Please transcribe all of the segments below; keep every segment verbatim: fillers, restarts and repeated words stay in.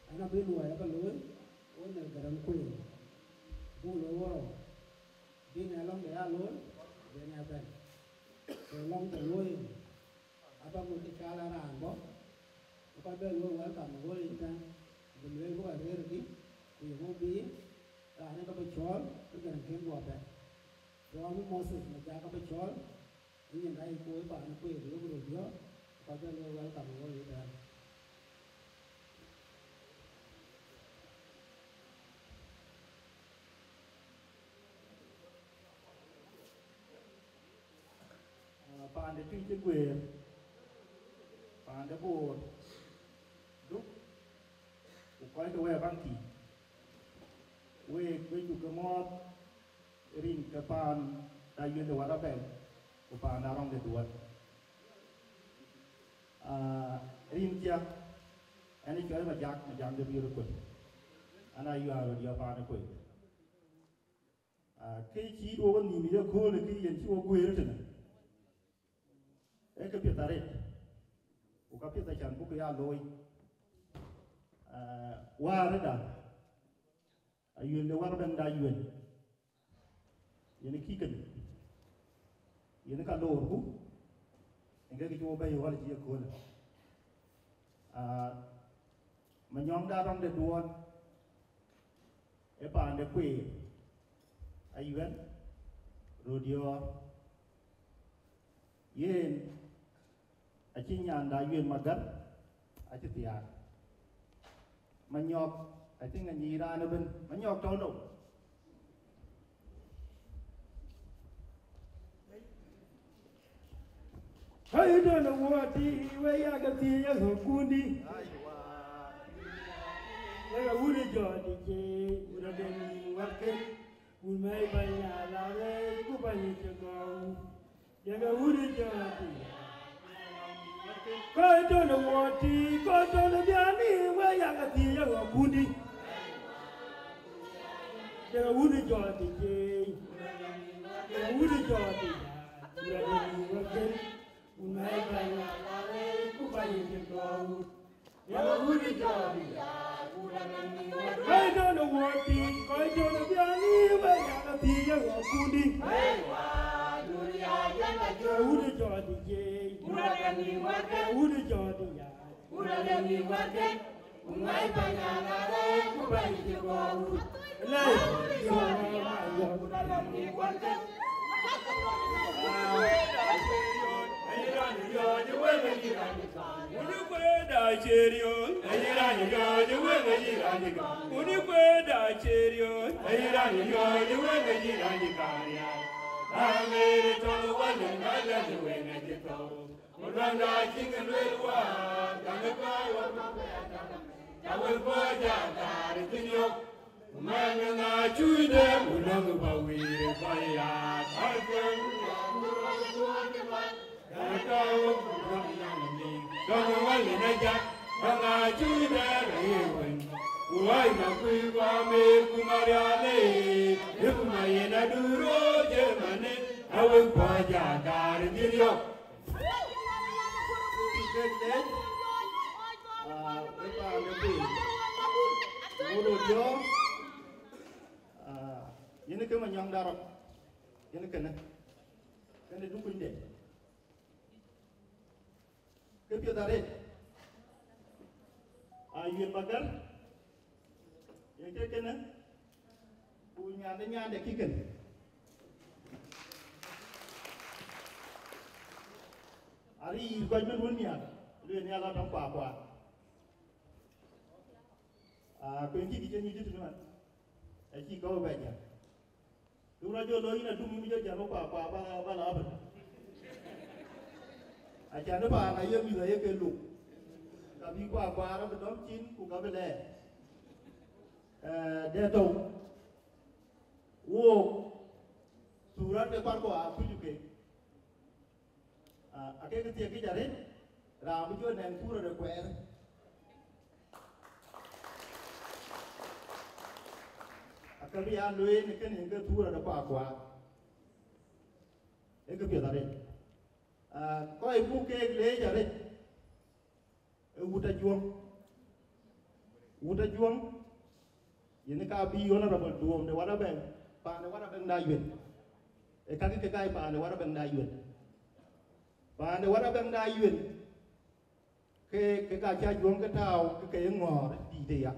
An abï luɔi aba looi, wo në Garaŋ Kuei, buk looi worou, bï ŋɛk lɔŋde ya looi, bï ŋɛk bɛ̈n. Ku lɔŋ de looi, aba ŋot cï cal a raan bɔ̈, ku kɔc bɛ luɔi welcome ë ɣööl yic tɛ̈n, bï lueel bï kɔc rëër ëdï, ku ye ŋö bï raan ë ke bï cɔɔl, ke Garaŋ kën guɔ bɛ̈n. Cɔɔl bï Moses Majak ke bï cɔɔl, ë nyin dac ku ë paan ë Kuei ku lok röt diɔ̈ɔ̈k, ku kɔc bɛ luɔi welcome ë ɣööl yic tɛ̈n. Ah, paan de Tuïc ë Guëër, paan de Boor, Duk, ku kɔc ke wɛ̈ɛ̈r baŋ thïn, week we cuk ke muɔɔth rin ke paan da Yuël de Warabɛ̈n, ku paan da Rɔŋ de Duɔl. Ah, rin kia, ɛn ë cɔl Majak, Majak de Biöör Kuei. An a yuaar röt yɔ̈ɔ̈k paan ë Kuei. Ah, kë cï duɔ̈k nhïïm ë kööl ë kë yen cï wo guëër tënë, ee kë piɛth arëët, ku ka piɛth acan buk ya looi. Ah, wäärëda, Ayuël de Warabɛ̈n da Yuël, yen ë kï kënë, yen ë ka loorku, yen ke kë cï wo bɛ̈i ɣɔl cï ye köölë. Ah, Manyɔŋ da Rɔŋ de Duɔl, ë paan de Kuei, Ayuël, röt yɔ̈ɔ̈k. Yen acï nyan da Yuël Magar, acï thiaak. Manyɔk, acï ŋa nyic raan ëbën. Manyɔk tɔ̈u nou? Kɔc tɔ̈ në wuɔɔt tïï, we yak ke thiëëc aɣɔ̈kkundï. Yak wut ë jɔt ë cï wut ade nïïm wärken, wut mɛ̈i bäny aa la rɛɛc ku bäny ë cï gɔ̈u. Yak wut ë jɔt ë. Kɔc tɔ̈ në wuɔɔt tïï, kɔc tɔ̈ në biäk nïïm, we yak ke thiëëc aɣɔ̈kkundï. Yak wut ë jɔt ë cï, yak wut ë jɔt ë. Wut ade nïïm wärken, wut mɛ̈i bäny aa la rɛɛc ku bäny ë cï gɔ̈u. Yak wut ë jɔt ë. Kɔc tɔ̈ në wuɔɔt tïï, kɔc tɔ̈ në biäk nïïm, we yak ke thiëëc aɣɔ̈kkundï. Yak wut ë jɔt ë cï, yak wut ë jɔt ë. Yen ke Manyɔŋ da Rɔŋ, yen kënë, kënë dukunyde. Ke piɛth arëët, Ayuël Magar, yen ke kënë, ku nyande nyande kï kënë. Arïïr kɔc mën wën nhial, lueel nhial atɔŋ kuakuaar. Aa, ku yen kï cï nyuc tëtënë man, acï kɔ̈u bɛ jäl. Duk rɔt jɔ looi yïn adum yïn jɔ jäl bä kuakua bä, bä la Africa. Acan ë paan aye mïth aye ke luk. Ka bï kuakua rɔt bï dɔm cin ku ka bï lɛɛr. Ee, dɛ tɔ̈u. Wook, thuurat ke kuarkuɔ aa kuc ke. Aa, akek thiek kic arëët, raan bï jɔ nɛŋ thuurɔ de kuɛɛr. Aka bï ya lueel në kënë ke thuurɔ de kuakua. Ee kë piɛth arëët. Aa, kɔc buk keek leec arëët. Ee wut Ajuɔŋ. Wut Ajuɔŋ, yen ka bï Honorable Duɔm de Warabɛŋ, paan de Warabɛŋ da Yuel. Ee kakë ke gai paan de Warabɛŋ da Yuel. Paan de Warabɛŋ da Yuel, ke, ke ka cä Ajuɔŋ ke tääu, ke ke ye ŋɔ̈ɔ̈r dïït aya.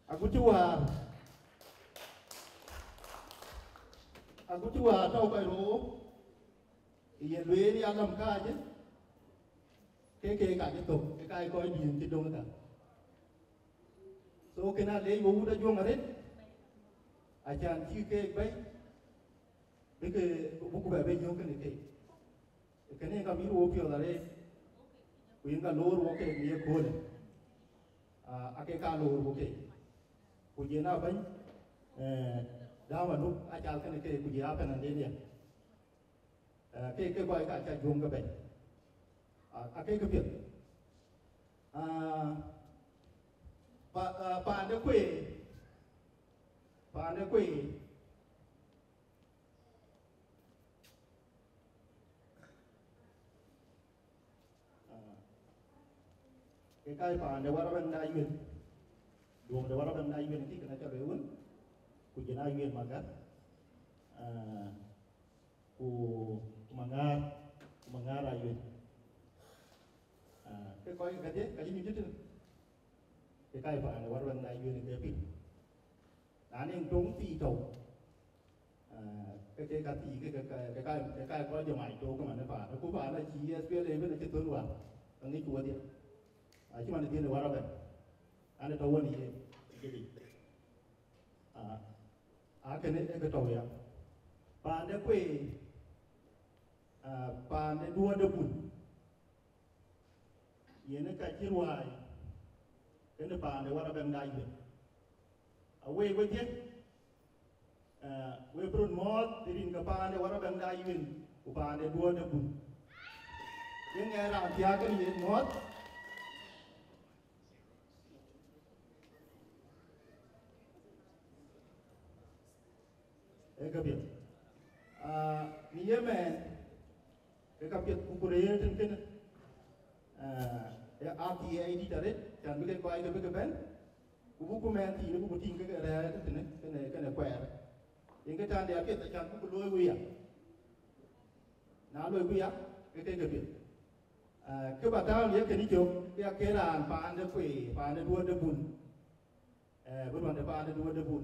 Agut cï wäär, agut cï wäär tɔ̈u kɔc roor, yen lueel ya lam kääcë, ke ke ka cï thök, ke ka ye kɔc dïït cï döŋ ëka. So, kënë alec we wut Ajuɔŋ arëët, acan cï keek bɛ̈i, bï ke, buk bɛ bɛ yök kënë keek. Kënë ka mïïr wo piɔ̈ɔ̈th arëët, ku yen ka loor wo keek në ye köölë. Aa, ake ka loor wo keek. Ku jël na bɛ̈ny, ee, dääu anuk acal kënë keek, ku jël apɛn andiɛ̈. Ee, ke, ke kɔc ka cä Ajuɔŋ ke bɛ̈ny. Aa, ake ke piɛth. Aa, pa, aa, paan de kueer, paan de kueer. Aa, ke ka ye paan de Warabɛŋ da Yuel. Duɔm de Warabɛŋ da Yuel, kï kënë cä lueel wën, ku jël Ayuel Magar. Aa, ku, ku Maŋäär, ku Maŋäär Ayuel. Aa, ke kɔc kedhie, ka cï nyuc tëtënë. Ke ka ye paan de Warabɛŋ da Yuel ke piny. Na nɔŋ töŋ thii tɔ̈u, aa, ke, ke ka thii, ke, ke, ke, ke ka, ke ka kɔc jɔ mac tɔ̈u ke man ë paan. Ku paan acï S P L A ëbën acï thöl wäär, aŋic ku wedhie. Acï man ë dhiën ë Warabɛŋ, an, ë tɔ̈u wën ye, ë jëlic. Aa, aa, kënë ë kë tɔ̈u ya. Paan de kueer, aa, paan de duɔ̈ɔ̈r de bun. Yen ë ka cï ruääi, kënë paan de Warabɛŋ da Yuel. Aweek wedhie, aa, we bï röt muɔ̈ɔ̈th rin ke paan de Warabɛŋ da Yuel, ku paan de duɔ̈ɔ̈r de bun. Yen ŋɛɛr raan thiääk kënë yen muɔ̈ɔ̈th. Ee ka piɛth. Aa, në ye mɛɛn, ke ka piɛth ku ku rëër tën kënë. Aa, ee athii ë dït arëët, can bï ke kɔc ke bï ke bɛ̈n, ku bï ku mɛɛn thiin, ku bï tïŋ ke ke rɛ̈ɛ̈r tëtënë, kënë, kënë kuɛɛr. Yen ke tande apiɛth, acan bï ku looi wëya. Na looi wëya, ke ke ke piɛth. Aa, kë ba tääu në ye kënë cök, ke akën raan paan de kueer, paan de duɔ̈ɔ̈r de bun. Ee, bï rɔn de paan de duɔ̈ɔ̈r de bun,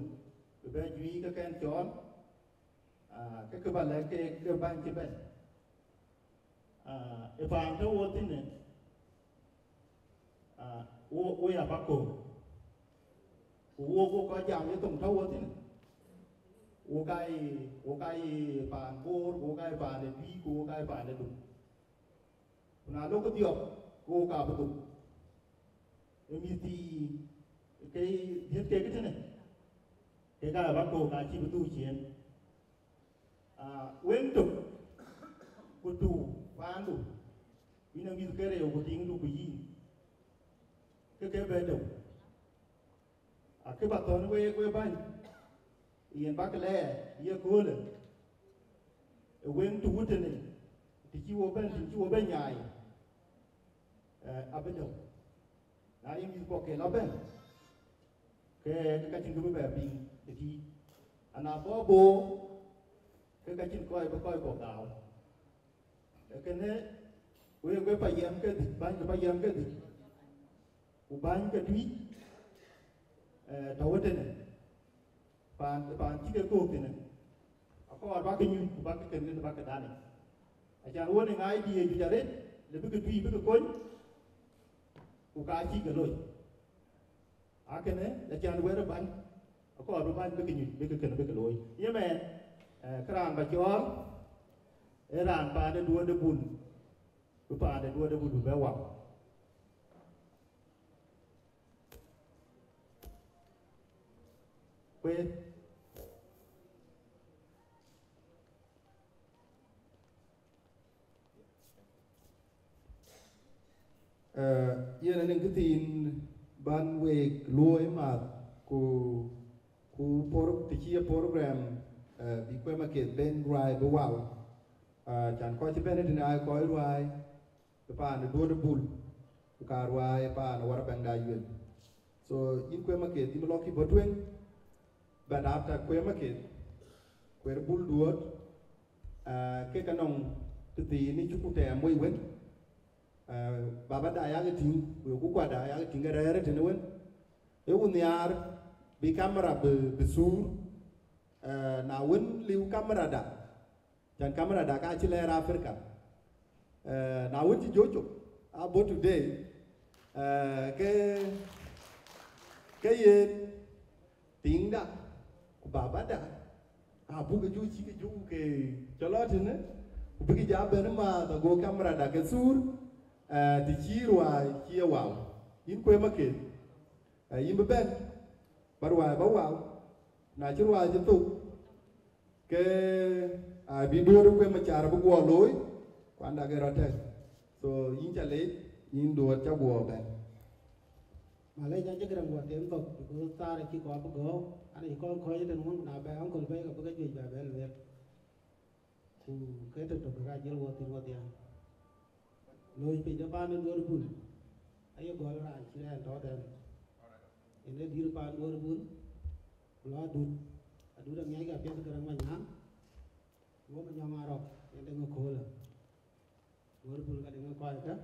bï bɛ juëc ke kɛn cɔɔl, aa, ke kë ba lɛ̈k ke, ke bäny cï bɛ̈n. Aa, ë paan tɔ̈u wo thïn ë, aa, wo, wo ya Bakoor. Ku wo, wo kɔc jam ye thoŋ tɔ̈u wo thïn ë. Wo ka ye, wo ka ye paan Boor, ku wo ka ye paan de Tuïc, ku wo ka ye paan de Duk. Ku na lok dhiɔp, ke wo ka bï dhuk. Ë mïth thii, ke dhiëth kek tënë, ke ka ba kok ka cï bï dhuk ciëën. Aa, weŋ tök, ku tu paandu, yïn ë mïth ke rëëu ku tiŋdu ku yïn, ke ke bɛ deu. Akë ba thɔ̈n week, we bäny, yen bäk lɛɛr ye köölë, ë weŋ tëwutënë, të cï wo bɛ̈n, të cï wo bɛ̈n nyaai, ee, abï dɔ̈u. Na ye mïthkuɔ ke lɔ bɛ̈n, ke, ke ka cïn kë bï bɛ piŋ ë tïït. Ana bɔ̈ Boor, ke ka cïn kɔc bï kɔckuɔ gääu. Ee kënë, wek, wek payam ke dhïc, bäny ke payam ke dhïc, ku bäny ke Tuïc, ee, tɔ̈u ëtënë, paan, paan cï ke kook thïnë, akɔɔr bäk ke nyuc, ku bäk ke kën, kën bäk ke danic. Acan wën ë ŋaai diëëc juëc arëët, le bï ke Tuïc bï ke kony, ku ka cï ke loi. Akënë, acan wɛ̈t ë bäny, akɔɔr bï bäny bï ke nyuc, bï ke kënë bï ke looi. Ye mɛn, eh, kë raan ba cɔɔl, ee raan paan ë Duɔ̈t de Bul, bï paan ë Duɔ̈t de Bul bï bɛ wau. Kueer. Eh, yen anïŋ këthiin ban week luɔi math ku, ku por-, të cï ye program, eh, bï Kueer Maketh ben ruai bï wau. Ah, can kɔc cï bɛ̈n ëtënë aa kɔc ruai, ë paan ë Duɔ̈t de Bul, ku ka ruai ë paan ë Warabɛ̈ŋda Yuel. So, yïn Kueer Maketh, yïn bï lɔ kï bɔ̈ tueŋ, but after Kueer Maketh, Kueer Bul Duɔ̈t, ah, kek anɔŋ tëthiin ë cuk tɛɛm wei wën, ah, babada yak tïŋ, ku yoku kuada yak tïŋ ë rɛ̈ɛ̈r ëtënë wën, ë wun nhiaar bï camera bï, bï thuur, ah, na wën liu camera da, can camera da ka cï lɛɛr Africa. Eh, na wën cï jɔ cök, abɔ̈ today, eh, ke, ke yen tiŋda, ku babada, abuk jɔ cï ke jɔ ke cɔl lɔ tënë, ku bïk ja bɛ̈n maath ago camera da ke thuur, eh, të cï ruai cï ye wau. Yïn Kueer Maketh, eh, yïn bï bɛ̈n, ba ruai ba wau, na cï ruai cï thok, ke, ah, bï Duɔ̈t Kueer Macar bï guɔ looi, kuanda ke rɔt tɛ̈k. So, yïn ca leec, yïn Duɔ̈t ca guɔ bɛ̈n. Malec, acï gërëm guɔ tem thok, because thaar acï kɔɔr bï gɔ̈ɔ̈u, an acï kɔn kɔ̈ɔ̈c ëtɛ̈n wun, ku na bɛ uncle bɛ̈i, ke bï ke juëc bɛ bɛ lueel. Ku ke tök tök ka jël wɔ thïn wɔ dhiau. Looi piny de paan ë Duɔ̈t Bul, aye gɔl raan cï rɛ̈ɛ̈r tɔ̈ tɛ̈n. Yen ee dït paan Duɔ̈t Bul, ku lɔ Adut. Adut aŋiɛckï apiɛth ke Garaŋ Manyaŋ, ku wɔ Manyɔŋ Arɔk, yen de ŋö köölë. Duɔ̈t Bul ka de ŋö kɔckë.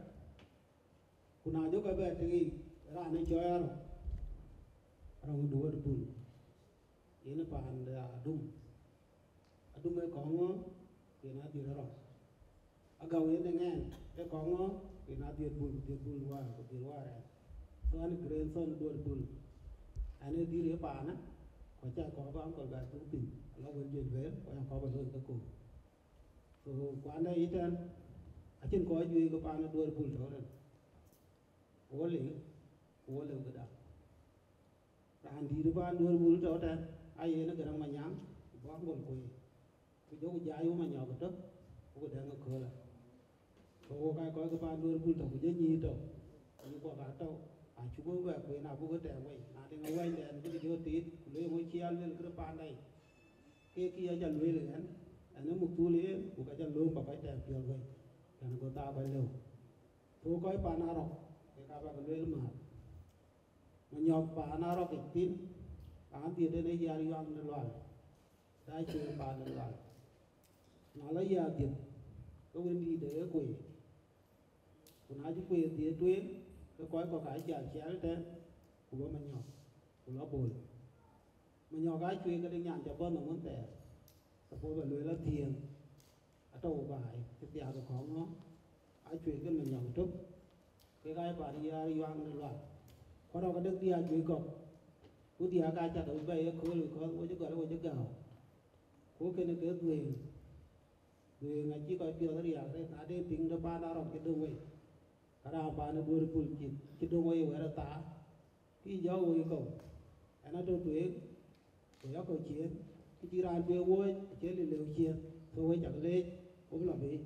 Ku na jɔ kɔc bɛ tëk yic, raan ë cɔɔi Arɔk, Arɔk ë Duɔ̈t Bul, yen ë paan de Adum. Adum ë kɔŋ ŋö, yen adhiët Arɔk. Agäu yen ë ŋɛɛn, ë kɔŋ ŋö, yen adhiët Bul, dhiët Bul wäär, ku dhiët wäär ɛn. So an grandson Duɔ̈t Bul. An ë dït ë paanë, ku acä kɔɔr bä uncle bɛ dhuk thïn, ala wën juëc bɛ̈ɛ̈r, ku aya kɔɔr bä looi ke koor. So, kuanda yï tɛ̈n, acïn kɔc juëc ke paan ë Duɔ̈t Bul tɔ̈ tɛ̈n. Wo liu, ku wo liu këda. Raan dït paan Duɔ̈t Bul tɔ̈ tɛ̈n, aye yen ë Garaŋ Manyaŋ, ku bɔ̈ uncle kueer. Ku jɔku jai wo Manyɔk ëtök, ku ku dɛ̈ŋ ëköölë. Ke wo ka kɔc ke paan Duɔ̈t Bul tɔ̈, ku jɔ nyïïr tɔ̈, ku yï kɔ̈k aa tɔ̈, acuk we bɛ kueen abuk ke tɛɛm wei. Na tïŋ awɛ̈nydɛn bï ke jɔ tiit, ku le ŋö cï ya lueel kërë paanda yic. Ke kï ya ca lueel ɣɛn, ɣɛn ë muk thul yen, ku ka ca lööm bä kɔc tɛɛm piɔl wei, ɣɛn ago thaa kɔc lëu. Ku kɔc paan Arɔk, ke ka bä ke lueel määr. Manyɔk paan Arɔk yic thïn, raan dhiëëth en ë yar yuaŋ de lual, da cuëër paan de lual. Na lɔ yar dhiëëth, ke wëndït de ë kueer. Ku na cï kueer dhiëëth tueŋ, ke kɔc kɔ̈k aa cial cial tɛ̈n, ku bɔ̈ Manyɔk, ku lɔ Bol. Manyɔk aa cuëër ke de nyan ca bɔ̈ nhom wën thɛɛr, suppose bä lueel athiëëŋ, atɔ̈u baai, cï thiaak ë kɔ̈ŋ ŋö, aa cuëër ke Manyɔk tök, kek aa paan yar yuaŋ de lual. Ku Arɔk adek diäär juëc kɔ̈k, ku diäär ka cak abï bɛ̈ɛ̈i ëkööl, because wo cï gɔl, wo cï gääu. Ku kënë ke dhuëëŋ. Dhuëëŋ acï kɔc piɔ̈ɔ̈th riääk arëët, na de tiŋ de paan Arɔk cï döŋ wei, ka raan paan ë Duɔ̈t Bul cï, cï döŋ wei wɛ̈ɛ̈r ë thaar, kï jɔ̈ɔ̈k wei kɔ̈u. Ɣɛn atɔ̈ tueŋ, ku ya kɔ̈u ciëën, kï cï raan tueŋ wooc, acie lëu lëu ciëën, so wek cak leec, wo bï lɔ biic.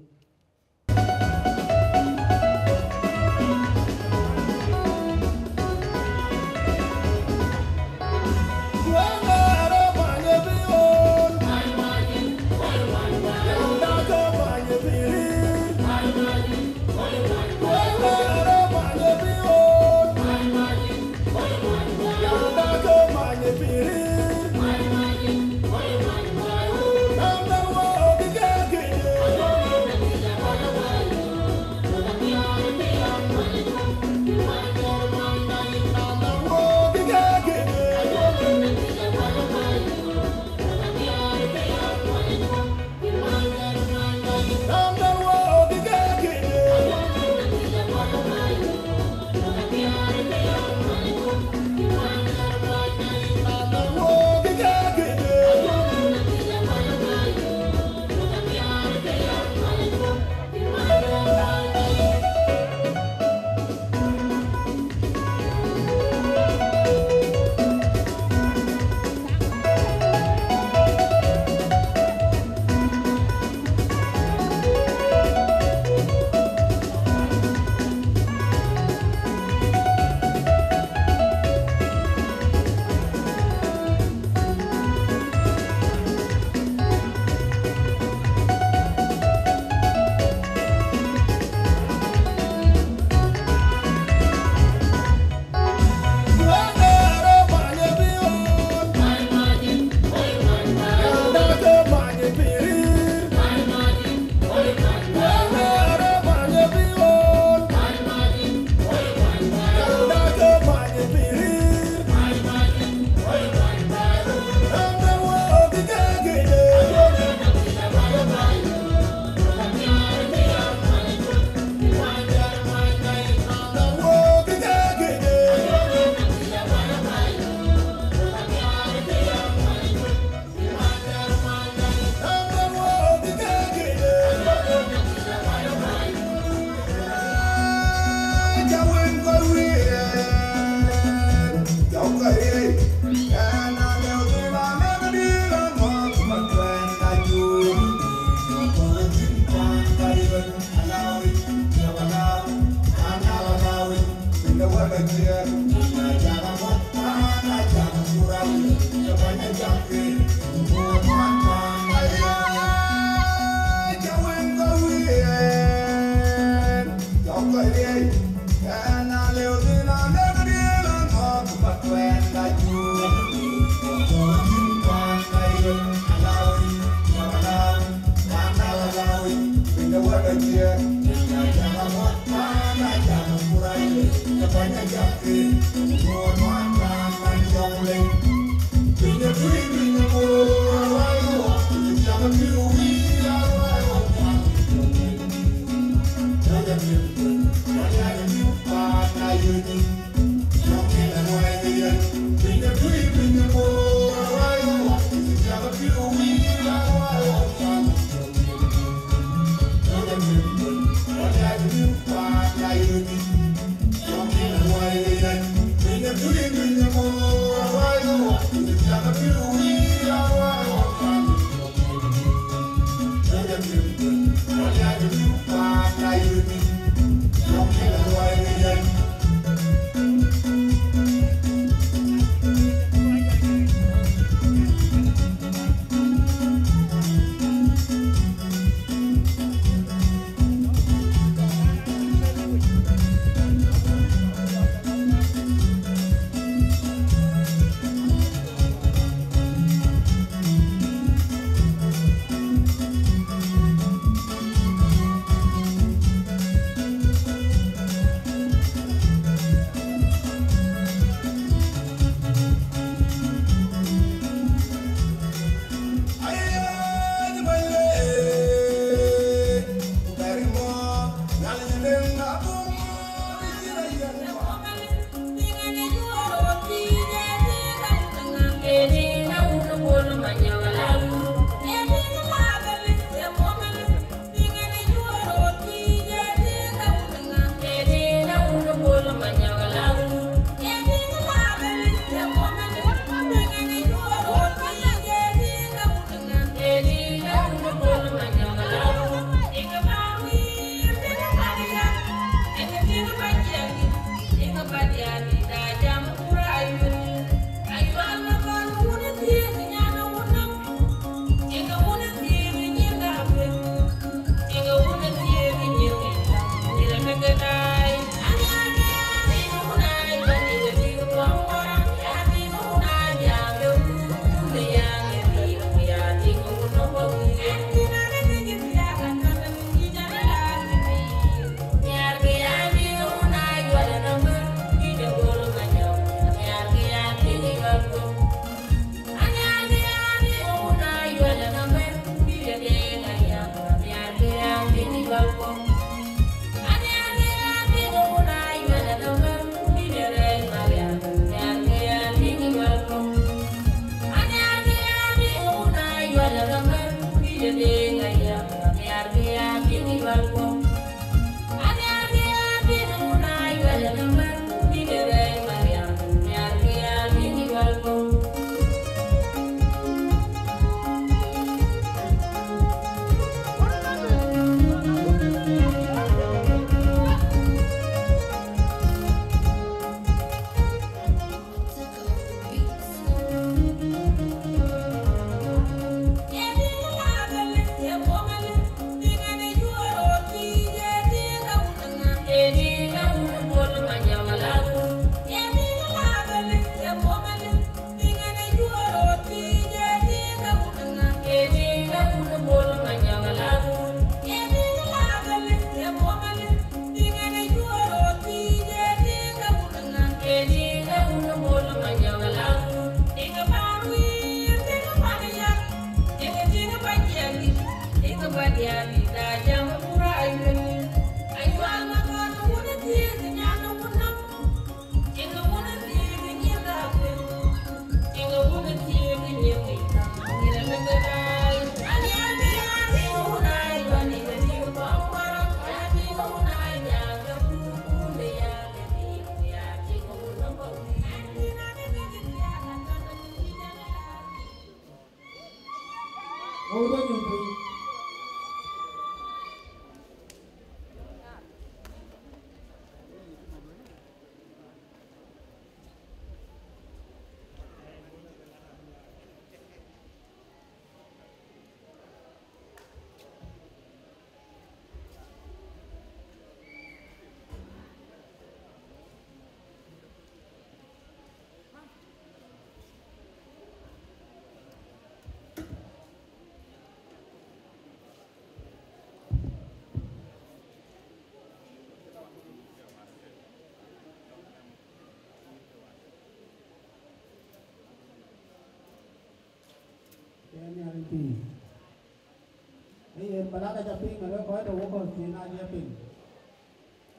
Ë yen bä lak aca piŋ, arëk kɔc tɔ̈ wok kɔ̈th cïn aa jɔ piŋ.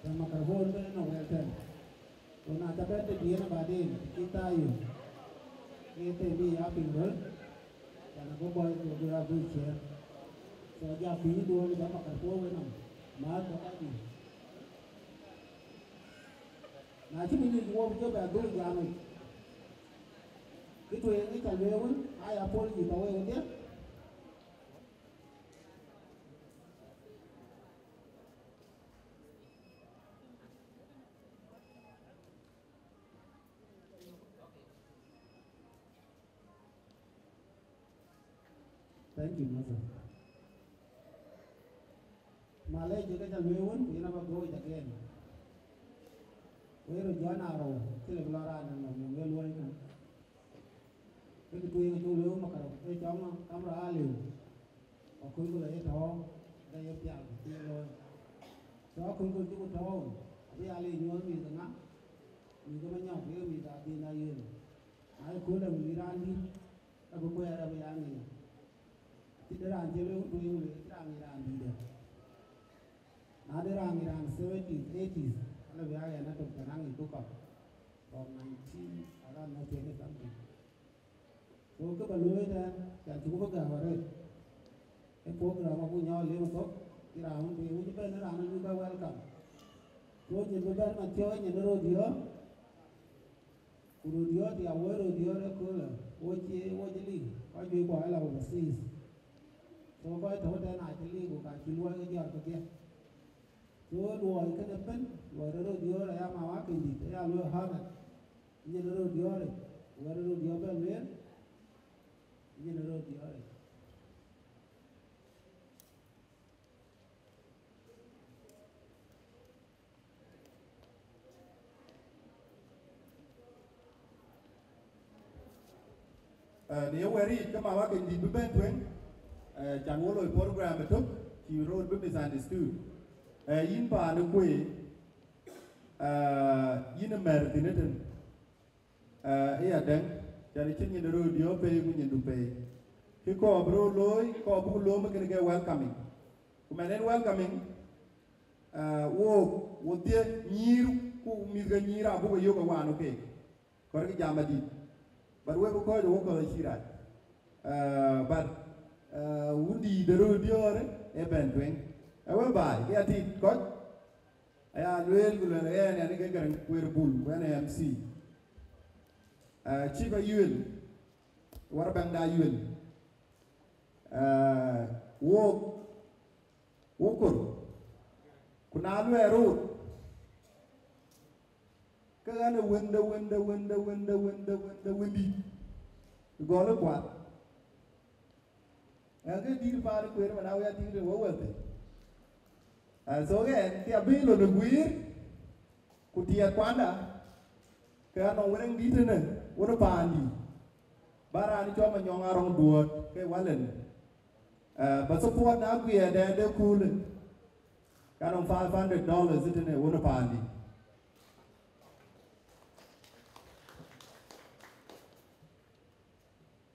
Tɛ̈ microphone bï nɔm wɛl tɛ̈n. Ku na ca bɛ̈n tëdiɛ̈n baden, cï thaa yök. Ke them bï ya piŋ röl. Can abï bɔ̈ ku bï ya bï ciëër. So, ja pïïr duɔ̈ɔ̈n bä microphone bï nɔm. Määth bä kɔc dït. Na cï bï nyuc wok jɔ bɛ dhuk jam yic. Kë tueŋ ë ca lueel wën, aa ya apology tɔ̈ wek wedhie. Thank you, Mother. Malec, ke ca lueel wën, ku yen abä gööc again. Wek röt jɔ na rou, cï lëk lɔ raan ënɔm, yöŋ ye luɔi ënɔm. Ke kë tueŋ acuk lueel makar, ë cɔŋ kam rɔ aliu. Ku aköl ku lɔ ye tɔ̈ɔ̈u, ke ye pial, ku cï ye looi. So aköl ku cï ku tɔ̈ɔ̈u, abï ya le nyuɔɔth mïth ke ŋa? Mïth ke Manyɔk, ku ye mïth adhil na yen. Na ye kööl abï mïth raan dït, abï kuɛɛr abï ya ŋic. Cï de raan cï lueel ku tueŋ lueel, cï raan ŋic raan dït dɛ̈. Na de raan ŋic raan seventies, eighties, ala bï ya ɣɛn atök, cän aŋic ku kɔ̈k. From nineteen, around nineteen something. So kë bä looi tɛ̈n, cän cï ku bï gäm arëët. Ë program abuk nyɔɔl lim thok, cï raan wën bï wïc bɛ̈n, raan abï bɛ welcome. So nyin bï bɛ̈n man thiɔ̈k, nyin ë röt yɔ̈ɔ̈k. Ku röt yɔ̈ɔ̈k, ya woi röt yɔ̈ɔ̈k ëköölë, wo cie, wo cï lik, kɔc juëc bɔ̈ ë la overseas. So kɔc tɔ̈u tɛ̈n acï lik, ku ka cï luɔi ke jɔt kedhie. So luɔi kënë ëbën, luɔi de röt yɔ̈ɔ̈k aya, Mama Akindït, aya luɔi honor. Nyin ë röt yɔ̈ɔ̈k yic, wɛ̈t ë röt yɔ̈ɔ̈k bɛ lueel, nyin ë röt yɔ̈ɔ̈k yic. Eh, në ye wɛ̈t yic, ke Mama Akindït bï bɛ̈n tueŋ, eh, can wo loi program ëtök, cï röt bï misunderstood. Eh, yïn paan ë kueer, eh, yïn ë mɛ̈r thïn ëtën. Eh, ë ya dɛ̈ŋ, can cïn nyin röt diɔ̈ɔ̈k pei ku nyindu pei. Kë kɔɔr bï röt looi, kɔɔr buk loom ë kënë ke welcoming. Ku mɛn en welcoming, eh, wok, wodhie nyïïr ku mïth ke nyïïr abuk ke yök ë waan ë keek. Kɔɔr kë jam adït. But wek bï kɔc wok kɔ̈th acï rac. Eh, but, eh, wun dïït de röt diɔ̈ɔ̈r ë bɛ̈n tueŋ. Ë we baai, ke ya tït kɔc. Aya lueel ku lueel ɣɛn, ɣɛn ke Garaŋ Kueer Bul, ku ɣɛn ë M C. Ah, cï bä yuel, wär bɛ̈ŋda yuel. Ah, wok, wok kor. Ku na luɛɛr rot, ke ɣɛn ë wënde, wënde, wënde, wënde, wënde, wënde, wëndït. Gɔl ë kuat. Ɣɛn ke dït paan ë kueer man, awek atïŋ tënë wek wël thïn. Ah, so ɣɛn, thia bï lon ë guiir, ku tiɛɛt kuanda, ke anɔŋ wërëŋ dït tënë, wën ë paandï. Ba raan cɔl Manyɔŋ Arɔŋ Duɔ̈ɔ̈t, ke walen. Ah, ba support na guiɛɛr dɛn de kuulë. Ka nɔŋ five hundred dollars tënë, wën ë paandï.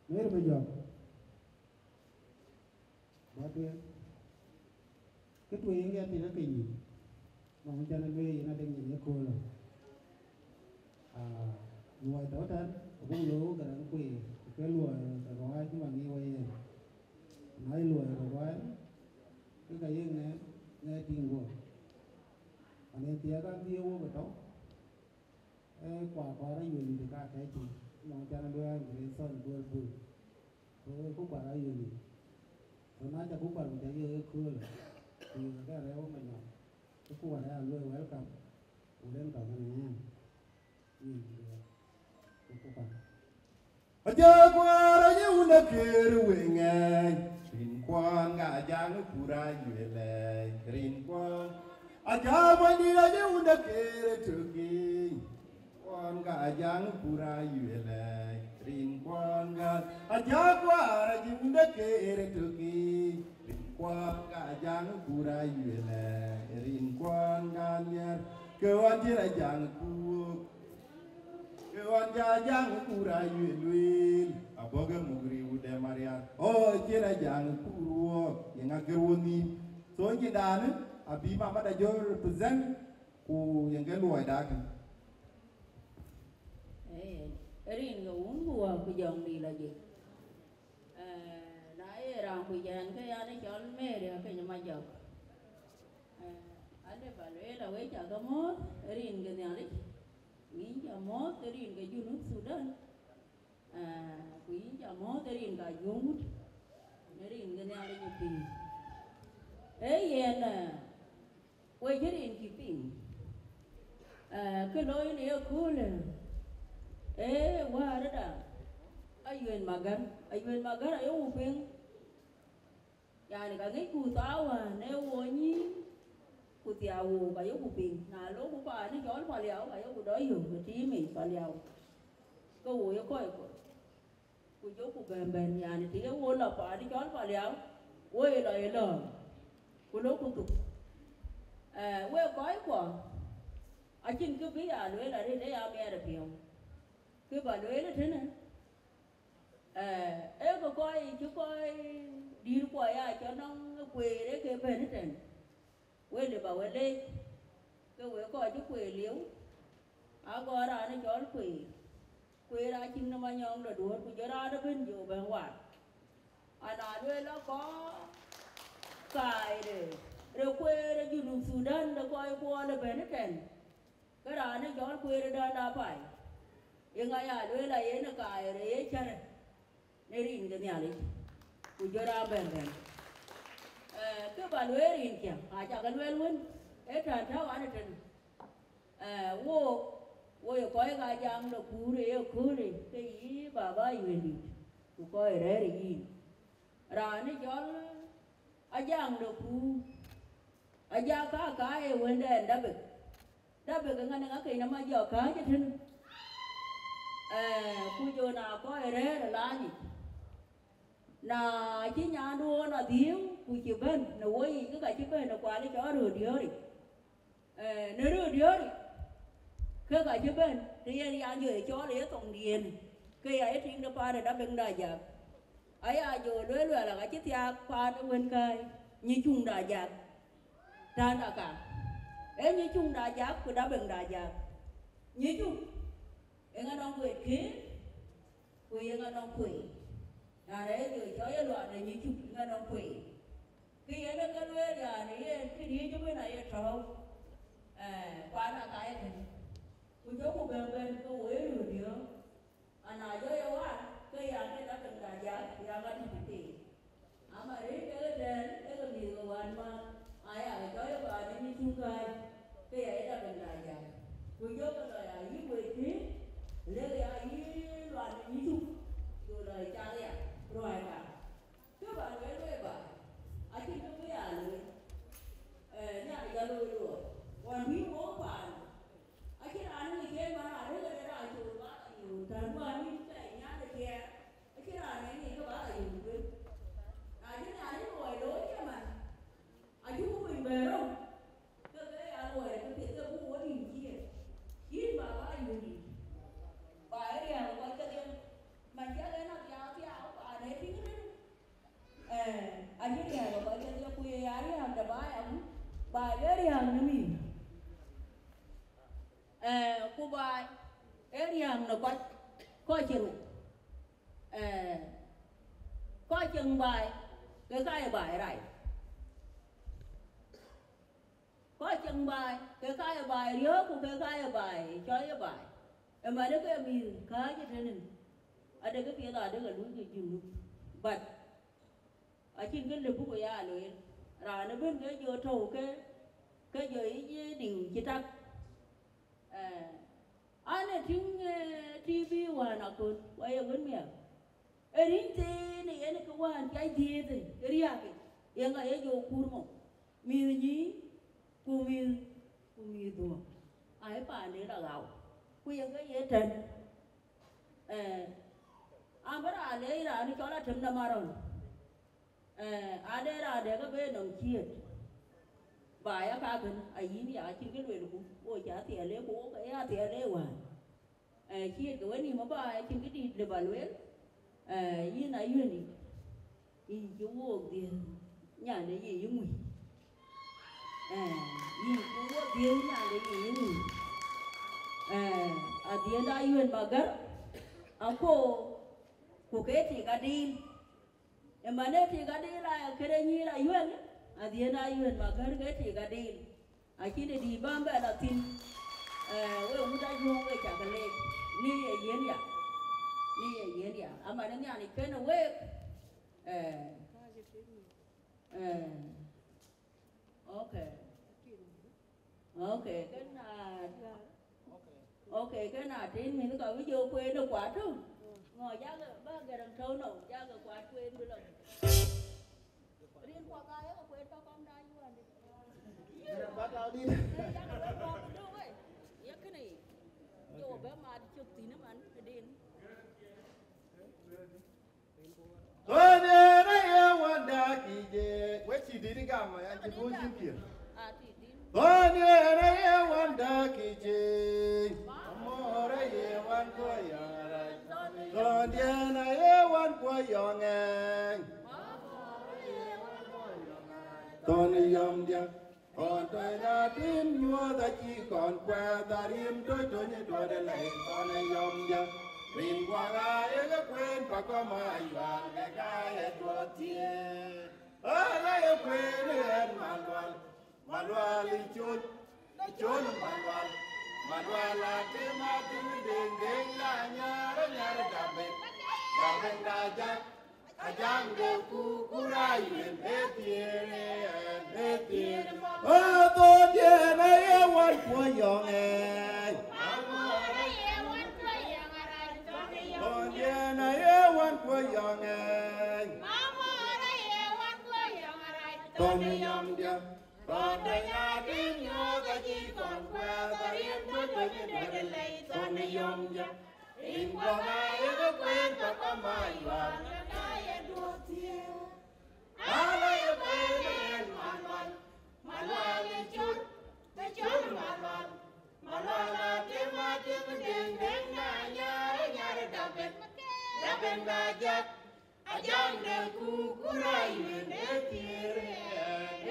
Mary Majɔk. Ba tueŋ. Kë tueŋ yen ke thïn ë piny nïn. Nɔŋ cän ë lueel yen adek nyin ëköölë. Ah, luɔi tɔ̈ tɛ̈n, abuk looi Garaŋ Kueer, ku ke luɔi rɔ̈ɔ̈c cï man ŋic wei yen. Na ye luɔi rɔ̈ɔ̈c, ke ka ye ŋɛk, ŋɛk tïŋ guɔ. An, yen thiëëk adhie wok ë tɔ̈, ee, kua kuar ayuel dït ë ka kɛ̈c piny, nɔŋ cän ë lueel Grayson Duɔ̈ɔ̈r Bul. So, ku kuar ayuel dït. So, na ca ku kuar, ku ca yök ëköölë, ku yök ke rɛ̈ɛ̈u Manyɔk, ke ku wär aya luɔi welcome, ku len tɔ̈ kenë ɣɛn. Yïn, ku, ku kuar. Aja kuar aye wun aker weŋɛny, rin kuɔn ka ajaŋ kur ayuelɛny, rin kuɔn. Aja kuar aye wun aker töki, kuɔn ka ajaŋ kur ayuelɛny, rin kuɔn ka. Aja kuar aye wun aker töki, rin kuɔn ka ajaŋ kur ayuelɛny, rin kuɔn ka nhiɛɛr, ke ɣɔn cïn ajaŋ kuuk. Ke ɣɔn ca jaŋ kur ayuel lueel, abɔ̈ ke muk riu de Mariath. Oh, Yen a jaŋ ku ruɔɔk ye ŋa gër wo nhïïm. So, yen daanë abï mama da jɔ represent, ku yen ke luɔi da kën. Ee, rin ke wun ku wä ku jɔŋ dï la jik. Ee, na ye raan ku jɛn ke yan cɔl Mary Akeny Majɔk. Ee, ale ba lueel a wec a ke mɔ̈ɔ̈th rin ke Nhialic. Yïn ca mɔ̈ɔ̈th rin ke Junub Sudan. Ee, ku yïn ca mɔ̈ɔ̈th rin ka Juɔŋ wut, në rin ke Nhialic ë pïïr. Ee yen, ee, we cï rin cï piŋ, ee, kë looi në ye köölë, ee, wäärëda, Ayuen Magär, Ayuen Magär ayeku piŋ. Yani, ka ŋicku thaa wään ee wo nyïïn, ku thiaa wook ayeku piŋ. Na loku paan ë cɔl Paliau, ayeku dɔ yök ë tiimic Paliau, ke wo ye kɔc kɔ̈k, ku jɔku bɛ̈n bɛ̈n, yani, të ye wo lɔ paan ë cɔl Paliau, wo ye lɔ ye lɔ̈ɔ̈m, ku loku thuk. Ee, wek kɔckuɔ, acïn kë bï ya lueel arëët, ee ya miɛt ë piɔ̈u. Kë ba lueel ë tënë, ee, ee kë kɔc cï kɔc dïïrkuɔ ya cɔl nɔŋ kueer ee ke bɛ̈n ëtɛ̈n, we lë ba we leec, ke wek kɔc cï kueer lieu, agɔɔr raan ë cɔl kueer. Kueer acïn nɔm anyɔŋ de duöör, ku jɔ raan ëbën jɔ bɛ̈n waar. Ana lueel akɔɔr kaai de, de kueer ë Junub Thudan de kɔc kuɔɔl ëbɛ̈n ëtɛ̈n, ke raan ë cɔl kueer ë däända pai, yeŋa ya lueel ayen ë kaai de ye cärë në rin ke Nhialic, ku jɔ raan bɛ̈n bɛ̈n. Ee, kë ba lueel rinkiɛ̈, acakë lueel wën, ee tɛ̈n tɔ̈u an ëtënë. Ee, wo, wo ye kɔc ka jaŋ de kuur ë ye köölë, ke yï baba Ayuëndït, ku kɔc rɛ̈ɛ̈r ë yïn. Raan ë cɔl Ajaŋ de kuur, Ajak ka ka ye wëndɛn Dabek. Dabek ë ŋa në ŋa keny nɔm ajɔ kääc ëtënë. Ee, ku jɔ na kɔc rɛ̈ɛ̈r ë lany yic. Na cï nyanduön adhiëëu, ku cï bɛ̈n në woi yic, ke ka cï bɛ̈n në kual ë cɔl röördïööric. Ee, në röördïööric, ke ka cï bɛ̈n, të yen yan jɔ ye cɔɔl ë ye thoŋdiɛ̈n, ke ya ye tiŋ de paan ë Dabek de Ajak. Aya jɔ lueel lueel, aka cï thiaak paan ë wën kääi, nyi cuŋ de Ajak. Tän aka, ee nyi cuŋ de Ajak, ku Dabek de Ajak. Nyi cuŋ, ee ŋa nɔŋ kueet këën, ku ye ŋa nɔŋ kueer. Raan ë jɔ cɔl ye luaak de nyi cuŋ, ŋa nɔŋ kueer. Kë yen ë ke lueel, yani, yen këriëëc ëbën aye tɔ̈u, ee, kuan aka ye kënë. Ku jɔku bɛ̈n bɛ̈n ke wo ye röördïöör. Ana jɔ ye waar, ke ya ke Dabek de Ajak, ya ŋa dït thii. Ama rëër kek ëtɛ̈ɛ̈n, ee ke mïth ke wään määth, aya ke cɔl ye paan ë nyi cuŋ kääc, ke ya ye Dabek de Ajak. Ku jɔ ke lɔ ya yïk wëi tïŋ, lëk ya yï luaak ë nyi cuŋ, jɔ lɔ ye cak ya, ruääi ka. Kë ba lueel wek ba, acïn kë bï ya lueel. Ee, Nhialic ya looi luɔi. Ɣɔn bï wok paan, acïn raan ë ŋic en man arëk ëdë raan col ba la yöök, tän wään yïn pɛɛi nyan ë tiɛɛr, acïn raan ë ŋic kë ba la yöök duël. Na cï Nhialic luɔi looi cï man, acï ku piny bɛ̈n rou, ke ke ya luɔi ke piɛth ke buk wo nïïm ciëër. Yïn baba Ayuëndït, ba ë riääk ë kɔc kedhie, man cak en athiaathiaak paan ë tïŋ ëtënë. Ee, acï riääk ë kɔc kedhie, ku ye ya riääk de baai abï, baai bï riääk në mïïm. Ee, ku baai ee riääk në kɔc, kɔc ceŋ. Ee, kɔc ceŋ baai, ke ka ye baai rac. Kɔc ceŋ baai, ke ka ye baai riɔ̈ɔ̈k, ku ke ka ye baai, cɔl ye baai. Ëmën ke mïth kääc ëtënë, adekë piɛth adekë luui ke Junub. But acïn kë lëu buk ya lueel. Raan ëbën ke jɔ tɔ̈u ke, ke jɔ yic diu cï tak. Ee, an, ee tïŋ, ee, T V wään aköl, wa ye wën miäk. Ee riny thëën ë yen kë wään piac dhiëëth ë riääk yic, yeŋa ye jɔ kuur mɔ? Mïth nyïïn, ku mïth, ku mïth dhuɔ̈k, ayï paanden aɣau, ku ye ke ye tɛ̈n. Ee, abï raan leec raan cɔl Atem de Marɔn. Ee, ade raan dɛ̈ ke be nɔm ciëët. Baai ë kakën, ayïn ya acïn kë luelku, wo cä thiɛɛl ë ku wo ke ya thiɛɛl ë wään. Ee, ciëët ke wenïïm ë baai acïn kë dït lëu ba lueel. Ee, yïn Ayuëndït, Yïn cï wook dhiëëth, nyande ye yï ŋuc. Ee, yïn cï wook dhiëëth, nyande ye yï ŋuc. Ee, adhiëëth Ayuën Magär, akɔ̈u, ku ke tik adil. Ëmën ee tik adil aa këde nyïïr Ayuën, adhiëëth Ayuën Magär ke tik adil. Acïn ë dïït bä bɛ lɔ thïn, ee, wek wut Ajuɔŋ wek cak leec, ni ye yen ya, ni ye yen ya. Aman ë Nhialic kënë week, ee, ee, okay. Okay, kënë, okay, kënë atin mïth ka wïc jɔ kueen ë kuat tök. Ŋö, jakë bä gɛrɛm tɔ̈u nɔm, jakë kuat kueen bï lɔ. Rin kuak aa yekë kueen tɔ̈ kɔm da yuɔɔn dï. Gɛrɛm bä tɔ̈u dït. Ee, jakë bä kuak döŋ wei. Ye kënë yic. Jɔ bɛ mat cök thïn ëman, këdin. Thon yen aye wanda kije. We cï dït gam, an cï bun cïn pier. Thon yen aye wanda kije. Amor aye wan kuɔ yɔŋ arac. Thon yen aye wan kuɔ yɔŋ ŋɛny. Thon yɔm dia. Thon tɔ̈c atin nyuɔɔth acï kɔn kuɛth, arim tɔ̈c tɔ̈ny ë duɔ̈t ë lɛc thɔn ë yɔm jä. Rin guɔk aa yeke kueen pakɔm ayual ke ka ye duɔ̈t thiëëk. Ala ye kueen ë ɣɛn Malual, Malual ë col, ë col Malual, Malual atem atem deŋ deŋ da nyar nyar dabek, dabek da jak. Ajam de ku, ku ra yuen e tiere, e tiere. O thon yen aye wan kuɔ yɔŋ e. Thon yen aye wan kuɔ yɔŋ e. Thon yɔm dia. Thon de nya din nyuɔɔth acï kɔn kuɛth, arien duɔ̈t duɔ̈t duɔ̈t lei, thon yɔm dia. Rin guɔk aa yeke kueen pakɔm ayual, ke ka ye duɔ̈t thiëëk. Ala ye kueen ë ɣɛn Malual, Malual ë col, ke col Malual, Malual atem atem deŋ deŋ da nyar nyar dabek, dabek da jak. Ajam de ku, ku ra yuen e tiere,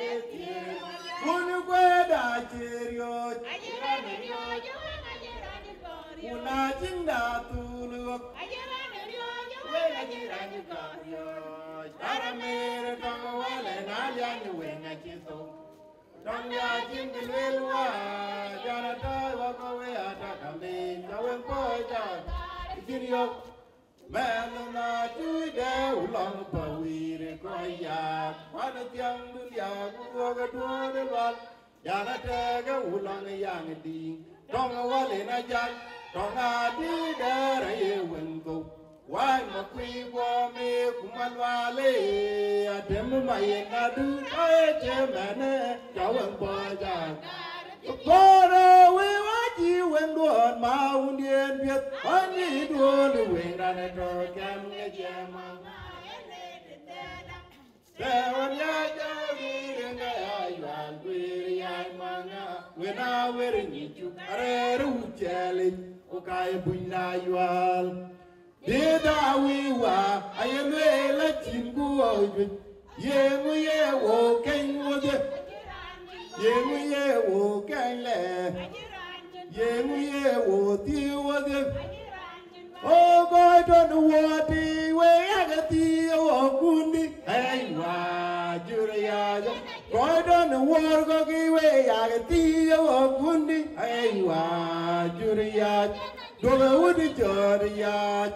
e tiere. Kun kuɛɛt acï riɔ̈ɔ̈c. Acï raan riɔ̈ɔ̈c, wek acï raan kɔn riɔ̈ɔ̈c. Kun acïn da thul ɣɔ̈k. Acï raan riɔ̈ɔ̈c, wek acï raan kɔn riɔ̈ɔ̈c. Ara mer tɔŋ wale na liany weng acï thou. Tɔŋ ya cïn kë lueel wa, jana tɔ̈ wä kɔ we ata kambe, ka wek pɔ̈ɔ̈c da. Cïn yök. Mɛn na cuide ulɔŋ pa wiir kɔc yak, kuan thiäŋ dunia ku ruɔk duɔ̈ɔ̈r lual, jana tɛ̈kë ulɔŋ yaŋ diŋ, tɔŋ wal en ajak, tɔŋ adï dɛɛr aye wën thou, wany ma kuiy guɔ me ku ma lual ee, atem ma yen adut aye cï mɛnë, ca wën bɔ̈ jak. Kɔɔr ë wëu acï wëŋduɔ̈ɔ̈n ma wundiɛ̈n piɛth, ɣɔn yï duɔ̈ɔ̈n ë wëŋdan ë tɔ̈ kɛm ŋic ë maŋ. Tɛ̈ ɣɔn ya jɔ̈ɔ̈k ë riŋ ë ya yual guiir ya maŋ, wën aa wër nyic cuk arɛ̈ɛ̈r ë wut cɛɛlic, ku ka ye bunyda yual. Dït awïc wa, aye lueel acïn ku ɣɔ̈k juëc, yeŋö ye wo keny wodhie? Yeŋö ye wo keny lɛ? Yeŋö ye wo thiëëu wodhie? O kɔc tɔ̈ në wuɔɔt, we yak thiëëu ɣɔ̈kkundï, aywa, jur yac. Kɔc tɔ̈ në wuɔɔr kɔ̈k, we yak thiëëu ɣɔ̈kkundï, aywa, jur yac. Duɔ̈kë wut jɔ̈ɔ̈t yac,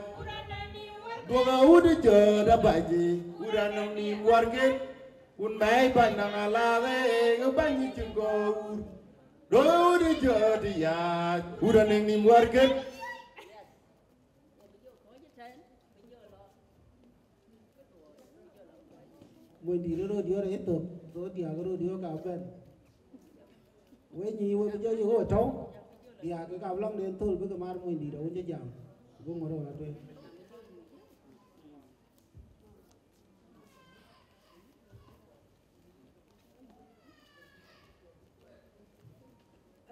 duɔ̈kë wut jɔ̈ɔ̈t abac, wut anɔŋ nïïm warkën, wun mɛɛc bäny naŋ alath, ee, ke bäny cïn kɔ̈u wur. Duɔ̈kë wut jɔ̈ɔ̈t yac, wut anɔŋ nïïm warkën. Mony dït röt diɔ̈ɔ̈r ë thök, röt diäk röt diɔ̈ɔ̈r ka bɛ̈n. We nyïï we bï jɔ yök we tɔ̈u, diäk ke kap lɔ̈ŋden thöl bï ke mar mony dït awun cï jam, bï ŋot röt atueŋ.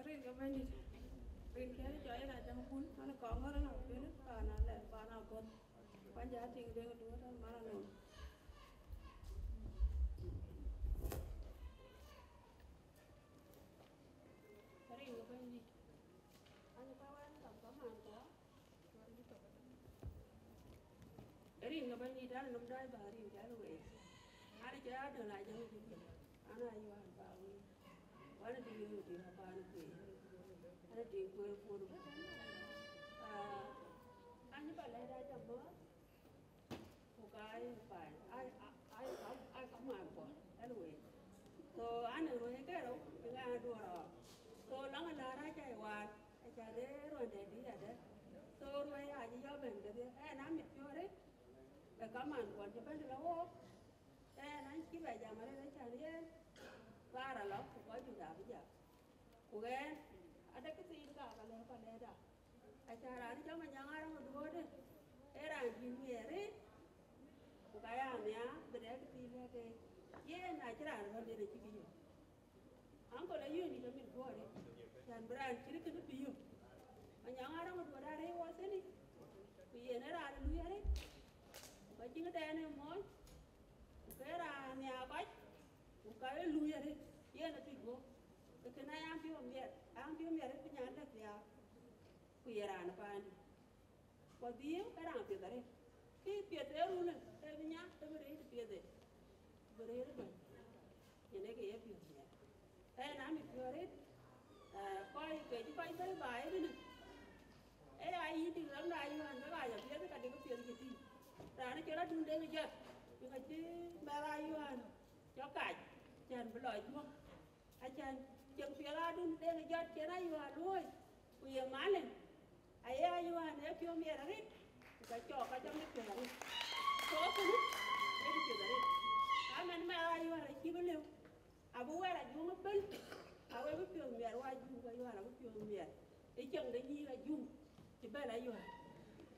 Rin ke Bɛ̈nydït, rin kɛ̈n cɔl yen Ajäŋ Kun, man kɔŋ ŋɔ̈r ënɔɔnë, paan alɛɛr, paan agɔ̈th. Kuany ja tiŋ deŋ duɔ̈ɔ̈r tën man anɔŋ. Jal nɔm dai bahari jal wei. An cï Adöl Ajäŋ cï piŋ. An a yuan pa wei. Wan a diŋ yööt diŋ a paan kuei. An a diŋ kueer puɔ̈n. Ah, an cï ba lɛ̈ɛ̈t a jam mɔ̈ɔ̈th. Ku ka ai paai, ai, ai, ai, ai ka man kuɔ, anyway. So, an ë ruɛ̈i ke rou, bï ŋa duɔ̈ɔ̈r ɣɔn. So, lɔŋ ë läär acä ye waar, acä rëër ruɔ̈n dɛ dït adë. So, ruɛ̈i acï yɔ̈ɔ̈k bɛ̈n kedhie, ɛn a mit piɔ̈ɔ̈r ë, ë ka man kuɔn cï bɛ̈n tëde wook. Ɛn an cï bɛ jam arëët, acän yen, waar alɔ, ku kɔc juëc abï jam. Ku ɣɛn, adë këthiin ka ka lɛ̈k, ka lɛ̈kda. Acä raan cɔl Manyaŋ Arɔŋ Duɔ̈ɔ̈t, ee raan cï miɛt arëët, ku ka ya nhiaar bï dɛ këthiin lɛ̈k ke. Yen acï raan rɔt den acï kë yök. Uncle Ayuën dït amit guɔ arëët, cän bï raan cït kënë bï yök. Manyaŋ Arɔŋ Duɔ̈ɔ̈t arëët wɔ thïn, ku yen ee raan ë luui arëët, ku ka cïn dɛn ë mɔ̈ɔ̈ny, ku ke raan nhiaar kɔc, ku ka ye luui arëët, yen atuc guɔ̈p. Ke kën aya piɔ̈u miɛt, aya piɔ̈u miɛt arëët bï nyan dɛ̈ thiaak, ku ye raan ë paandï. Ku adhil ke raan piɛth arëët. Kë piɛth ee run, ee bï nya, ee bï rëër piɛth ee. Bï rëër bɛ̈n. Yen ee ke ye piɔ̈u miɛt. Ee na mit piɔ̈u arëët, ee, kɔc ke cï kɔc bɛ̈i baai ëtënë. Ee ya yïn tik ram da yuan ke ka ya piɛth ka dek piɛth cï tïŋ. Raan cɔl Adun Deŋ Jɔt, bï ka cï mɛ̈th a yuan cɔk kac, cän bï lɔ juɔ̈k. Acän cieŋ piɛth Adun Deŋ Jɔt cïn ayuan luɔ̈ɔ̈i, ku ye malin, aye ayuan ee piɔ̈u miɛt arëët, ku ka cɔɔk ka cam ë piɔ̈u arëët. So kënë ee piɔ̈u arëët. Amɛn mɛ̈th ayuan acï bï lëu, abï wɛ̈ɛ̈r Ajuɔŋ ëbën, awe bï piɔ̈u miɛt wa Ajuɔŋ, ku ayuan abï piɔ̈u miɛt. Ë cieŋ de nyïïr Ajuɔŋ cï bɛ̈n ayuan.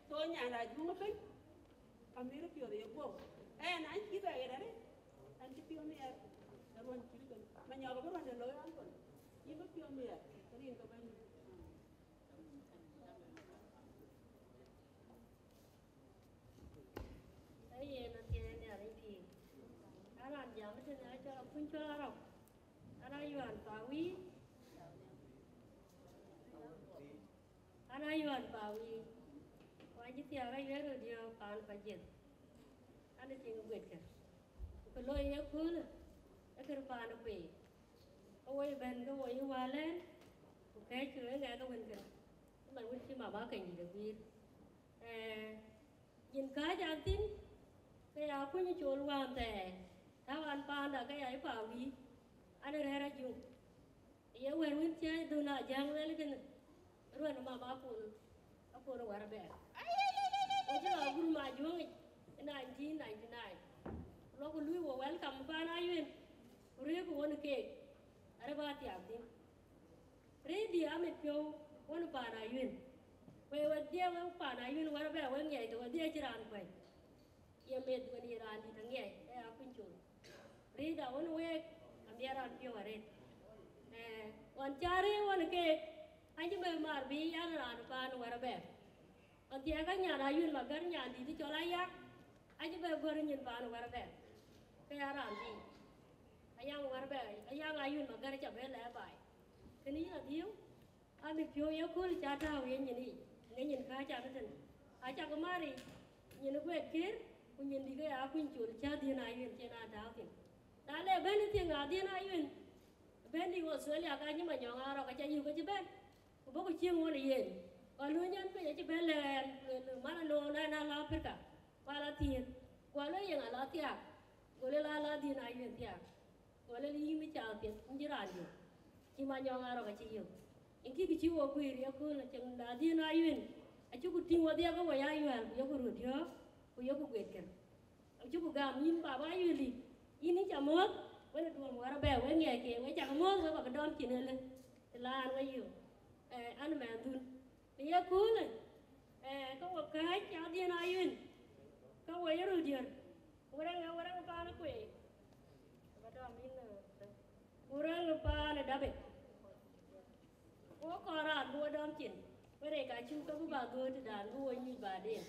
So nyan Ajuɔŋ ëbën, amïïr piɔ̈u ye guɔ̈u. Ɛn an cï bɛ ɣet arëët. An cï piɔ̈u miɛt, ë ruɔ̈n cït kën. Manyɔk abï ruɔ̈n de looi an kɔn. Yïn bï piɔ̈u miɛt, rin ke bɛ̈ny. Ee yen athiɛɛi Nhialic pïïr. An raan jam tënë acɔl Akuny Col Arɔk. An ayuan pa wïïr. An ayuan pa wïïr, ku an cï thiaak ayuɛɛr röt diɔ̈ɔ̈k paan Pajiëth, an ë tiŋ Guetkë. Ku kë looi ë köölë, ee kër paan ë kueer. Ke woi bɛ̈n, ke woi ë wäl ɛn, ku kɛ̈ɛ̈ckï wek ŋɛk ë wën kënë, cï man wën cï mama Kenydït ë guiir. Ee, nyin kääc an thïn, ke ya Akuny Col wään thɛɛr, tääu an paanda ke ya ë pa wïïr, an ë rɛ̈ɛ̈r Ajuɔŋ. Ye wɛ̈t wën cï Adun Ajäŋ lueel kënë, ruɛ̈n mama Akon, Akon Wärabɛ̈ɛ̈r. Ku cï lɔ gurum Ajuɔŋic ë nineteen ninety-nine. Ku lɔ ku luui wo welcome paan Ayuën, ku rëër ku won keek, arë bä thiaak thïn. Rëërdï amit piɔ̈u won paan Ayuën. Ku ye wedhie wek paan Ayuën Wärabɛ̈ɛ̈r wek ŋiɛc, ke wedhie cï raan kuɛ̈ny. Ye meth wën ye raan dït aŋiɛc, ee Akuny Col. Rëëc da wën week, amiɛt raan piɔ̈u arëët. Ee, ɣɔn cä rëër ɣɔn keek, acï bɛ maar bï yan raan paan Wärabɛ̈ɛ̈r. Ɣɔn thiɛɛk ka nyan Ayuën Magär nyan dït cɔl Ayak, acï bɛ gɔ̈r nyin paan Wärabɛ̈ɛ̈r. Ke ya raan dït. Ayaŋ Wärabɛ̈ɛ̈r, Ayaŋ Ayuën Magär ca bɛ lɛ̈ɛ̈r baai. Kënë yïn adhiëu? Amit piɔ̈u ye kööl ca tääu ye nyin yic, në nyin kääc an ëtënë. Acakï määr yic, nyin Guetkë, ku nyin dï ke ya Akuny Col cä Adhiën Ayuën cïn an tääu thïn. Na le bɛ̈n ë thiëŋ Adhiën Ayuën, bɛ̈n dï Australia ka nyin Manyɔŋ Arɔk aca yök ke cï bɛ̈n, ku bɔ̈ ku cieŋ ɣön ë yen. Ku aluny ɛn piny acï bɛ̈n lɛ̈k ɛn, lueel, man aloon ɛn ala Africa, ku ala thiëëth, ku alueel yeŋa la thiaak, go lueel ala Adhiën Ayuën thiaak. Go lueel yïn bï cath piɛth, yïn cï raan yök, cï Manyɔŋ Arɔk acï yök. Yïn kï kë cï wo guiir ye kööl, cieŋ de Adhiën Ayuën, acïku tïŋ wedhie ke wo ya yuɛ̈ɛ̈r, ku yeku röt diɔ̈ɔ̈k, ku yeku Guetkë. Acïku gam yïn baba Ayuën dït, yïn yïn ca muɔ̈ɔ̈th, wën ë duɔ̈ɔ̈m Wärabɛ̈ɛ̈r, wek ŋiɛc ke, wek cak muɔ̈ɔ̈th, wek bä ke dɔm cin ëlë, të laan we yök, ee, an mɛnhdun. Në ye köölë, ee, ke wo kääc Adhiën Ayuën, ke wo ye röt diɔ̈ɔ̈r, ku rɛ̈ŋ, wo rɛ̈ŋ paan ë kueer, bä dɔm yïn, ee, ku rɛ̈ŋ paan ë dapë. Ku wo kɔn raan bï wo dɔm cin, wërë ka cï ke bï bä dhuöör tëdan bï wo nyuc baden.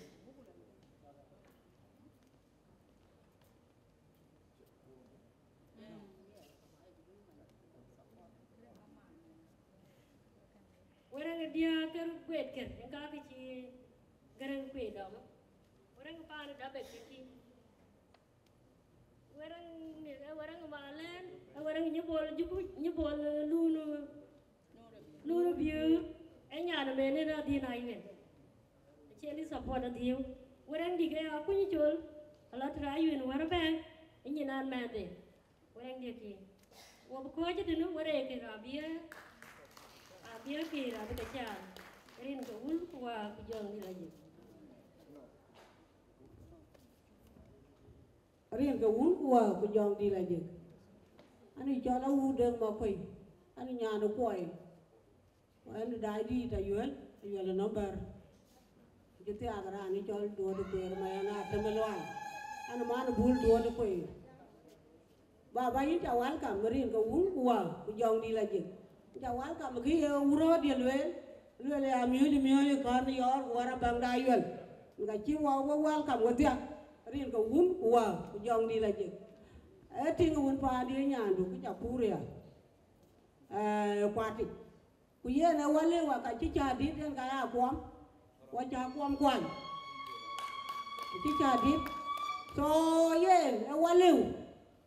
Wërëŋ diäk kër Guetkë, yen ka kë cï Gërëŋ Kuei dɔm. Wërëŋ paan ë dapë kë cï, Wërëŋ, wërëŋ Malɛn, wërëŋ Nyibol, Jukuc, Nyibol, Lunu, Lunu Biur, e nyan men en adhin Ayuel. Acien di support adhiu. Wërëŋ dik e Akuny Col, ala tëra Ayuel wërë bɛ̈n, e nyin an mɛnhde. Wërëŋ dik ki. Wo bi kɔc tënë wërëk kek abï, abï kek abï ke caar. Rin ke wun ku wa ku jɔŋ di la jik. Rin ke wun ku wa ku jɔŋ di la jik. Ani cɔl a wu dek ma koi. Ani nyan kuɔi. Wën daai dït Ayuel, Ayuel ë nɔm bär. Cï thiaak raan ë cɔl Duɔ̈t Kueer ma yɛn aa tëmë lual. An man bul Duɔ̈t Kueer. Baba, yïn ca welcome, rin ke wun ku wa ku jɔŋ di la jik. Yïn ca welcome kë ye wurɔ̈ɔ̈t ye lueel, lueel ya miööc miööc kɔn yɔɔr ku wär abaŋ da Ayuel. Ka cï wa we welcome wedhia, rin ke wun ku wa ku jɔŋ di la jik. Ee tiŋ wun paandi ë nyandu kë ca pur ya. Ee, kuatic. Ku yen ë wä lëu aka cï cä dït en ka ya kuɔm, wä cä kuɔm kuany. Cï cä dït. So yen ë wä lëu,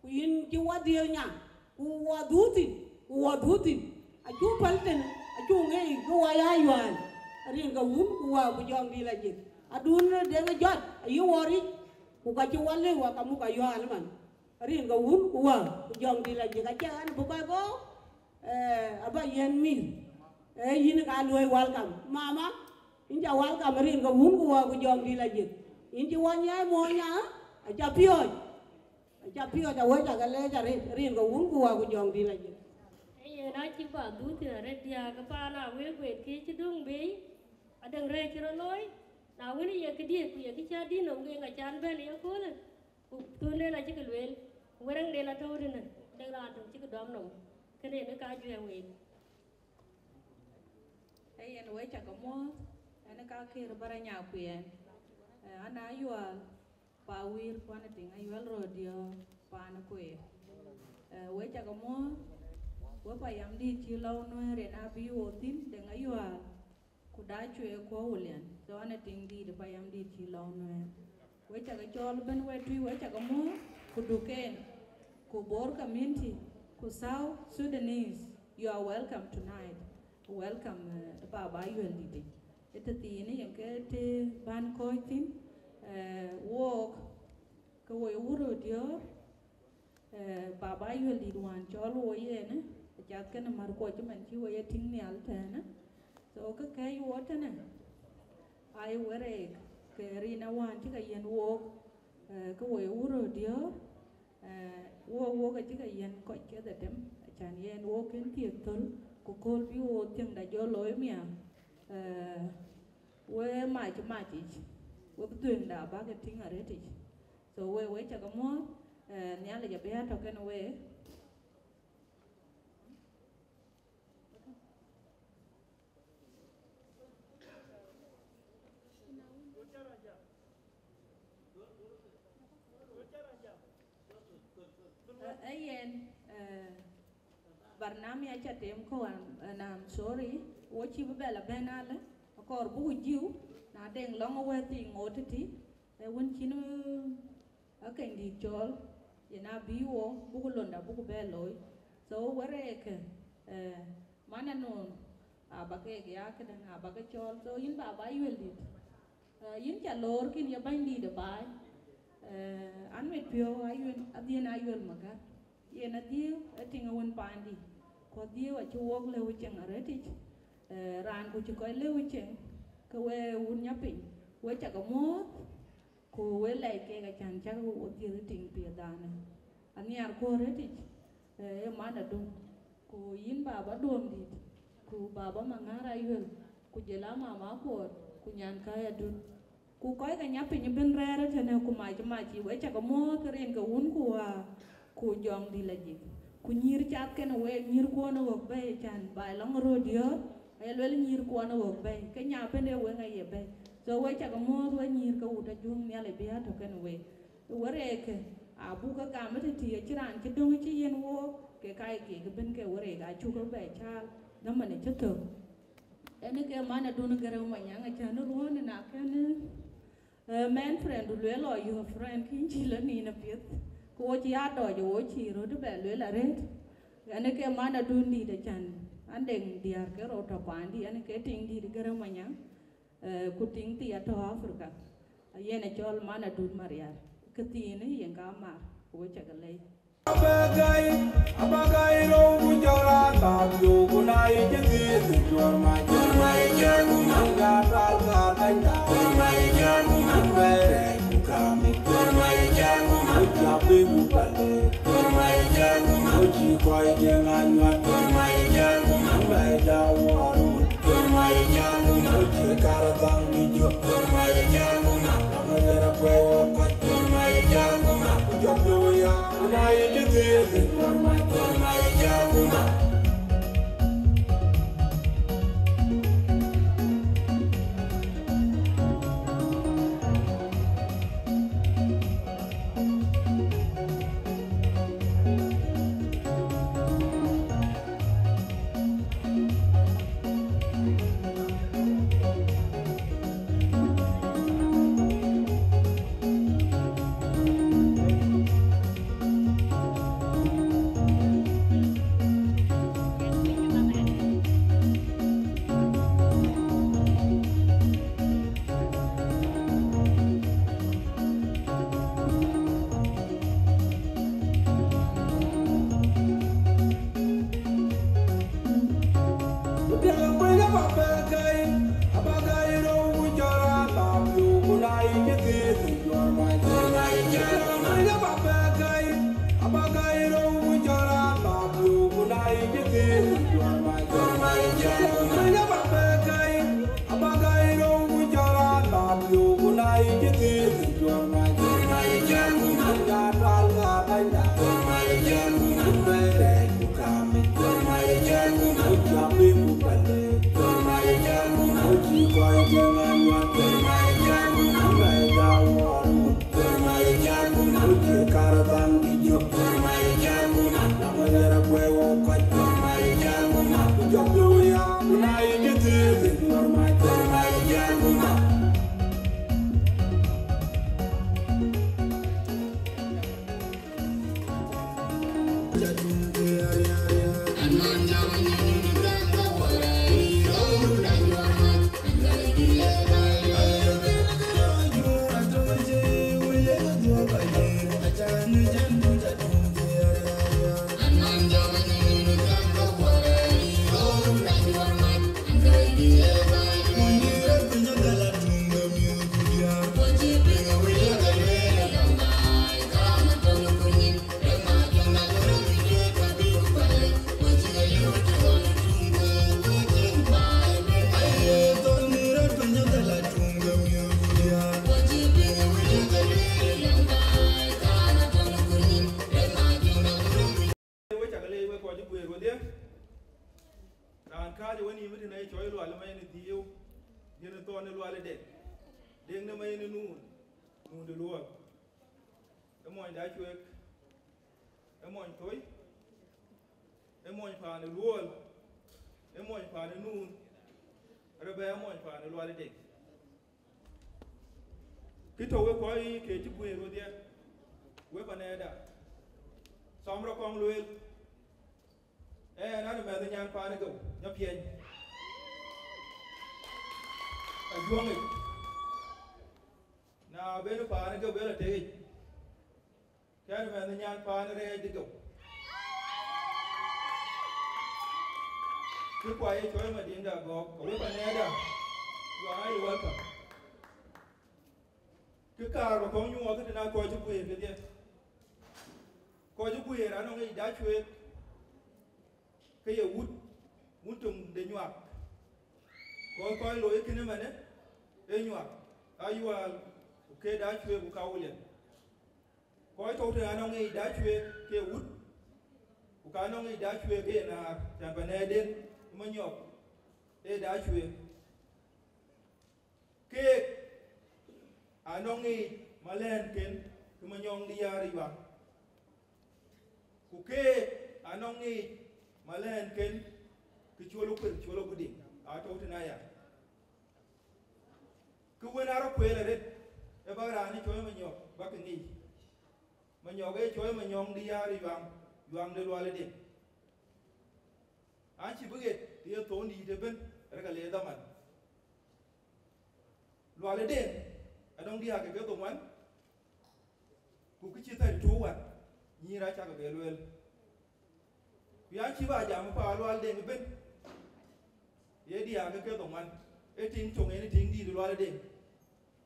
ku yïn cï wä dhiëëu nya, ku wä dhuthï, ku wä dhuthï. Acu päl tën, acu ŋeec ke wä ya yual. Rin ke wun ku wä ku jɔŋ di la jik. Adun deŋ jɔt, ayï wä ric, ku ka cï wä lëu aka muk ayual man. Rin ke wun ku wä ku jɔŋ di la jik. Acɛ ɣɛn bï kɔc go, eh, aba yɛn mïth. Eh, yïn ka luɔi welcome. Mama, yïn ca welcome rin ke wun ku wa ku jɔŋ di la jik. Yïn cï wa nyai muɔny nya, aca piɔ̈ɔ̈c. Aca piɔ̈ɔ̈c, awec aka lɛc arëët, rin ke wun ku wa ku jɔŋ di la jik. Ee yen acï ba dhuth thïn arëët diääk, ke paan a wek wet kë cï döŋ bei, adäŋ rɛɛc cï rɔt looi, na wën ye këdiëk ku ye kë cä dït nɔm ke ŋa can bɛ̈n ye köölë. Ku thönden acï ke lueel, ku wërëŋden atɔ̈u tënë, dek raan töŋ cï ke dɔm nɔm, kënë yen ka juɛ̈ɛ̈r week. Ee yen wek cä ke muɔ̈ɔ̈th, ɛn ka kër bä rɔ nyakuɛɛn. Ee, an Ayual, pa wïïr kuan ë tïŋ Ayual röt diɔ̈ɔ̈r paan ë kueer. Ee, wek cä ke muɔ̈ɔ̈th, wek payam dït cï lɔu Nuɛɛr en abï wo thïn, deŋ Ayual. Ku da cuee kuɔ Wulian, so an ë tiŋ dïït ë payam dït cï lɔu Nuɛɛr. Wek cä ke cɔɔl ëbɛ̈n wek tui, wek cä ke muɔ̈ɔ̈th, ku duken, ku Bor community, ku South Sudanese, you are welcome tonight. Welcome, eh, baba Ayuel dït. Ë tëthiinë yen ke të bän kɔ̈ɔ̈c thïn, eh, wook, ke wo ye wur ë diɔ̈ɔ̈r, Eh, baba Ayuel dït wään cɔɔl wo yen, acath kënë mär kuɔ cï man cï wo ye tïŋ nhial tënë. So kë kɛ̈ɛ̈c wo tënë, aa ye wërëëk, ke rin awään cï ke yiɛ̈n wook, eh, ke wo ye wur ë diɔ̈ɔ̈r, eh, wo wok acï ke yiɛ̈n kɔc kedhie tem, acan yen wo kën thiëëk thöl, ku kööl bï wo thiëŋda jɔ looi miäk, eh, we mac mac yic, we bï dhuëëŋda bäk ke tïŋ arëtic. So we, we cä ke muɔ̈ɔ̈th, eh, Nhialic abï atɔ̈ kenë we. Eh, eh, yen, eh, barnami aca tem ko an, an, I'm sorry. Wo cï bï bɛl abɛ̈n alë, akɔɔr buku jiu, na deŋ lɔŋ wɛ̈t thii ŋoot tëtï, eh, wën cïn, eh, akëny dït cɔɔl, yen abï wo, buku londa, buku bɛ looi. So wërëëkë, eh, man anun, aba kek ya këdäŋ, aba ke cɔɔl. So yïn baba Ayuel dït. Eh, yïn ca loor kïn ye bänydït ë baai. Eh, an mit piɔ̈u Ayuel, adhiën Ayuel Magar. Yen adhiëu ë tiŋ ë wën paandï. Ku adhiëu acï wok lëu ceŋ arëtic. Eh, raan ku cï kɔc lëu ceŋ, ke we wun nya piny, we cä ke muɔ̈ɔ̈th, ku we lɛc kek acan cäk wo dhiëth ë tiŋ piɛth danë. Anhiar ku arëtic, eh, ë man adun. Ku yïn baba Duɔŋdït, ku baba Maŋar Ayuel, ku jël a mama Kuɔɔt, ku nyan Käi Adut. Ku kɔc ke nya piny ëbën rɛ̈ɛ̈r ëtënë, ku mac mac, we cä ke muɔ̈ɔ̈th rin ke wun ku wäär, ku jɔŋdït la jik. Ku nyïïr cath kenë week, nyïïrkuɔn ë ɣɔ̈k bɛ̈i, can baai lɔŋ röt diɔ̈ɔ̈r, aye luel nyïïrkuɔn ë ɣɔ̈k bɛ̈i, ke nya bën ë weŋ aye bɛ̈i. So we cä ke muɔ̈ɔ̈th we nyïïr ke wut Ajuɔŋ, Nhialic bï atɔ̈ kenë week. Wërëëkë, abuk ke gam ë tëtï, acïn raan cï döŋ cï yiɛ̈n wook, ke ka ye kek ëbën ke wërëëk, acuk ke bɛ caal, dhaman ë cï thök. Ënë ke man adun Gërëu Manyaŋ, acän ruɔ̈ɔ̈n ë na kën, eh, mɛn friend du lueel lɔ your friend, kïn cï lɔ nïn apiɛth, ku Ku wo cï ya dɔc, wo cï röt bɛ lueel arëët. Ɣɛn ke man adun dït acän, an deŋ diäär ke rou tɔ̈ paandï, ɣɛn ke tiŋ dït Gërë Manyaŋ, eh, ku tiŋ thii atɔ̈ Africa. Ayen acɔl man adun Marial. Këthiinë yen ka maar, ku we cä ke lɛc. Abagai, abagai rou ku jɔra tap yo ku na yi jeti ti jor ma jor ma yi jor ku man ga tal ga banda. Jor ma yi jor ku man bere ku kami. Jor ma yi jor ku man jabi ku pale. Jor ma yi jor ku man ji koi je ngan wa. Jor ma yi jor ku man bai da waru. Jor ma yi jor ku man ji kar dang di jo. Jor ma yi jor ku man. We cak leec wek kɔc cï guëër wedhie. Raan kääc ë wenïïm ëtënë ë cɔl Lual ë Mayɛn ë Dhiëëu, Dhiën ë Thɔn ë Lual ë Deŋ, Deŋ de Mayɛn ë Nuun, Nuun de Luɔɔl. Ë mony de Acueek, ë mony Thoi, ë mony paan ë Luɔɔl, ë mony paan ë Nuun, rɛ̈ bɛ ë mony paan ë Lual ë Deŋ. Kë tɔ̈ wek kɔc ke cï guëër wedhie, wek panɛɛda, thɔm rɔt kɔŋ lueel, ɣɛn an mɛnh nyan paan ë Geu, Nyapiɛny, Ajuɔŋic, na ben paan ë Geu bɛ lɔ tekic. Kɛn mɛnh nyan paan rɛɛc dï Geu. Kë kua ye cɔl Madiŋda Gɔ̈k, ke wek panɛɛda, you are highly welcome. Kë kaar ba kɔŋ nyuɔɔth tënë kɔc cï guëër kedhie. Kɔc cï guëër anɔŋ yic de Acueek, ke ye wut, wun töŋ de Nyuak. Kɔc kɔc looi kënë ëmënë, ee Nyuak, Ayual, ku ke de Acueek, ku ka Wulian. Kɔc tɔ̈u tënë anɔŋ yic de Acueek ke wut, ku ka nɔŋ yic de Acueek ke ye naar, cän panɛɛden ë Manyɔk ee de Acueek. Keek anɔŋ yic malɛ̈nken ke Manyɔŋ de Yäär ë Yuak. Ku keek anɔŋ yic malɛ̈nken ke Cuɔl Kuer, Cuɔl Gudiŋ, aa tɔ̈u tënë aya. Kë wën aa rɔt kueel arëët, ee bäk raan ë cɔl Manyɔk bäk ke ŋic. Manyɔk ee cɔɔl Manyɔŋ de Yar Yuaŋ, Yuaŋ de Lual Deŋ. An cï bï ɣet të ye thon dïït ëbën, rek ale dhaman. Lual Deŋ anɔŋ diäk ke ke dhoŋuan, ku kë cï thirty two wan, nyïïr acak bɛ lueel. Ku yan cï bä jam pa Lual Deŋ ëbën, ye diäk ke ke dhoŋuan, ee tiŋ töŋ en tiŋ dïït Lual Deŋ,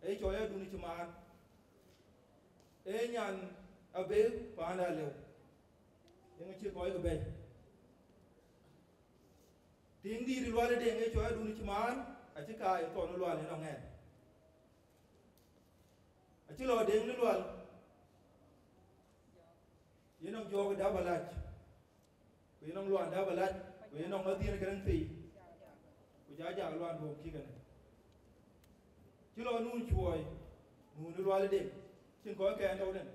ee cɔɔl Adun cï maan, ee nyan Abëëu paan Alëu, yeŋö cï kɔc ke bɛ̈i. Tiŋ dïït Lual Deŋ ee cɔɔl Adun cï maan, acï kaai thɔn Lual ënɔŋ ɛn. Acï lɔ Deŋ de Lual, yenɔŋ jɔɔk dap alac, ku yenɔŋ Lual dap alac, ku yenɔŋ Adhiën Gäräŋ thii, ku ja jak Lual duɔ̈ɔ̈m kï kënë. Cï lɔ nun cuɔɔi, nun de Lual Deŋ, cïn kɔc kɛn tɔ̈u den.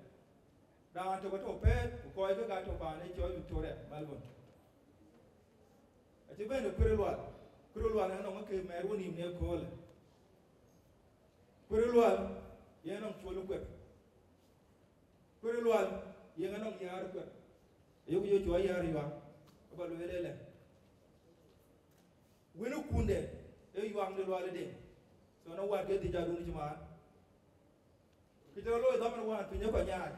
Raan tök atɔ̈ pɛɛt, ku kɔc ke ka tɔ̈ paan ë cɔɔl Victoria, Melbourne. Acï bɛ̈n ë Kuër Lual, Kuër Lual ënɔŋ ke mɛɛr wo nïïm në ëköölë. Kuër Lual, yen nɔŋ Cuɔl Kuër. Kuër Lual, yen nɔŋ Yar Kuër. Ayok jɔ cuɔl Yar Yuaŋ, aba lueel ëlë. Wën ë kunde, ee Yuaŋ de Lual Deŋ. So na wät ke dhic Adun cï maan. Kë cï rɔt looi dhaman wään piny ë kɔc nyaai.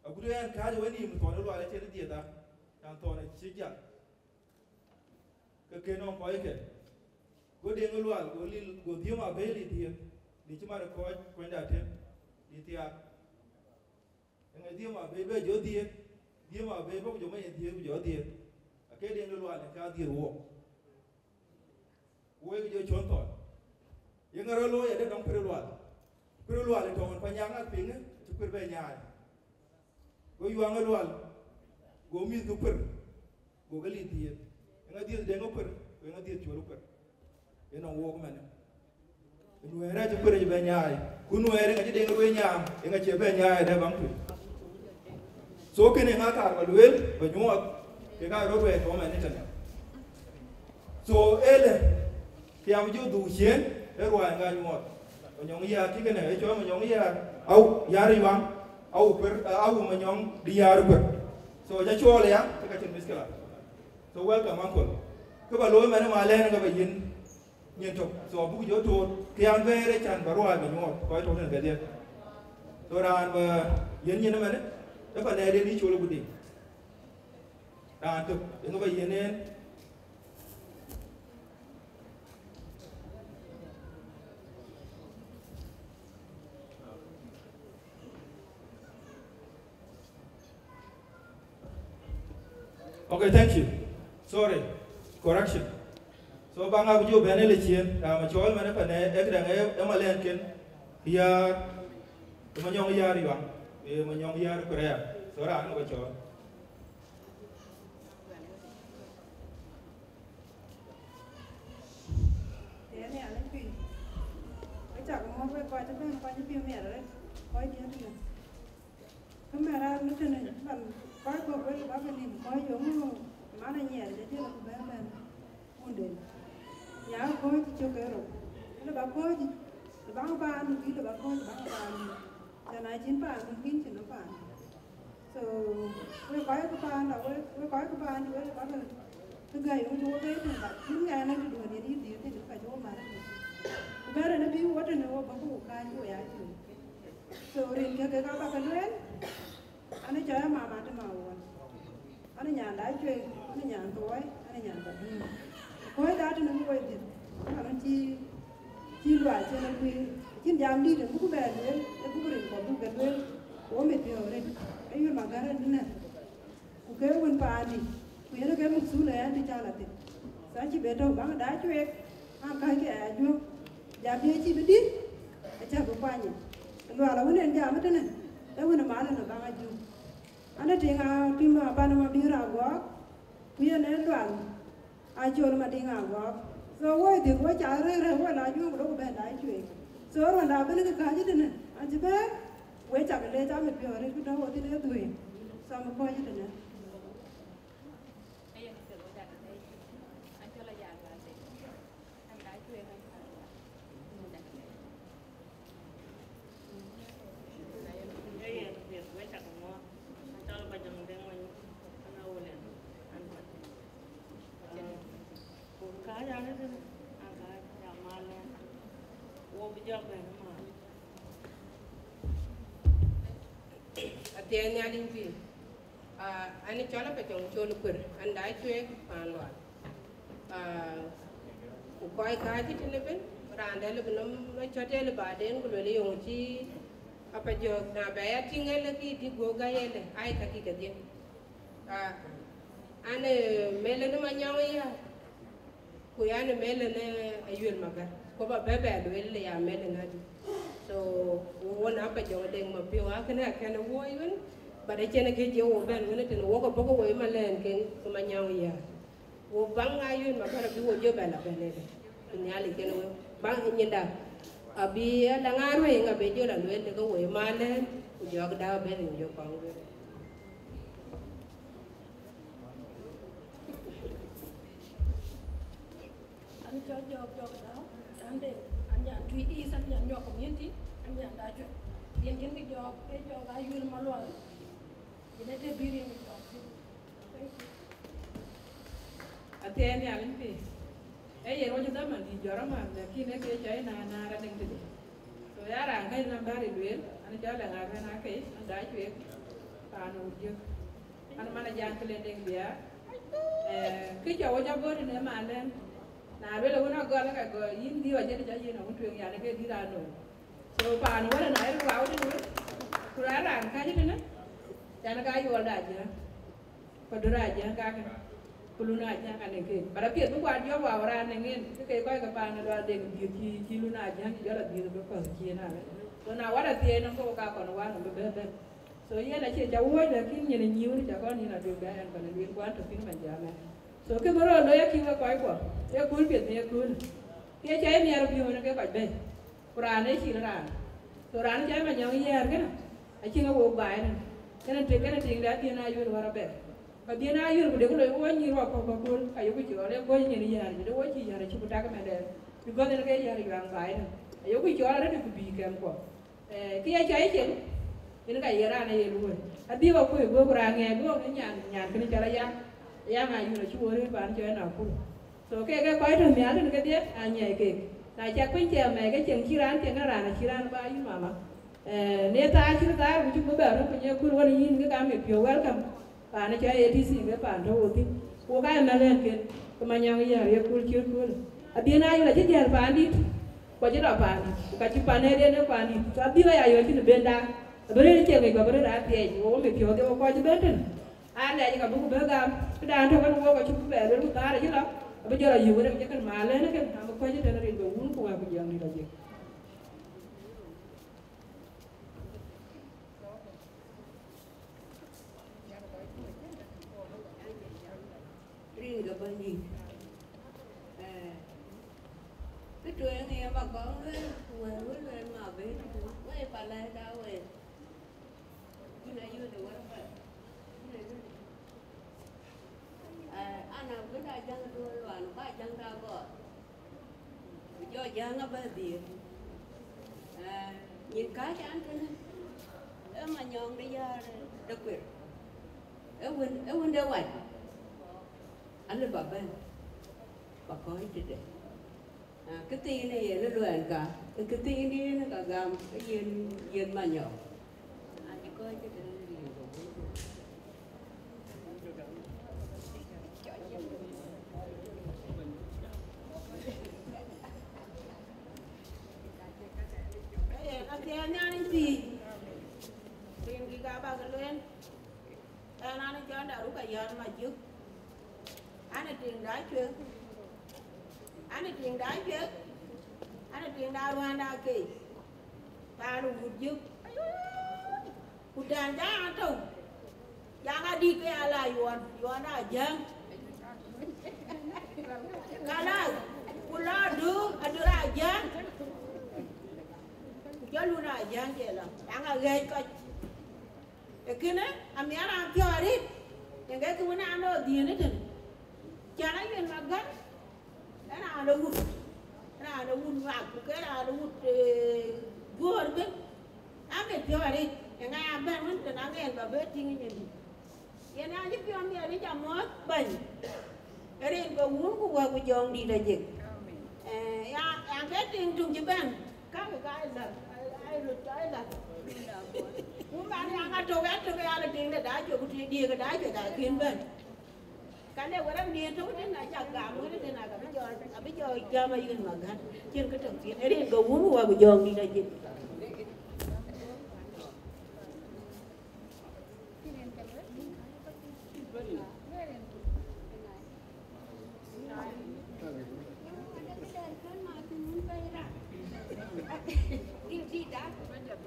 Agut ɛn kääc wën nïïm thɔn ë Lual acïn dhiëth a, yan thɔn acï jal. Ke ke nɔŋ kɔc ke. Go Deŋ ë Lual, go lil, go dhiëm Abëëu lil dhiëth. Lil cï mat ë kɔc kuɛnyda tën, lil thiaak. Eŋa dhiëm Abëëu bɛ jɔ dhiëth, dhiëm Abëëu bä ku jɔ many dhiëth ku jɔ dhiëth. Ake Deŋ de Lual ë ka dhiëth wok. Wek jɔ cɔn thɔn. Yeŋa rɔt looi ade nɔŋ Kuër Lual. Kuër Lual ë tɔ̈u wën Panyaŋ ŋak piŋ, cï Kuër bɛ nyaai. Go Yuaŋ ë Lual, go mïth ke Kuër, go ke lil dhiëth. Eŋa dhiëth Deŋ ë Kuër, ku eŋa dhiëth Cuɔl ë Kuër. Yen nɔŋ wok mɛnë. Nuɛɛr acï Kuër bɛ nyaai, ku Nuɛɛr eŋa cï Deŋ lueel nyaam, eŋa cï bɛ nyaai dɛ baŋ tuc. So kënë ŋa kaar ba lueel, ba nyuɔɔth, ke ka rɔt wɛɛr tɔ̈ mɛnë tënë. So ëlë, ke yam jɔ dhuk ciëën, ë ruaai ŋa nyuɔɔth. Manyɔŋ Yar cï kënë, ë cɔɔl Manyɔŋ Yar, au, Yar Yuaŋ, au Kuër, au Manyɔŋ de Yar Kuër. So ja cɔɔl ya, ke ka cïn miskila. So welcome, uncle. Kë ba looi mɛnë ma lɛ̈ɛ̈n ke ba yiën nyin tök. So abuk jɔ toor, ke yan bɛɛr ë can ba ruaai ba nyuɔɔth, kɔc tɔ̈u tën kedhie. So raan ba yiën nyin ëmɛnë, ë pa nɛɛr yen yï col ë guti. Raan tök, yeŋa ba yiën en. Okay, thank you. Sorry, correction. So baŋ abï jɔ bɛ̈n ëlë ciëën, raan ma cɔɔl mɛnë pa nɛɛr, ë këdäŋ ë, ë malɛɛnken, Yar, ë Manyɔŋ Yar Yuaŋ, ë Manyɔŋ Yar Kuër aya. So raan ë ba cɔɔl. Yen ya lɛc piny. Wek cak mɔ̈ɔ̈th wek kɔc cï bɛ̈n, kɔc cï piŋ miɛt arëët, kɔc diɛ̈n tënë. Kë mɛn raan në tënë, man kɔc kɔ̈k wek bä ke nïm kɔc yöŋ, man anyiɛɛr jɔ jël ku bɛ̈n bɛ̈n. Wunden. Nya kɔc cï cök ke rou. Lë ba kɔc, lë baŋ paandu, bï lë ba kɔc baŋ paandu. Cän acïn paandu, kïn cïn paandu. So, wek kɔc ke paanda, wek, wek kɔc ke paanda, wek bä ke, ke gäi wun cï wo bɛ̈ɛ̈i tën, but yïn ŋɛn ë tëduön yen yïn dhiëëth tën, ka cï wo mat ëtën. Ku bɛ̈ɛ̈r ënë bï wo tënë wo bä ku kääc wo ya cïn. So, rin kë kek aa bä ke lueel, an ë cɔɔl mama të ma wun. An ë nyan da cuëëc, an ë nyan thuɔɔi, an ë nyan ba duum. Kɔc da tën ku woi dhiëth, an ë cï, cï lual cïn ë kuiir. Cïn jam dït ë buk bɛ lueel, ë buk rin kɔ̈k buk ke lueel, ku wo mit piɔ̈u rin, ë yöl magär ënënë. Ku ke wën paandï, ku yen ke muk thun ë ɛn të cä la thïn. Tha cï be tɔ̈u baŋ da cuëëk, an käckë aya juöp. Jam bï cï bï dït, acä bï kuany yic. Lual awën en jam ëtënë, ee wën ë mal ënë baŋ ajuöp. An ë tiŋ a tim apan ë Madiŋ Agɔɔk, ku yen ee Lual Acol Madiŋ Agɔɔk. So woi dhiëth wo ca rëër rëër wo la juöp ku lok bɛ̈n da cuëëk. So ruɔnda abënë kë kääc ëtënë, an cï bɛ̈ɛ̈r, wek cak leec amit piɔ̈ɔ̈th arëët ku tɔ̈u wo thïn ë dhuëëŋ. So am kɔ̈ɔ̈c ëtënë. Aka jam alë, wo bï jɔ bɛ̈n ëmën. Athiɛɛi Nhialic pïïr. Ah, an cɔl Apajɔŋ Col Kuer, an da cueek paan Lual. Ah, ku kɔc kääc tënë bën, raan dɛ̈ lëbï nɔm cɔ̈t ëlë baden, ku lueel yöŋ cï Apajɔŋ na bɛ ya tïŋ ëlë kï dï guɔ̈k gäi ëlë, ai ka kï kedhie. Ah, an, eh, mɛlë në Manyɔŋ ya, ku yan ë mɛlë në Ayuel Magar, ku ba bɛ bɛ lueel le ya mɛlë në adï. So, wo na Apajɔŋ Deŋ Mapiɔ̈u, akënë akënë wo yun, but acïn kë jɔ wo bɛ̈n wën tënë wok abɔ̈ ke wo ë malɛ̈n ke, ke Manyɔŋ ya. Wo baŋ Ayuel Magar abï wo jɔ bɛ la bɛ̈n ëlë. Ku Nhialic kenë wek. Baŋ nyinda. Abï adaŋ aruëëŋ abï jɔ la lueel le ke wo ë malɛ̈n, ku jɔk da bɛ̈n jɔ kɔŋ lueel. An cɔl Jɔk Jɔk Dau, an de, an nyan Tui East, an nyan Nyuak community, an nyan da Juëc. Yen kën kë jɔk, ke jɔk Ayuel Malual, yen ë të bï riɛm jɔk. Thank you. Athiɛɛi Nhialic pïïr. Ee yen wɔ cï dhaman dït jɔt amär, lakin ee ke cɔi na naar adɛŋ tëde. So ya raan kɛc nɔm bä ri lueel, an cɔl Lɛŋ Aruɛn Akei, an da Cueek, paan Wut Jiëk. An man a Jaŋ Kilëndeŋ Biaar. Eh, kë cä wo jɔ bɔ̈ tënë malɛn. Na lueel wën agɔl ka gɔl, yïn dhïïu acïn cä yen awun tueŋ, yan ke dït anɔm. So paan wën na ë ruaau tënë wën, ku raan raan kääc tënë, yan ka yuɔl da jiëŋ. Ku döt Ajiëŋ kakë, ku Lun Ajiëŋ anë keek. But apiɛth bï kuat jɔ wau raan në ŋen, kë ke kɔc ke paan ë Lual Deŋ dhiëth cï, cï Lun Ajiëŋ cï jɔ la dhiëth bï kɔ̈th cï en alë. So na wat athiɛɛi nɔm ke wo ka kɔn wan nɔm bï bɛ̈n bɛ̈n. So yen acie ca wuɔ̈c, lakin nyin ë nyiu ni ca kɔn yïn aduëk bɛ ɛn kɔn ë lueel kuan tɔ̈ thïn man jam ɛn. So kë bï rɔt looi akï wek kɔc kuɔ, ee kööl piɛth në ye köölë. Kë ca ye miɛt piɔ̈u në ke kɔc bɛ̈i. Ku raan ë cil raan. So raan cä Manyɔŋ Yäär kënë, acïn ë wok baai tën. Kënë tik, kënë tiŋde adhien Ayuel wär abɛ̈. Ka dhien Ayuel ku dek loi wo nyïïr wä kɔ̈k aköl, ka yoku cɔɔl ë guɔ̈c nyin Yäär, jëde wo cï Yäär acï ku tak mɛdɛɛr. Because en ke Yäär yuaŋ baai tën. Ayoku cɔɔl arëët ku bïï kɛmkuɔ. Eh, kë ye cɔi cieŋ, yen ka ye raan aye luöi. Adhil wa kuöc guöp raan ŋɛɛc guöp në nyan, nyan kënë cɔl Ayaŋ. Ayaŋ Ayuel acï wo rëër paan cɔl Nakuru. So ke ke kɔc tɔ̈ nhial tën kedhie, a nyiɛc keek. Na cak piny cɛ mɛɛc ke cieŋ cï raan cieŋ, ke raan acï raan ba yïn mama. Eh, ne thaar cï thaar ku cï bï bɛ röt piny ë kul wën yïn ke ka mit piɔ̈u welcome. Paan cɔl A D C ke paan tɔ̈ wo thïn. Ku ka ye mɛ̈lɛ̈nken, ke Manyɔŋ Yäär ye kul cït kul. Adhien Ayuel acï jäl paandït, ku acï lɔ paandït, ku ka cï pan ëden ë paandït. So adhil aya yɔl cïn ë ben da, abï rëër cieŋ yic, ku abï rëër athiɛɛc, wo mit piɔ̈u dhie wo kɔc bɛ̈n tën. Alɛc ka bï ku bï gam, këdan tök kën wok acuk bï bɛ luel ku thaar acï lɔ, abï jɔl ayuk rem cï kën mal lɛ̈n ëkën, abï kɔc ëtën rin ke wun ku wɛ̈ɛ̈r ku jiɛɛm dït ajik. Rin ke Bɛ̈nydït. Eh, kë tueŋ ë ye ba kɔŋ lueel, ku wɛ̈ɛ̈r wën lueel ma ben, wek pa lɛ̈ɛ̈t aa wek. Yïn Ayuel ë wär bɛ̈n. Yïn Ayuel. Eh, an, abï da jäŋ duɔ̈ɔ̈r luan, ba jäŋ da gɔɔr. Ku jɔ jäŋ abä dhiëëth. Eh, nyin kääc an tënë, ee Manyɔŋ de Yäär de Kuer. Ee wën, ee wën de wac. Alë ba bɛ̈n, ba kɔ̈ɔ̈c tëde. Ah, këthiin ë yen ë luɛɛn ka, ë këthiin yen ka gam, ë yen, yen Manyɔk. Acï kɔc cï tënë rin. Ee, athiɛɛn Nhialic pïïr, rin kï ka bak lueel. Ɛn an, Jɔn Daruk Ayär Majök. An, ë tiŋda Cuek. An, ë tiŋda Cuek. An, ë tiŋda Ruanda Kei. Paan Wut Jök. Ku tɛ̈n ja an tɔ̈u. Jaŋ adït ke ya la yuɔn, yuɔn Ajiëŋ. Kalas, ku lɔ du, adu Ajiëŋ. Ku jɔ lun Ajiëŋ cï lɔ. Jaŋ aɣɛ̈ɛ̈c kɔc. Ee kënë, amiɛt raan piɔ̈u arëët, yen ke kë wën aa nɔɔk dhiën ëtënë. Cän Ayuel Magar, ee raan ë wut, raan ë wut ŋak, ku ke raan ë wut, eh, guöör ëbën. Amit piɔ̈u arëët, yen ŋa ya bɛ̈n wën tën aŋɛɛn ba bɛ tïŋ ë nyin dït. Yen an cï piɔ̈u miɛt yic amɔ̈ɔ̈th bɛ̈ny. Ee rin ke wun ku wɛ̈ɛ̈r ku jɔŋdït ajik. Eh, ya, ya ke tiŋ tuŋ cï bɛ̈n. Ka ke ka ë läth, ë, ë röt, ë läth. Ku man ya ŋa tök, ya tök ya lɔ tiŋ de da cuɛ, ku tiŋ diëëk da cuɛ da kën bɛ̈n. Ka le wërɛm diëër tök tën, acak gam wërë tën, aka bï jɔ, abï jɔ jam ayï Magät. Cïn kë tök thiin, rin ke wun wa ku jɔŋ dït ajï.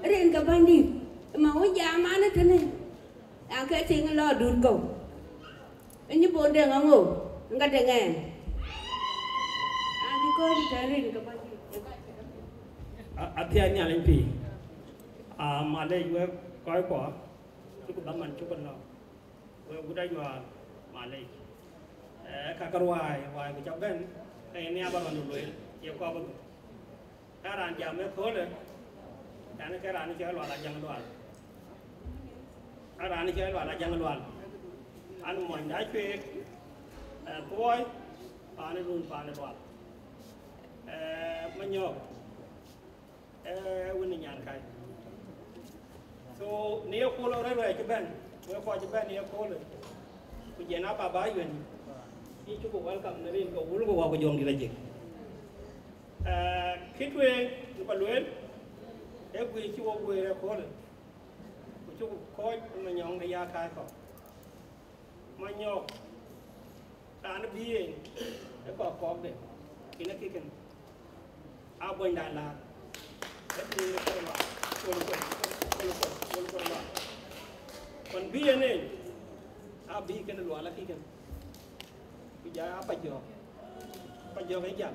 Rin ke bändït, ma wun jam an tënë, an ke tiŋ lɔ dut kɔ̈u. Inyi bon de ŋaŋo, ŋa de ŋɛn. An cï kɔ̈ɔ̈c tɛ̈n rin ke bändït. A- Athiɛɛi Nhialic pïïr. A, malec wek kɔckuɔ, cuk dhaman cuk nɔ̈k. Wek wut Ayual, malec. Eh, ka ke ruaai, ruaai ku cak bɛ̈n, ke yen ya ba rɔn lueel, ye kɔɔr bï. Ka raan jam ëköölë, yani ke raan cɔl Lual Ajaŋ Lual. Ka raan cɔl Lual Ajaŋ Lual. An mony da cueek, eh, thuɔɔi, paan ë run, paan ë Lual. Eh, Manyɔk. Eh, wën ë nyan kai. So, në ye kööl rɛ̈ɛ̈r wɛ̈ɛ̈r cï bɛ̈n, wek kɔc cï bɛ̈n në ye kööl. Ku jɛn aa baba yuen. Yïn cuk welcome në rin ke wul ku wa ku jɔŋdït ajik. Eh, kë tueŋ ku ba lueel, ee guiir cï wok guiir ëköölë. Ku cuk kɔc ë Manyɔŋ de ya kai kɔ̈k. Manyɔk, raan bï en ë kɔk kɔɔkde, yen ë kikën, aa bɔnyda laar, ë piny ë kɔc lual, kɔc kɔc, kɔc kɔc, kɔc kɔc lual. Kɔn bï en en, aa bï kën lual ë kikën, ku ja aa pa jɔɔk, pa jɔɔk ë jal.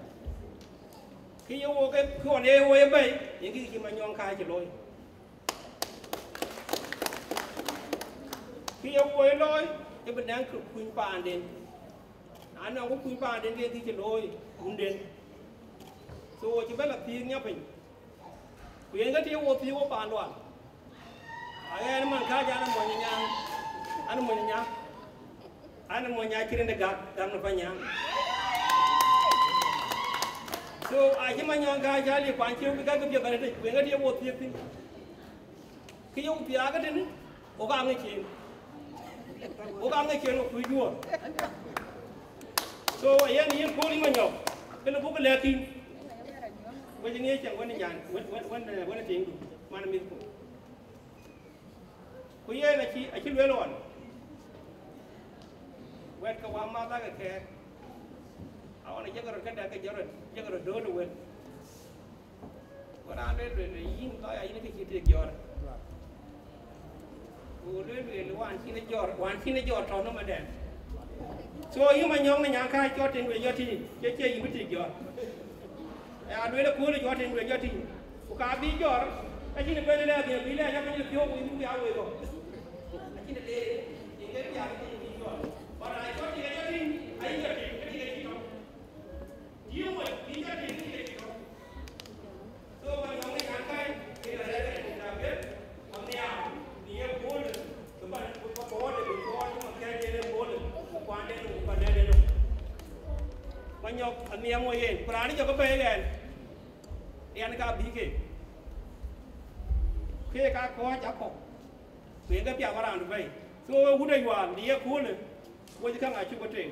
Kë ye wok ë, kë ɣɔn ye wok ë bɛ̈i, yen kï cï Manyɔk kääc cï looi. Kë ye woi looi, ë bï nɛŋ kë kuny paanden. Na nɔŋ kë kuny paanden, ke dhïc cï looi kunden. So, wo cï bɛ lɔ thiëëk nya piny. Ku yen ke tï wo thiëëk wo paan lual. Aɣɛn man kääc an, mony nya, an, mony nya, an, mony nya cï rin de gak, gak në Panyaŋ. So, acï Manyɔk kääc cä liu, kuan cï bï gak kë piɛth arëtic, ku yen ke tï wo thiëëk thïn. Kë yök piaak ëtënë, wo ka ŋic en. Wo ka ŋic en, wo kuc Juɔ̈ɔ̈r. So, yen, yen kööl yï Manyɔk, kënë buk lɛ̈k yïn. Wec ŋiëc cäŋ wën nyan, wën, wën, wën, wën tiŋdu, man mïthku. Ku yen acï, acï lueel ɣɔn. Wɛ̈t ke wämäth ake kɛ̈ɛ̈k. Aɣɔn ajëk röt këdë ke jɔt röt, jëk röt dööt ë wël. Ku raan lueel, lueel, lueel, yïn lɔya, yïn kë cï tik jɔ̈ɔ̈r. Ku lueel, lueel, wään cïn ë jɔ̈ɔ̈r, wään cïn ë jɔ̈ɔ̈r tɔ̈ nhom ëdɛn. So, yï Manyɔk në nyan kääc cɔl tiŋ, lueel jɔ tïŋ, cie, cie yïn bï tik jɔ̈ɔ̈r. Aya lueel ëköölë cɔl tiŋ, lueel jɔ tïŋ. Ku ka bï jɔ̈ɔ̈r, ka cïn ë bɛ̈n ëlë adhiëëŋ, bï lɛɛc abɛ̈ny ë piɔ̈u, ku yïn bï ya wei kɔ̈u. Acïn ë leer, yïn ke piath, yïn bï jɔ̈ɔ̈r. But na cɔl tiŋ, jɔ tïŋ, ayï jɔ tïŋ, ke tik acï tɔ̈. Manyɔk anhiɛɛm wo yen, ku raan jɔkë bɛ̈ɛ̈i ɣɛn, riɛn ka bï ke, ke ka kɔ̈ɔ̈c akɔ̈u, ku yen ke piath ë raan bɛ̈ɛ̈i. So, wut Ayual, në ye köölë, wec käŋ acuk ke teŋ.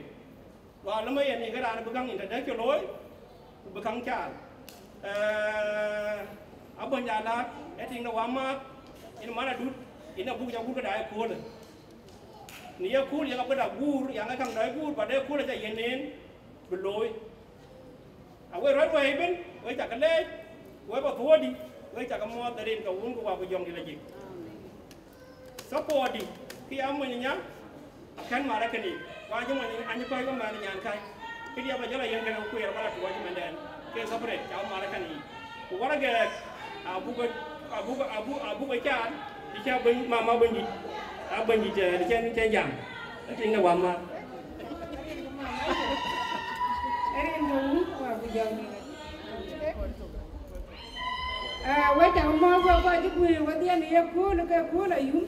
Lual lëmë yen ë ke raan bï käŋ introduction looi, ku bï käŋ caal. Eh, abɔny da laar, ë tiŋ de wämääth, yen man adut, yen abuk jɔ guur këda ëköölë. Në ye kööl yen abï da guur, yen ë käŋ dɔc guur, but ëköölë aca yen en bï looi. Awek rɔt wɛ̈ɛ̈c ëbën, wek cakë leec, wek pa thuɔɔ̈dï, wek cakë muɔɔth rin ke wun ku wa ku jɔŋdït ajik. Support dï, kë ya mony nya, akën marë kënë, ku acï mony, acï kɔc ke mɛn nyan kai, kë diɛ̈ ba jɔl a yen kënë kueer ba la tuɔɔc mɛndɛn, ke separate, ca marë kënë. Ku waragɛɛk, abuk, abuk, abuk, abuk caar, të cä bɛ̈ny, mama bɛ̈nydït, a bɛ̈nydït, eh, të cɛn, cɛn jam, ë tiŋ de wämääth. Rin ke wun ku wa ku jɔŋdït. Ah, wek cak mɔ̈ɔ̈th wek kɔc cï guëër wedhie në ye kööl ke kööl ayum.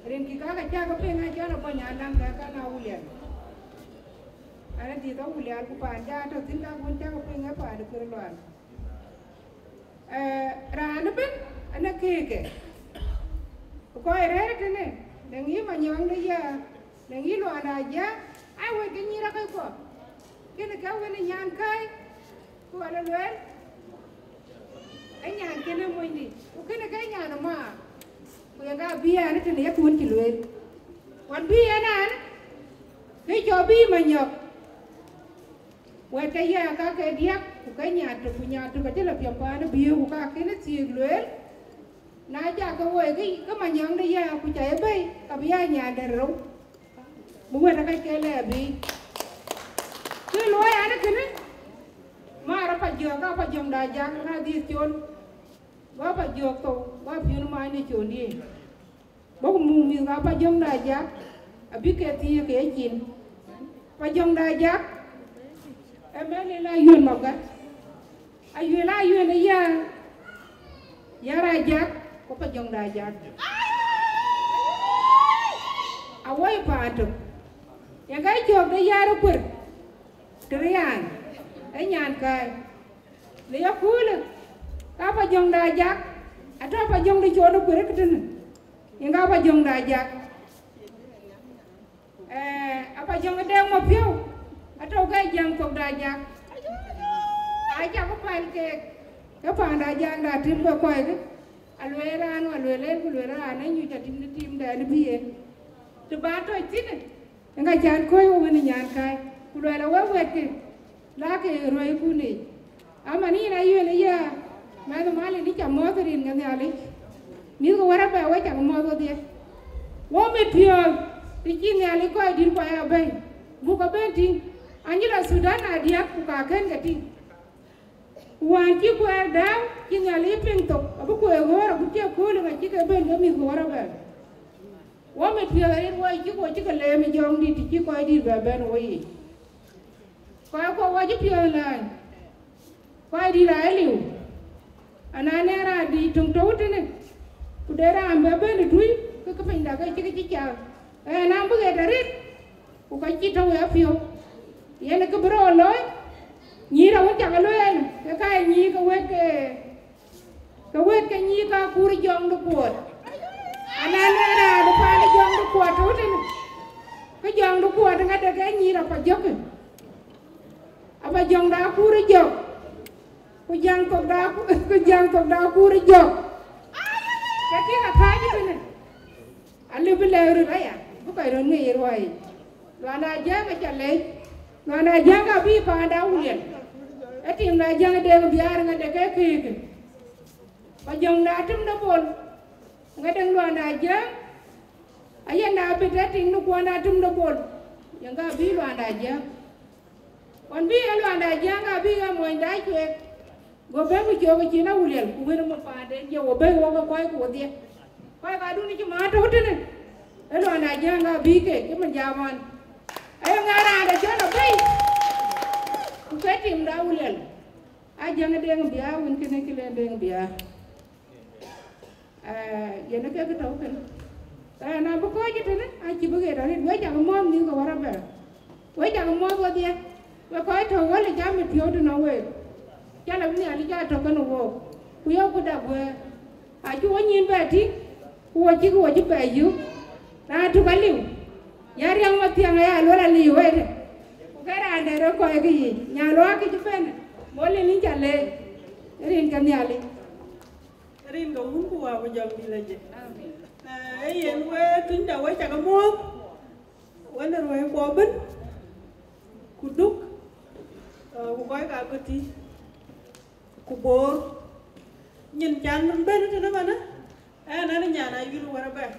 Rin kï kakë cak piŋ acɔl abɔny alaŋ ke kan Awulian. An adït Awulial ku paan ja tɔ̈ thïn, ka wën cäk piŋ ë paan ë Kuër Lual. Eh, raan ëbën anɔŋ keek, kɔc rɛ̈ɛ̈r tënë, nɔŋ yï Manyɔŋ de ya, nɔŋ yï Luanda ja, ai wek ke nyïïr akɔckuɔ. Kënë ke wën ë nyan kääi, ku wën ë lueel, ë nyan kënë monydi, ku kënë ke nyan ë maar. Ku yen ka bï ɛn tënë yak wën cï lueel. Wën bï ɛn ɛn, ke cɔk bï Manyɔk. Wɛ̈t ke ya ka ke diäk, ku ke nyan tök, ku nyan tök acï lɔ piɔ̈u paan ë biëëu, ku ka kënë thiëëk lueel. Na ja ke woi, ke, ke Manyɔŋ de ya, ku ca ye bɛ̈i, ka bï ya nyan de rou. Bï wɛ̈t ë kɔc ke lɛɛr bï. Kë luɔi ɛn kënë, maar Apajɔŋ, ka Apajɔŋ da jak, na dhiëth con. Bä Apajɔŋ thou, bä piɔ̈n mac në con dië. Bä ku muk mïth ka Apajɔŋ da jak, abï ke thiëëk ke cin. Apajɔŋ da jak, ë mɛn ë la yuen mɔ̈k gät. Ayuel, ayuel ë ya, ya ra jak, ku Apajɔŋ da jak. Awoi paan tök. Yen ka cɔ̈k de ya rɔ kuër, të riaan, ë nyan kääi. Në yaköölë, ka Apajɔŋ da jak, atɔ̈ Apajɔŋ de cɔɔt ë kuër ë këtënë. Yen ka Apajɔŋ da jak. Eh, Apajɔŋ ë Deŋ Mapiɔ̈u, atɔ̈ ke Jäŋ thok da jak. Acak päl keek, ke paan da jak da tim ke kɔckë. Alueel raan, alueel en, ku lueel raan ë nyuc atim në tim dɛn bï en. Të ba tɔc thïnë, ë ŋa can kɔ̈ɔ̈c wek wën ë nyan kääi, ku luɛɛl awek wɛ̈tkë, lakë ruɔikun yic. Aman yïn ayuel ë ya, mɛnh Malin, ë ca mɔ̈ɔ̈th rin ke Nhialic. Mïthkë wär abɛ, wek cak mɔ̈ɔ̈th wedhie. Wo mit piɔ̈ɔ̈th, të cï Nhialic kɔc dït kua ya bɛ̈i, buk abën tïŋ, anyï lɔ Thudan na diäk, ku ka kën ke tïŋ. Ku wään cï kuɛɛr dääu, cï Nhialic piŋ thok, abï kueer ɣöör, abï cï kööl ë ŋa cï ke bën ke mïthkë wär abɛ. Wo mit piɔ̈ɔ̈th arëët woi cï, wo cï ke leem ë jɔŋdït, të cï kɔc dït bɛ bɛ̈n wo yic. Kɔc kuɔ wɔ cï piɔ̈ɔ̈th lääny, kɔc dït aa liu. Ana nɛn raan dït töŋ tɔ̈u tënë, ku de raan bɛ bɛ̈n ë tui, ke ke pinyda ke cï ke cï cal. Ɛn, an bï ɣet arëët, ku ka cï tɔ̈u ë apiɔ̈u. Yen kë bï rɔt looi, nyïïr awën cak looi ɛn, ke ka ye nyïïr ke wët ke, ke wët ke nyïïr ka kuur jɔŋ de kuɔɔt. Ana nɛn raan de paan de jɔŋ de kuɔɔt tɔ̈u tënë, ke jɔŋ de kuɔɔt ŋa de ke nyïïr Apajɔŋ. Apajɔŋ da kuur jɔk, ku Jäŋ thok da ku, ku Jäŋ thok da kuur jɔk. Ke tïŋ akääc tënë. Alë bï lɛ̈k röt aya, bï kɔc röt ŋic ë ruɔi yic. Luanda Jäŋ aca lec, Luanda Jäŋ ka bï paanda Awuliɛl. Ë tim da Jäŋ ë Deŋ Biaar ŋa de ke këëkë. Apajɔŋ da tim de Bol, ŋa de Luanda Jäŋ. Ayen da bï tɔ tim de kuɔn da tim de Bol, yen ka bï Luanda Jäŋ. Ɣɔn bï ye Luanda Jäŋ ka bï ye mony da cuek. Go bɛ̈n ku cök ë cin Awuliɛl, ku wën ë muk paanden, ye wo bɛ̈i wok ë kɔc ku wodhie. Kɔc kadun cï mat tɔ̈u tënë, ë Luanda Jäŋ ka bï kek, cï min jam ɣɔn. Aye ŋɛk raan de cɔl abɛ̈i, ku ke tim da Awuliɛl. A Jäŋ ë Deŋ Biaar wën kënë cï len Deŋ Biaar. Eh, yen ë kek tɔ̈u kënë. Eh, na bï kɔc ë tënë, acï bï ɣet arëët, wek cak muɔ̈ɔ̈th mïth ke wär abɛ̈r. Wek cak muɔ̈ɔ̈th wedhie, wek kɔc tɔ̈u ɣöl ë jam mit piɔ̈u tënɔŋ week. Ca lɔ bï Nhialic ca tɔ̈ kenë wook, ku yɔ̈ɔ̈k ku dak guɛ̈ɛ̈r. Acï wo nyïïn bɛ tïŋ, ku wo cïk wo cï bɛ yök. Raan tök aliu, ya riɛŋ mathiäŋ aya luel aliu ëtë. Ku ke raan dɛ̈t rɔt kɔc kë yiic, nyan luaak kë cï bɛ̈n, Molin yïn ca leec, rin ke Nhialic. Rin ke Wun ku Wät ku Jɔŋdït Lajik. Amen. Eh, ee yen we tuny da we cak muɔ̈ɔ̈th, wën ë ruɛ̈i kuɔ bën, ku duk, eh, ku kɔc ka bï tï, ku boor. Nyin can bën tënë manë, ɛn, ɛn nyan Ayuel wär abɛ̈r.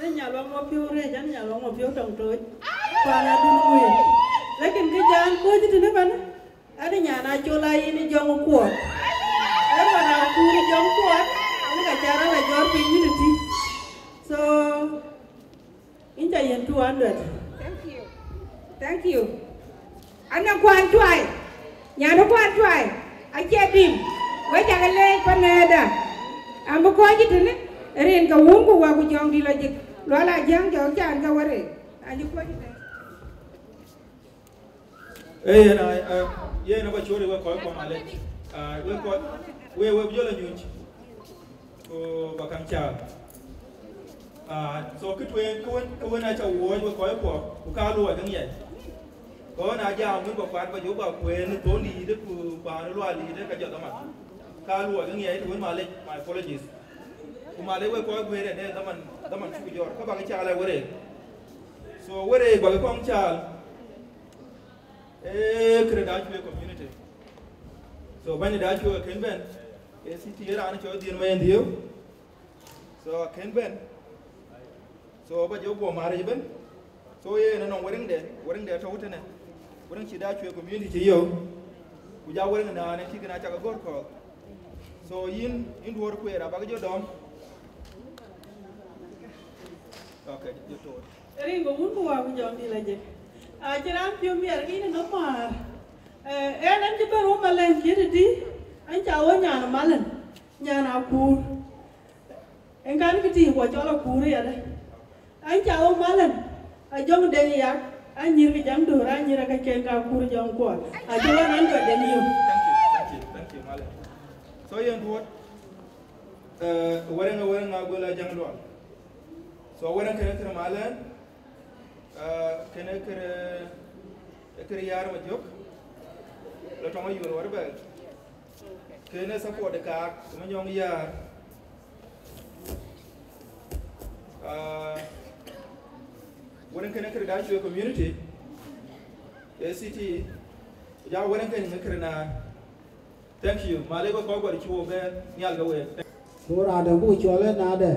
Ɛn nya luaŋ wɔ piɔ̈u rëëc, ɛn nya luaŋ wɔ piɔ̈u tɔŋ tooc. Paan adun ŋuëën. Lakin kë jam kɔc tënë manë, ɛn nyan Acol Ayïn Jɔŋ Kuɔɔt. Ɛn man akuur Jɔŋ Kuɔɔt, ɛn ka ca rɔt la jɔt piny yïn ëtï. So, yïn ca yiën two hundred. Thank you. Thank you. Anɔŋ kuan tuai. Nyan kuan tuai. Acie dim. We cak leec panëda. Am bï kɔc tënë, rin ke Wun ku Wät ku Jɔŋdït Lajik. Lual Ajäŋ jɔk can ke wär. An cï kuɔc tënë. Ee, yen a, eh, yen a ba cɔɔl we kɔc kuɔ malec. Ah, we kɔc, we, we jɔl a nyuc. Ku ba kaŋ caal. Ah, so kë tueŋ, kë wën, kë wën aca wuɔ̈ɔ̈c we kɔc kuɔ, ku ka luɔi ke ŋiɛc. Kɔn a jam wën ba kuat ba jɔ ba kueen thon dïït ku paan lual dïït ka jɔ dhaman. Ka luɔi ke ŋiɛc të wën malec, my apologies. Ku malec we kɔc guëër ënë dhaman, dhaman cuk jɔt. Ka ba ke caal a wërë. So wërë ba ke kɔŋ caal. Ee, kërë da cuë community. So bäny da cuë kën bɛ̈n. Ee, city raan cɔ dhiën ma yen dhieu. So kën bɛ̈n. So ba jɔ guɔ marriage bɛ̈n. So yen ënɔŋ wëriŋde, wëriŋde tɔ̈u tënë. Wëriŋ cï da cuë community cï yök. Ku ja wëriŋ naan ë tïk na cak gɔ̈r kɔ̈ɔ̈th. So yïn, yïn duɔ̈ɔ̈r kueer abak jɔ dɔm. Okay, jɔ toor. Ringo wun ku wa ku jɔŋ dï la jek. A cï raan piɔ̈u miɛr ke yïn ënɔm määr. Eh, en, en cï bɛ̈n wä malɛn cï tëtï, en ca wä nyan malɛn, nyan akuur. En kan kë tïŋ kuɔ cɔl akuur yadë. En ca wä malɛn, a jɔŋ den yak, a nyïr kë jam döör, a nyïr a ka cen ka akuur jɔŋ kuɔ. A cï wä raan dɔ den yök. Thank you, thank you, thank you, malɛn. So yen duɔ̈t, eh, wërëŋ, wërëŋ a gol a jam lual. So wërëŋ kënë kënë malɛn, eh, kënë kënë, kënë yar ma jök. Lɔ tɔŋ a yol wär bɛ̈. Kënë support de kaak, ke ma nyɔŋ yar. Ah, wërëŋ kënë kënë da cuë community, A C T, ja wërëŋ kënë kënë na. Thank you. Malek we kɔc guɔ cï wo bɛ̈n nhial ke week. Ku raan dɛ̈ buk cɔl ë nadë,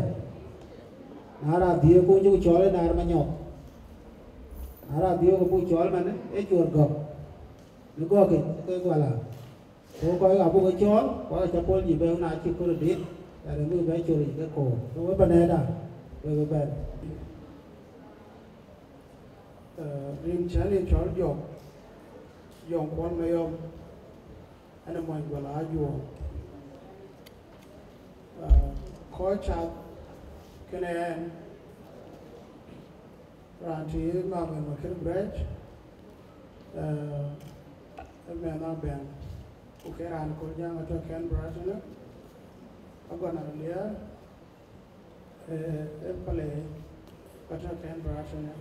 na raan dhiëëu ku cuk cɔl ë naar manyɔk. Na raan dhiëëu ke buk cɔl man ë cuɔr gɔ̈k. Në gɔ̈k ke guala. Ku kɔc abuk cɔl, ku aka cä pol jï bɛ̈n na cï kor dït, ya dɛ̈ buk bɛ col yic ke koor. Ke we bä nɛɛda, we bï bɛ̈n. Eh, rin cän ye cɔl Jɔk, Jɔk Kuɔl Mayɔm, ɛn ë mony Guala Ajuɔɔŋ. Eh, kɔc cath kënë ɛn, raan tï Maluel Makër Gurɛc, eh, ë mɛnh Abɛ̈ŋ, ku ke raan Kolnyaŋ atɔ̈ Canberra tënë, agɔn Aliɛɛr, eh, ë pale ka tɔ̈ Canberra tënë,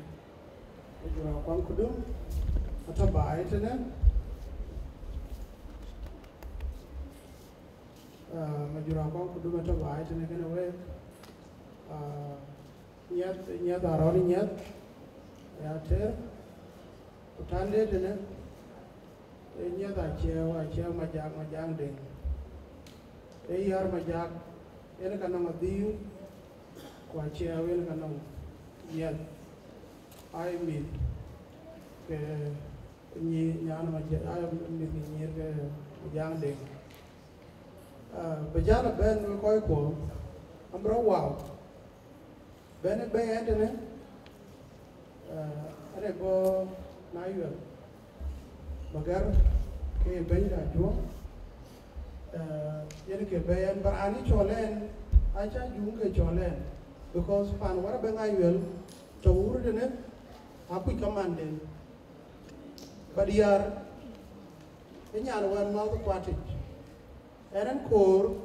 ku jura kuan kudum atɔ̈ baai tënë, ah, ma jura kuan kudum atɔ̈ baai tënë kënë week, ah, nyiɛth, nyiɛth arɔ̈ɔ̈r nyiɛth, ya tëër, ku tande tënë, ee nyiɛth aciɛɛu, aciɛɛu Majak, Majak Deŋ. Ee yär Majak, yen ka nɔŋ adhiu, ku aciɛɛu yen ka nɔŋ nyiɛth. Ai mïth ke nyi-, nyan Maja-, ai mïth ke nyïïr ke Majak Deŋ. Ah, bï jäl abɛ̈n wek kɔc kuɔ, abï rɔt wau. Bɛ̈n ë bɛ̈i ɛn tënë, eh, ɛn ë bɔ̈ Nayuɛl Bagɛr ke ye bɛ̈ny de Ajuɔŋ, eh, yen ke bɛ̈i ɛn, but raan ë cɔl ɛn, acä juŋ ke cɔl ɛn, because pan wär abɛ̈ Nayuɛl tɔ̈ wur tënë, akuc kamanden. But yär ë nyan wɛ̈n mɔ̈th kuatic. Ɛn ɛn koor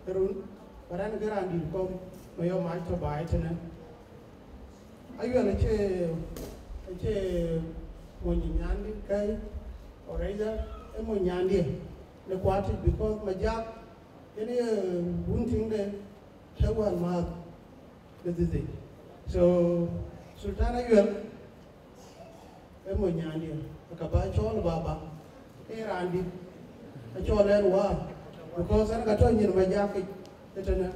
ë run, but ɛn ke raan dït kɔm, Mayɔm Mac tɔ̈ baai tënë. Ayuɛl acie, acie mony nyandï kɛ̈i, or either ë mony nyandiɛ̈ në kuatic, because Majak yen ye wun tiŋde, ke wään määth në dhithic. So, Sultan Ayuɛl, ë mony nyandiɛ̈, ka bä cɔɔl baba, ke raan dït, acɔl ɛn wäär, because ɛn ka tɔ̈ nyin Majak yic ëtënë,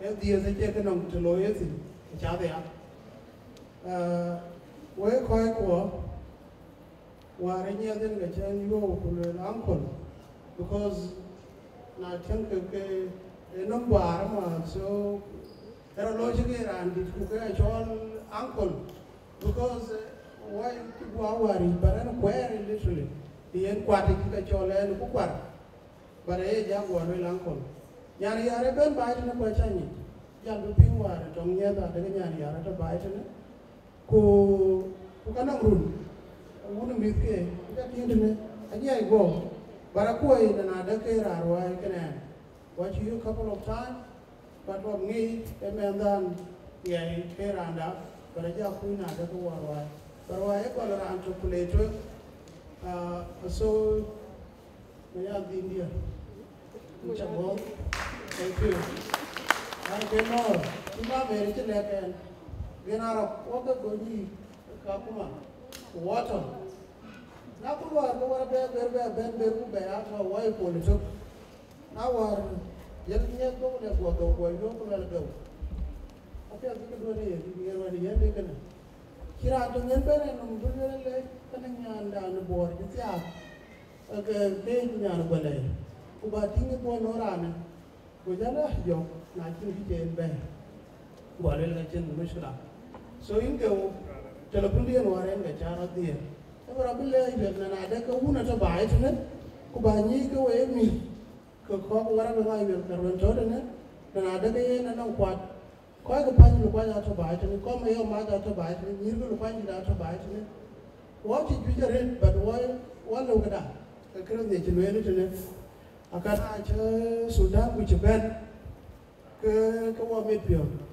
ë dhiëëth acie kë nɔŋ të looi ethïn, ë cath ya. Ah, wek kɔc kuɔ, wäär ë nyiɛth yen ka cän yuɔ̈ɔ̈k ku lueel uncle, because na tiɛ̈ŋ ke, ke ë nɔm wäär amääth, so, ë rɔt looi cï ke raan dït ku ke acɔl uncle. Because, eh, why cï guɔ wäär yic, but ɛn kuɛɛr yic literally. Yen kuat yic ka cɔl ɛn ku kuar. But aye jak guɔ lueel uncle. Nyan yär ëbɛ̈n baai tënë ku acä nyic. Jal bï piŋ wäär tɔŋ nyiɛth adek nyan yär atɔ̈ baai tënë. Ku, ku ka nɔŋ run. Wun mïthke, ka tïŋ tënë, anyiɛc guɔ, bara kuɔi nën adë ke raan ruääi kënë. Watch you couple of time, but wɔ ŋic ë mɛnhdan, ŋiɛc ke raanda, bara ja kuc nadë ke wɔ ruääi. Bara wɔ ë gɔl raan tök ku le tueŋ, ah, so, me ya dhil diɛr. Inca guɔ. Thank you. An ke nɔɔr, cï ma mɛɛr cï lɛ̈k ɛn. Gen Arok, wɔ ke gɔny yï, Kakuma, ku wɔ tɔ̈. Na ku luɔɔr ke wɔ bɛ ber bɛ bɛ̈n ber ku bɛ ya tɔ̈ wɔ ë pol ëtök. Na wäär, yɛn ŋiɛth bɔ̈ ku lɛ guɔ dhou, guɔ yöök ku luɛl geu. Apiɛth bï këduɔ̈n ë ye bï ŋiɛr wɛ̈t yɛn dë kënë. Cï raan tök ŋiɛn bɛ̈n ë nɔm bï lueel le, kënë nyandan ë Bor cï thiaak. Ake keec nyan guɔ lɛɛr, ku ba tïŋ ë guɔ nɔ̈k raanë, ku jɔl ë jɔk, na cïn kë cï en bɛ̈ɛ̈r, guɔ luel ka cïn muckila. So yïn ke wo, telepundiɛn wäär en ke cä rɔt dhiëër. Ë bï rɔt bï lɛɛc lueth nɔn adë ke wun atɔ̈ baai tënë, ku ba nyic ke we mïth, ke kɔ̈k wärä bï ŋa yuel ke ruën tɔ̈ tënë, nɔn adë ke yen anɔŋ kuat. Kɔc ke päny lukuany atɔ̈ baai tënë, kɔc ke yɔm mac atɔ̈ baai tënë, nyïïr ke lukuany dït atɔ̈ baai tënë. Wɔ cï juëc arëët, but wɔ, wɔ lëu këda, ke kërë dhiëc cï lueel tënë. Akan acï Sultan ku cï bɛ̈n, ke, ke wɔ mit piɔ̈ɔ̈th.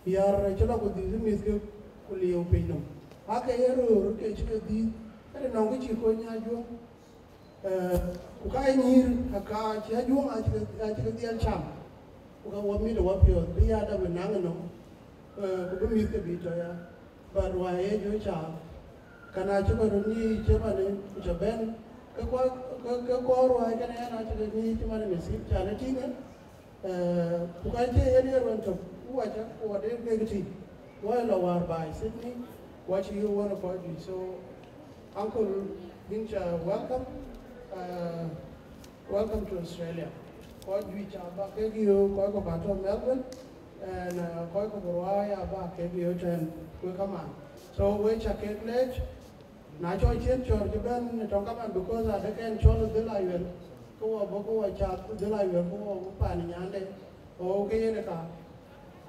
Yar acï lɔ ku dhïth mïthke ku liëëu piny nɔm. Ake ye röör ke cï ke dhïth, këde nɔŋ kë cï kony nya juɔ̈ŋ. Eh, ku ka ye nyïïr, ka, ka cï ajuɔ̈ŋ acï ke, acï ke dhiɛl cam. Ku ka wɔ mit ë wɔ piɔ̈ɔ̈th, bï ya dap ë naŋ ë nɔm, eh, ku bï mïthke bï tɔ̈ ya. But wɔ ye jɔ cam, ka na cï kɔc röt nyïïc cï man ë, ku cï bɛ̈n, ke kɔc, ke, ke kɔc ruääi kënë ɣɛn acï ke nyïïc cï man ë nasib, can ë tïŋ ë. Eh, ku ka cie yen ye ruɔn tök, ku wacä, ku wɔ dek kek tïŋ. Wɔ ye lɔ wäär baai Sydney, wɔ cï yöök wën ë kɔc juëc. So, Uncle Bincha, welcome. Uh, welcome to Australia. Kɔc juëc aba kek yöök, kɔc kɔ̈k atɔ̈ Melbourne, and, uh, kɔc kɔ̈k ruääi aba kek yöök tɛ̈n, wek kaman. So, wek ca kek leec, na cɔl cïn cɔɔr cï bɛ̈n ë tɔŋ kaman, because adë kɛn cɔl dhil ayuel, ke wɔ bɔ̈ ke wɔ cath dhil ayuel, ke wɔ bɔ̈ pan nyande, o ke yen ë ka.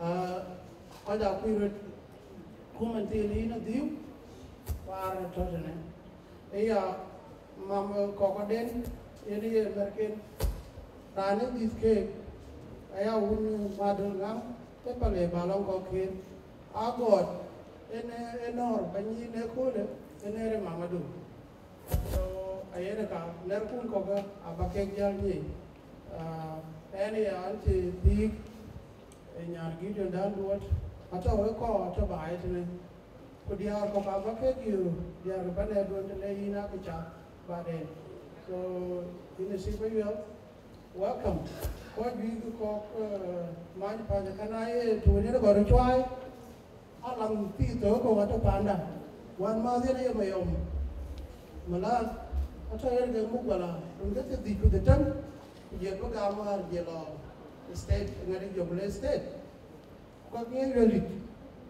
Ah, kɔc akuc röt, ku man thil yïn adhiu, waar ë tɔ̈ tënë. Ëya, mam, eh, kɔkɔden, yen ye mɛrken, raan ë dhïth keek, aya wun madöl ŋaŋ, ke pale ba lɔŋ kɔ̈k ken. Agɔɔt, en, eh, en nɔɔr, ba nyiin ë köölë, en ee rem amadun. So, ayen ë ka, nɛ̈rkun kɔ̈kë, aba kek jäl nyic. Ah, ɛn ya an cï thiik, ë nyan Gideon dan duɔt, atɔ̈ wek kɔɔr atɔ̈ baai tënë. Ku diäär kɔ̈k aba kek yöök, diäär ke bänɛɛrduön të le yïn akë cath baden. So, yïn ë sip ë yuɛl, welcome. Kɔc juëc kɔ̈k, eh, many päc, ka na ye tuun yen gɔ̈r cuai, alam pïïr thok kɔ̈k atɔ̈ panda. Wän mäth yen aye mayɔm. Malak, atɔ̈ yen ke muk wala, run ke thiërdhïc ku dhetem, ku jël bï gam wäär jël lɔ state, ŋɛt ë Jonglei State. Ku ka ŋiɛc luel dït,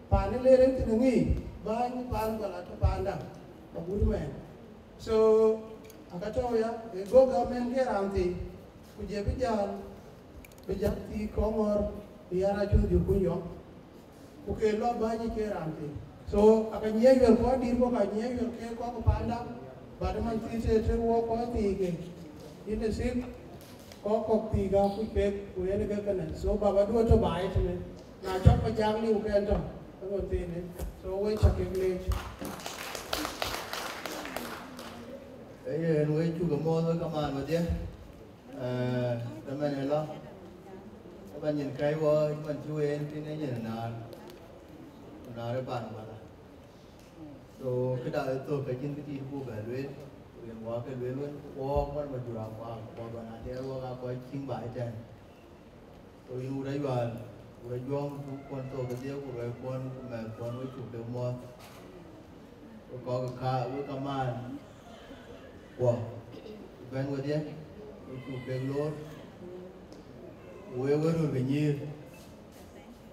paan ë le ren thïn aŋic, bäny paan gɔl atɔ̈ panda, agut mɛn. So, aka tɔ̈u ya, ë go gam ɛn ke raan thii, ku jɛ bï jäl, bï jäl thii kɔŋ ŋɔ̈r, bï ya rac cun jur kun yɔŋ. Ku ke lɔ bäny ke raan thii. So, aka nyiɛc luel kɔc dït, ku ka nyiɛc luel ke kɔc panda, but man thii të, të wɔ kɔc thii ke. Yïn ë sip, kɔc kɔ̈k thii ka kuc kek, ku yen ke kënë. So, baba duö tɔ̈ baai tënë. Na cɔk ba jak liu ke ɛn tɔ̈, ë ŋön thiinë. So, wek ca kek leec. Ee yen, wek cuk ë mɔ̈ɔ̈th wek kamaan wedhie. Eh, të man ë lɔ, ë ba nyin käi wɔ, man cï ween pin ë nyin naar, ku naar ë pan wala. So, këda ë thök ka cïn kë tiit buk bɛ lueel, ku yen wɔ ke lueel wën, wɔɔk man ma jur akuaak, wɔɔk bä na tɛɛr wɔk aa kɔc cïŋ baai tɛ̈n. So, yïn wut Ayual, wut Ajuɔŋ, cuk kuɔn thok kedhie, ku ruɛɛi kuɔn, ku mɛɛth kuɔn, wek cuk ke muɔɔth. Wek kɔc ka, wek kamaan, kuɔ, ku bɛ̈n wedhie, wek cuk kek loor, ku wek wek röl ke nyïïr.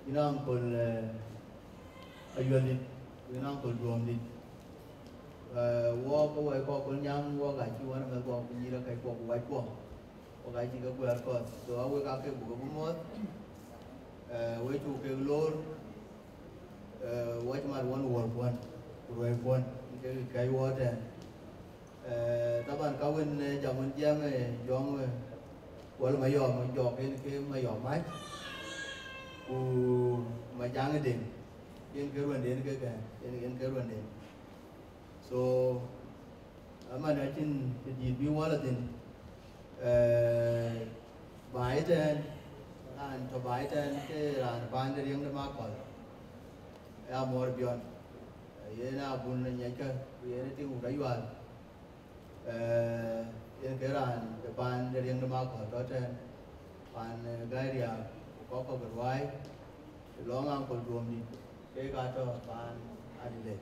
Yïn aŋkol, eh, Ayualdït, ku yïn aŋkol Duɔmdït. Eh, wɔɔk ke wɛɛi kɔc Kolnyaŋ, wɔɔk acï wän ë mɛ̈th kuɔ, ku nyïïr akɛc kuɔ, ku wac kuɔ. Wɔk acï ke guɛ̈ɛ̈r kɔ̈th. So, awek aa kek buk ke bï muɔɔth, eh, wek cuk kek loor, eh, wac mat wän wuɔ̈ɔ̈r kuɔn, ku ruɛɛi kuɔn, kek kɛc wɔ tɛ̈ɛ̈n. Eh, taban ka wën, eh, jam wën jiɛɛm, eh, Jɔŋ, eh, Kuɔl Mayɔm, jɔk en ke Mayɔm Mac, ku Majaŋ Deŋ, en ke ruɔnden ke kɛn, en, en ke ruɔnden. So, aman acïn të dït bï wal thïn, eh, baai tɛ̈n, raan tɔ̈ baai tɛ̈n ke raan paan de riɛŋ de Makɔl, ya Muɔɔr Biɔn, eh, yen abun Nyackë, ku yen tiŋ wut Ayual. Eh, yen ke raan de paan de riɛŋ de Makɔl tɔ̈ tɛ̈n, paan, eh, Gäi Riääk, ku kɔ̈k kɔ̈k ë ruaai, të lɔŋ aŋkol duɔmdït, kek aa tɔ̈ paan Adelaide.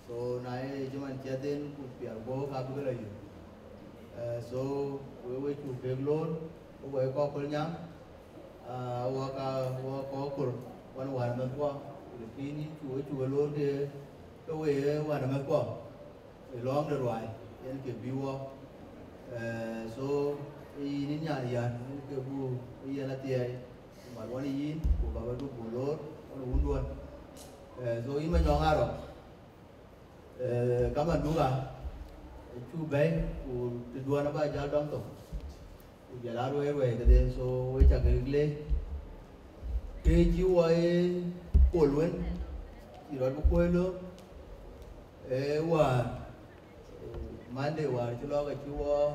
So, na ye cï man ciɛth en, ku piɛl guɔ̈p, ka bï ke lɔ yök. Eh, so, we, we cuk kek loor, ku we kɔc Kolnyaŋ, ah, wɔ ka, wɔ kɔc Kor, wan wänmɛthkuɔ, lakin yïn cuk, we cuk loor ke, ke we wänmɛthkuɔ. Ë lɔ̈ɔ̈ŋ de ruaai, yen ke bï wɔ. Eh, so, yïn, yïn nyan yän, yen ke buk ë yɛn athiɛɛi, ku mat wɔn ë yïn, ku baba du buk loor, wɔn ë wunduɔ̈n. Eh, so, yïn Manyɔŋ Arɔk, eh, kaman duka, ë cuk bɛ̈i, ku të duɔ̈n aba jäl dɔm thok. Ku jɔl a ruɛi ruɛi kedhie, so we cak ke leec. Ke cï wɔ ye pol wën, cï rɔt bï kuɔ̈i lööm, ee wäär, eh, Monday wäär cï lɔ ke cï wɔ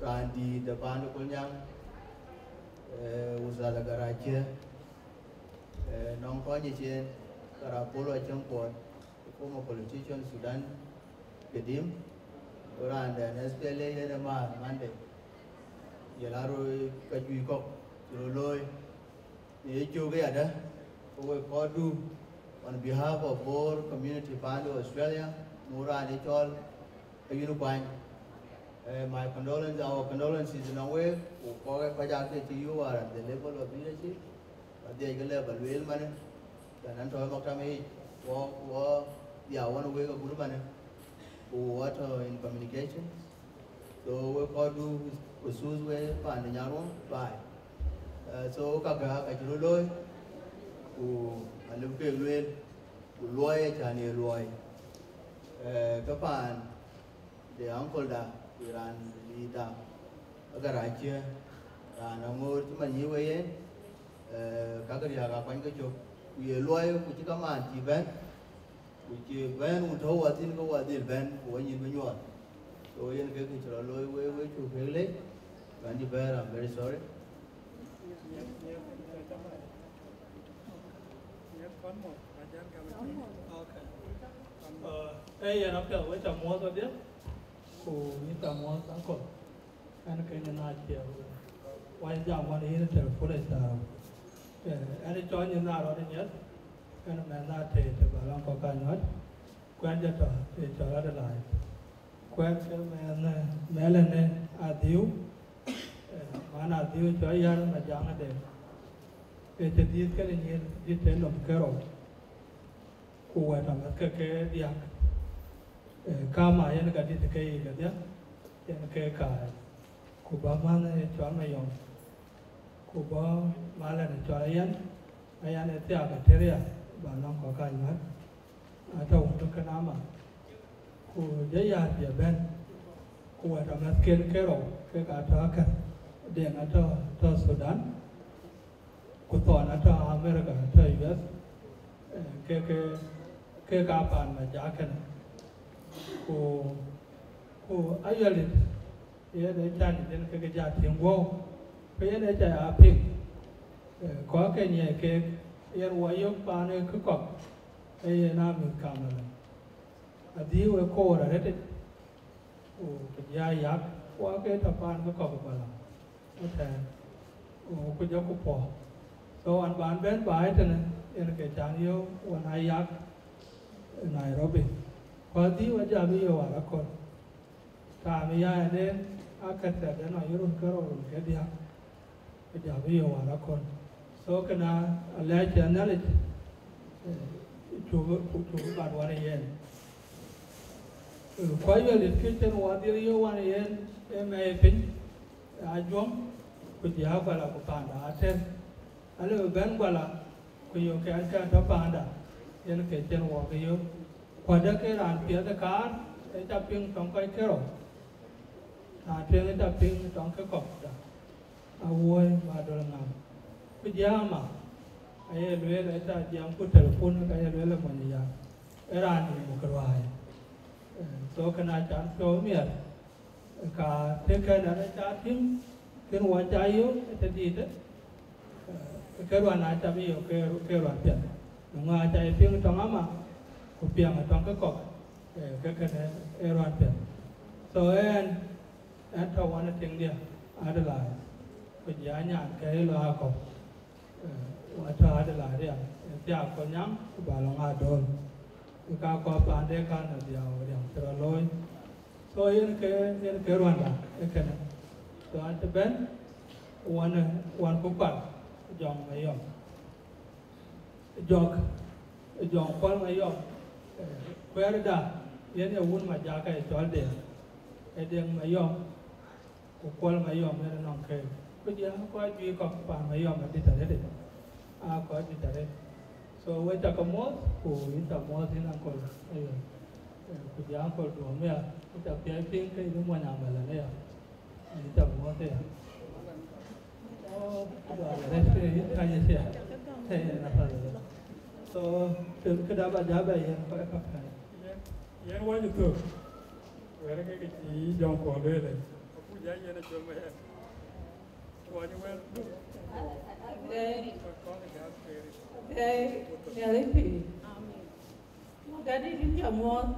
raan dïït de paan de Kolnyaŋ, eh, Ustadh Agaracie, eh, nɔŋ kɔc ë cien, Garapolo Acieŋ Kuɔt, former politician Sudan Kedim, ku raan dɛn S P L A yen ë määr Monday, jɔl a röör ka juëc kɔ̈k cï röt looi. Në ye cök ë yadë, ke wek kɔcdu, on behalf of Bor community paan de Australia, muk raan ë cɔl Ayuen Kuany. Eh, my condolence, our condolences nɔŋ wek, ku kɔc, kɔc aa ke cï you are at the level of leadership. Adhiɛc ke lɛ ba lueel manë, tɛ̈n an tɔ̈ ë maktam yic, wɔ, wɔ dhiau wɔn wek agut manë, ku wɔ tɔ̈ in communication. So we kɔcdu, khusus we paan de Nyaruɔŋ baai. Eh, so kakë aa ka cï röt looi, ku alëu kek lueel, ku luɔi acän ye luɔi. Eh, ke paan de uncle da, ku raan de da, Agaracie, raan aŋoot cï man yï we yen, eh, kakë riääk akuany ke cök, ku ye luɔi, ku cï kamaan cï bɛ̈n, ku cï bɛ̈n wun tɔ̈u wathïn ke wa dhil bɛ̈n, ku wa nyin bï nyuɔɔth. So yen ke kë cï rɔt looi, we, we cuk kek leec, bän cï bɛ̈ɛ̈r, I'm very sorry. Okay. Eh, yen apiɛth, we ca muɔɔth wedhie, ku yïn ca muɔɔth uncle. Ɛn ke nyin na ciɛɛu, wa jam wan yïn tɛ̈ pulɛ thaau. Eh, ɛn cɔl nyin na rɔt nyiɛth, ɛn mɛnh na tëë tëë ba lɔŋ kɔ̈k ka nyuɔ̈t, ku ɛn jɔ tɔ̈ ë cɔl Adelaide. Ku ɛn ke mɛnh, eh, mɛlënë Adhiu, eh, man Adhiu cɔl Yar Majaŋ Adek. Ë cï dhiëth kenë nyin dït tëë nɔm kerou. Ku wɛ̈t amɛ̈thke ke diäk, eh, kama yen ka dït ke yiic kedhie, yen ke kaai. Ku bä manh ë cɔl Mayɔm, ku bä malɛn ë cɔl Ayan, Ayan ë thiaak ë Teria, bä nɔŋ kɔ̈k ka nyuäär, atɔ̈ wun tök kenë ama. Ku jɔ Yar jɔ bɛ̈n, ku wɛ̈t amɛ̈thken kerou, kek atɔ̈ akäth, Deŋ atɔ̈, tɔ̈ Thudan. Ku Thɔn atɔ̈ America, atɔ̈ U S, eh, ke, ke, ke ka paan Majak kënë. Ku, ku Ayuɛl dït, yen ë can dït yen ke ke ja tïŋ guɔ̈u, ku yen ë ca ya piŋ, eh, kɔ̈k ke nyiɛc keek, yen wɔ yök paan ë kë kɔ̈k, ee yen aa mïth kamäla. Adhiu ë koor arëtic, ku, ku jɔ yak, ku ake tɔ̈ paan ke kɔ̈k ë Bala ëtɛ̈ɛ̈n, ku, ku jɔku puɔ̈k. So, ɣɔn ban bɛ̈n baai tënë, yen ke can yök ɣɔn aa yak ë Nairobi. Ku Adhiu ajɔ bï yök Waragol. Taam ë ya ënën, aa kɛ̈t thɛɛr de nɔŋ yï run kerou run ke diäk. Ku jɔ bï yök Waragol. So kënë alɛɛc ë Nhialic, eh, cuk, cuk bat wän ë yen. Eh, ku Ayuɛl dït kë cïn wɔ dhil yök wän ë yen, ee mɛi piny, aa Ajuɔŋ, ku jɔ aa Guala ku panda Ater. Alëu bï bɛ̈n Guala, ku yök kɛn kɛn tɔ̈ panda, yen ke cïn wɔ ke yök. Ku adë ke raan piɛth ë kaar, Ë ca piŋ tɔŋ kɔc kerou, na tueŋ ë ca piŋ tɔŋ ke kɔ̈k da, awuɔ̈i ba döl ŋam. Ku jama aye lueel, ë ca jiɛɛm ku telefon, ka ye lueel ë mony ya, ë raan dï muk ruääi. Eh, so kënë acan piɔ̈u miɛt, ka të kɛn ɛn ë ca tïŋ, kën wɔ ca yök ë të dïïtë, eh, ke ruan aa ca bï yök ke, ke ruan piɛth. Në ŋö aca ye piŋ tɔŋ ama, ku piɛŋ tɔŋ ke kɔ̈k, eh, ke kënë ë ruan piɛth. So ɛn, ɛn tɔ̈ wan ë tiŋdiɛ̈ Adelaide, ku jɔ nyan ke lɔ akɔ̈u. Eh, wa tɔ̈ Adelaide ya, eh, thiaak kɔc nyaŋ, ku ba lɔ ŋa dööl. Ku ka kɔc paande kan ë dhiau riɛm cï rɔt looi. So yen ke, yen ke ruanda ë kënë. So an cï bɛ̈n, wan, wan ku kual, Jɔŋ Mayɔm. Jɔk, Jɔŋ Kuɔl Mayɔm, eh, kuɛɛrda, yen ee wun Majak ë cɔl Deŋ, ee Deŋ Mayɔm. Ku Kuɔl Mayɔm yen nɔŋ keek. Ku jɔ kɔc juëc kɔ̈k paan Mayɔm adït arëët, aa kɔc dït arëët. So we ca ke muɔ̈th, ku yïn ca muɔ̈th yïn ankol. Ayo. Eh, ku jɔ ankol duɔ̈ɔ̈m ya, ku ca piac piŋ ke yïn mony amɛlɛn ya. Yïn ca muɔ̈th ya. Oh, ku duɔ̈ɔ̈m arëët, eh, yïn ka ye cia. Eh, na pal. So, kë, këda ba ja bɛ yen kɔc kɔ̈k. Yen, yen wɔ thök. Wɛ̈ɛ̈r ke ke cï Jɔŋ Kuɔl lueel, akuc ya yen acol me ya. Wɔ wɛ̈ɛ̈r. Okay. Okay. Nhialic pïïr. Amen. Gadi din ca muɔ̈th.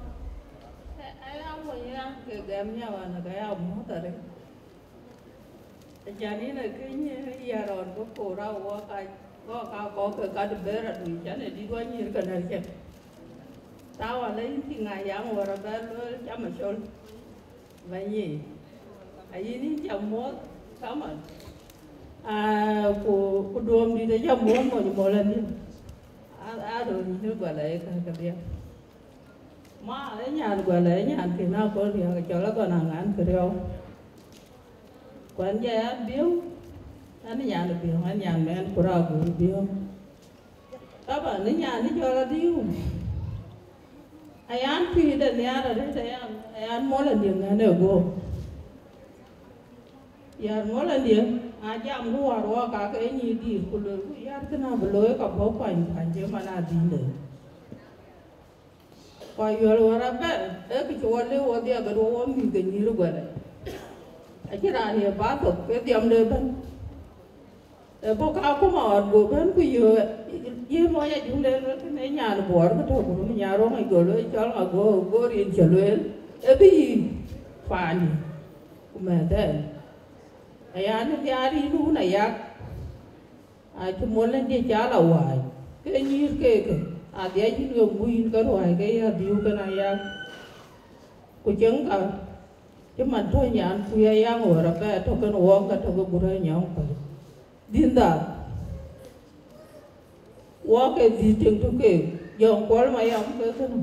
Aya mony ya ke gɛm nyawan ka ya muɔ̈th arëët. Acan yïn akëc nyiëër ya rɔɔn ke koor a wɔ ka, wɔ ka kɔ̈k ke kat bɛ̈ɛ̈r adui, can ë dït wɔ nyïïr ke nɛ̈r cek. Thawa la yïn cï ŋa yaŋ wär abɛ lueel cam acol. Bɛ̈ny yic, ayïn yïn ca muɔ̈th kaman. Ah, ku, ku duɔ̈ɔ̈m dït aca muɔ̈th mony mɔl anïn. A, a röör yïn ë guɛl aye ka kedhie. Ma, ë nyan guɛl, ë nyan kën akɔl riääk, cɔl agɔn aŋan kë riɔu. Ku an jɔ ya biöŋ, an nyan biöŋ, an nyan mɛn ku raak guur biöŋ. Taban, ë nyan ë cɔl Adiu. Ayan pïïr de nhiaar arëët, ayan, ayan mɔl andiëŋ ŋɛn ë guöp. Yar mɔl andiëŋ, a jam ku war wɔ ka ke nyïïr dïït, ku luelku yar kënë abï looi ka bɔ̈ kuany, kuany cï man adïïtde. Ku ayuɛl wär abɛ̈n, ee kë cï wɔ lëu wɔdhia ke duɔ wɔ mïth ke nyïïr ë guɛlë. Acïn raan ye ba thok ke dhiamde ëbɛ̈n. Ee bɔ̈ ka akuma ɣɔn, go bɛ̈n ku yöök, ye mɔc Ajuŋ de luel kënë nyan Buɔɔr kë tɔ̈ gurum nya roŋ yic, go lueel cɔl ŋa, go, go rin cä lueel, ee bï yï paandï, ku mɛ̈th ɛn. Aya në nhiaar yïn wun Ayak, acï mɔl andiëŋ ca la wääc, ke nyïïr keek, adhia yïn we muk yïn ke ruääi ke ya Adiu kën Ayak. Ku cieŋ ka, cï man tɔ̈ nyan ku ya yaŋ wär abɛ tɔ̈ kën wɔɔk ka tɔ̈ ke gurä nyɔŋ päl. Dhïn dhal. Wɔɔk ke dhïth tiŋ tök keek, Jɔŋ Kuɔl Mayɔm ke kënë.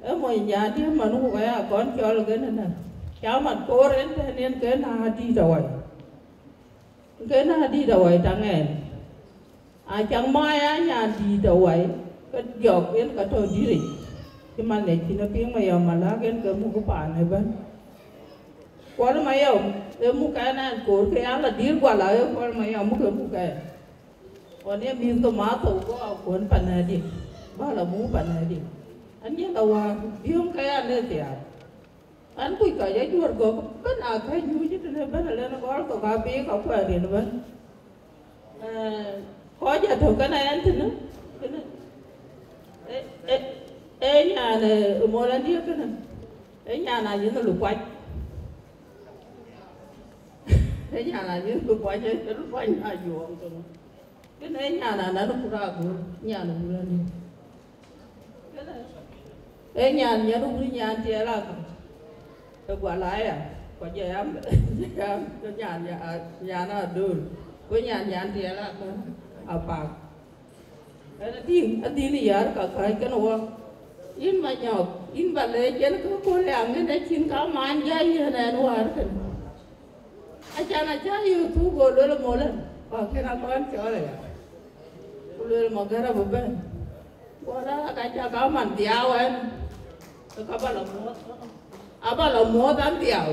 Ee mony nyan diëë man ku ka ya kɔn cɔl kënë nä. Ca mat koor en tɛ̈n en ke na adït awai. Ke na adït awai taŋ ɛn. Acaŋ ma ya nyan dïït awai, ke jɔk en ka tɔ̈ dït yic. Cï man ë cïn apiŋ Mayɔm Malak en ke muk paan ëbɛ̈n. Kuɔl Mayɔm, ee muk ɛn ɛn koor ke ya la dït guala, ee Kuɔl Mayɔm muk ke muk ɛn. Ɣɔn ye mïth ke ma thou, go akuɔn panɛ̈ɛ̈diɛ̈, ba la muk panɛ̈ɛ̈diɛ̈. An ye la wäär, biöŋ ke ya le thiaar. An kuc kɔc ajuɔ̈r gɔ̈k ëbɛ̈n, aa kɛ̈c nyuc tënë ëbɛ̈n, alɛn gɔl thok abï ka kuɛɛr rin ëbɛ̈n. Eh, kɔc atök kën ɛn tënë, kënë, eh, eh, eh, nyan, eh, mɔl andiëk kënë, eh, nyan Anyieth Lukuac. Eh, nyan Anyieth Lukuac, eh, Lukuac na juɔɔm tënë. Kënë ee nyan anɛn ku raak guur, nyan wun anï. Kënë ee nyan nyan wun nyan tiɛɛl akä. Ë gual aya, ku jɔ yam, jɔ yam, jɔ nyan nya-, nyan adöl. Ku nyan nyan tiɛɛl akä, apak. Ɛn adï, adï ni yar ka kääc kën wɔ. Yïn Manyɔk, yïn ba leec yen kë kööl ya ŋën acïn ka man jai yɛn ɛn wäär kënë. Acan acä yök thuk, go luel mɔlë, ku akën akɔn cɔl aya. Ku luel Magär abï bɛ̈n. Go la ka ca ka man dhiau ɛn. Ke ka ba la muɔ̈ɔ̈th. Aba la muɔ̈ɔ̈th an dhiau.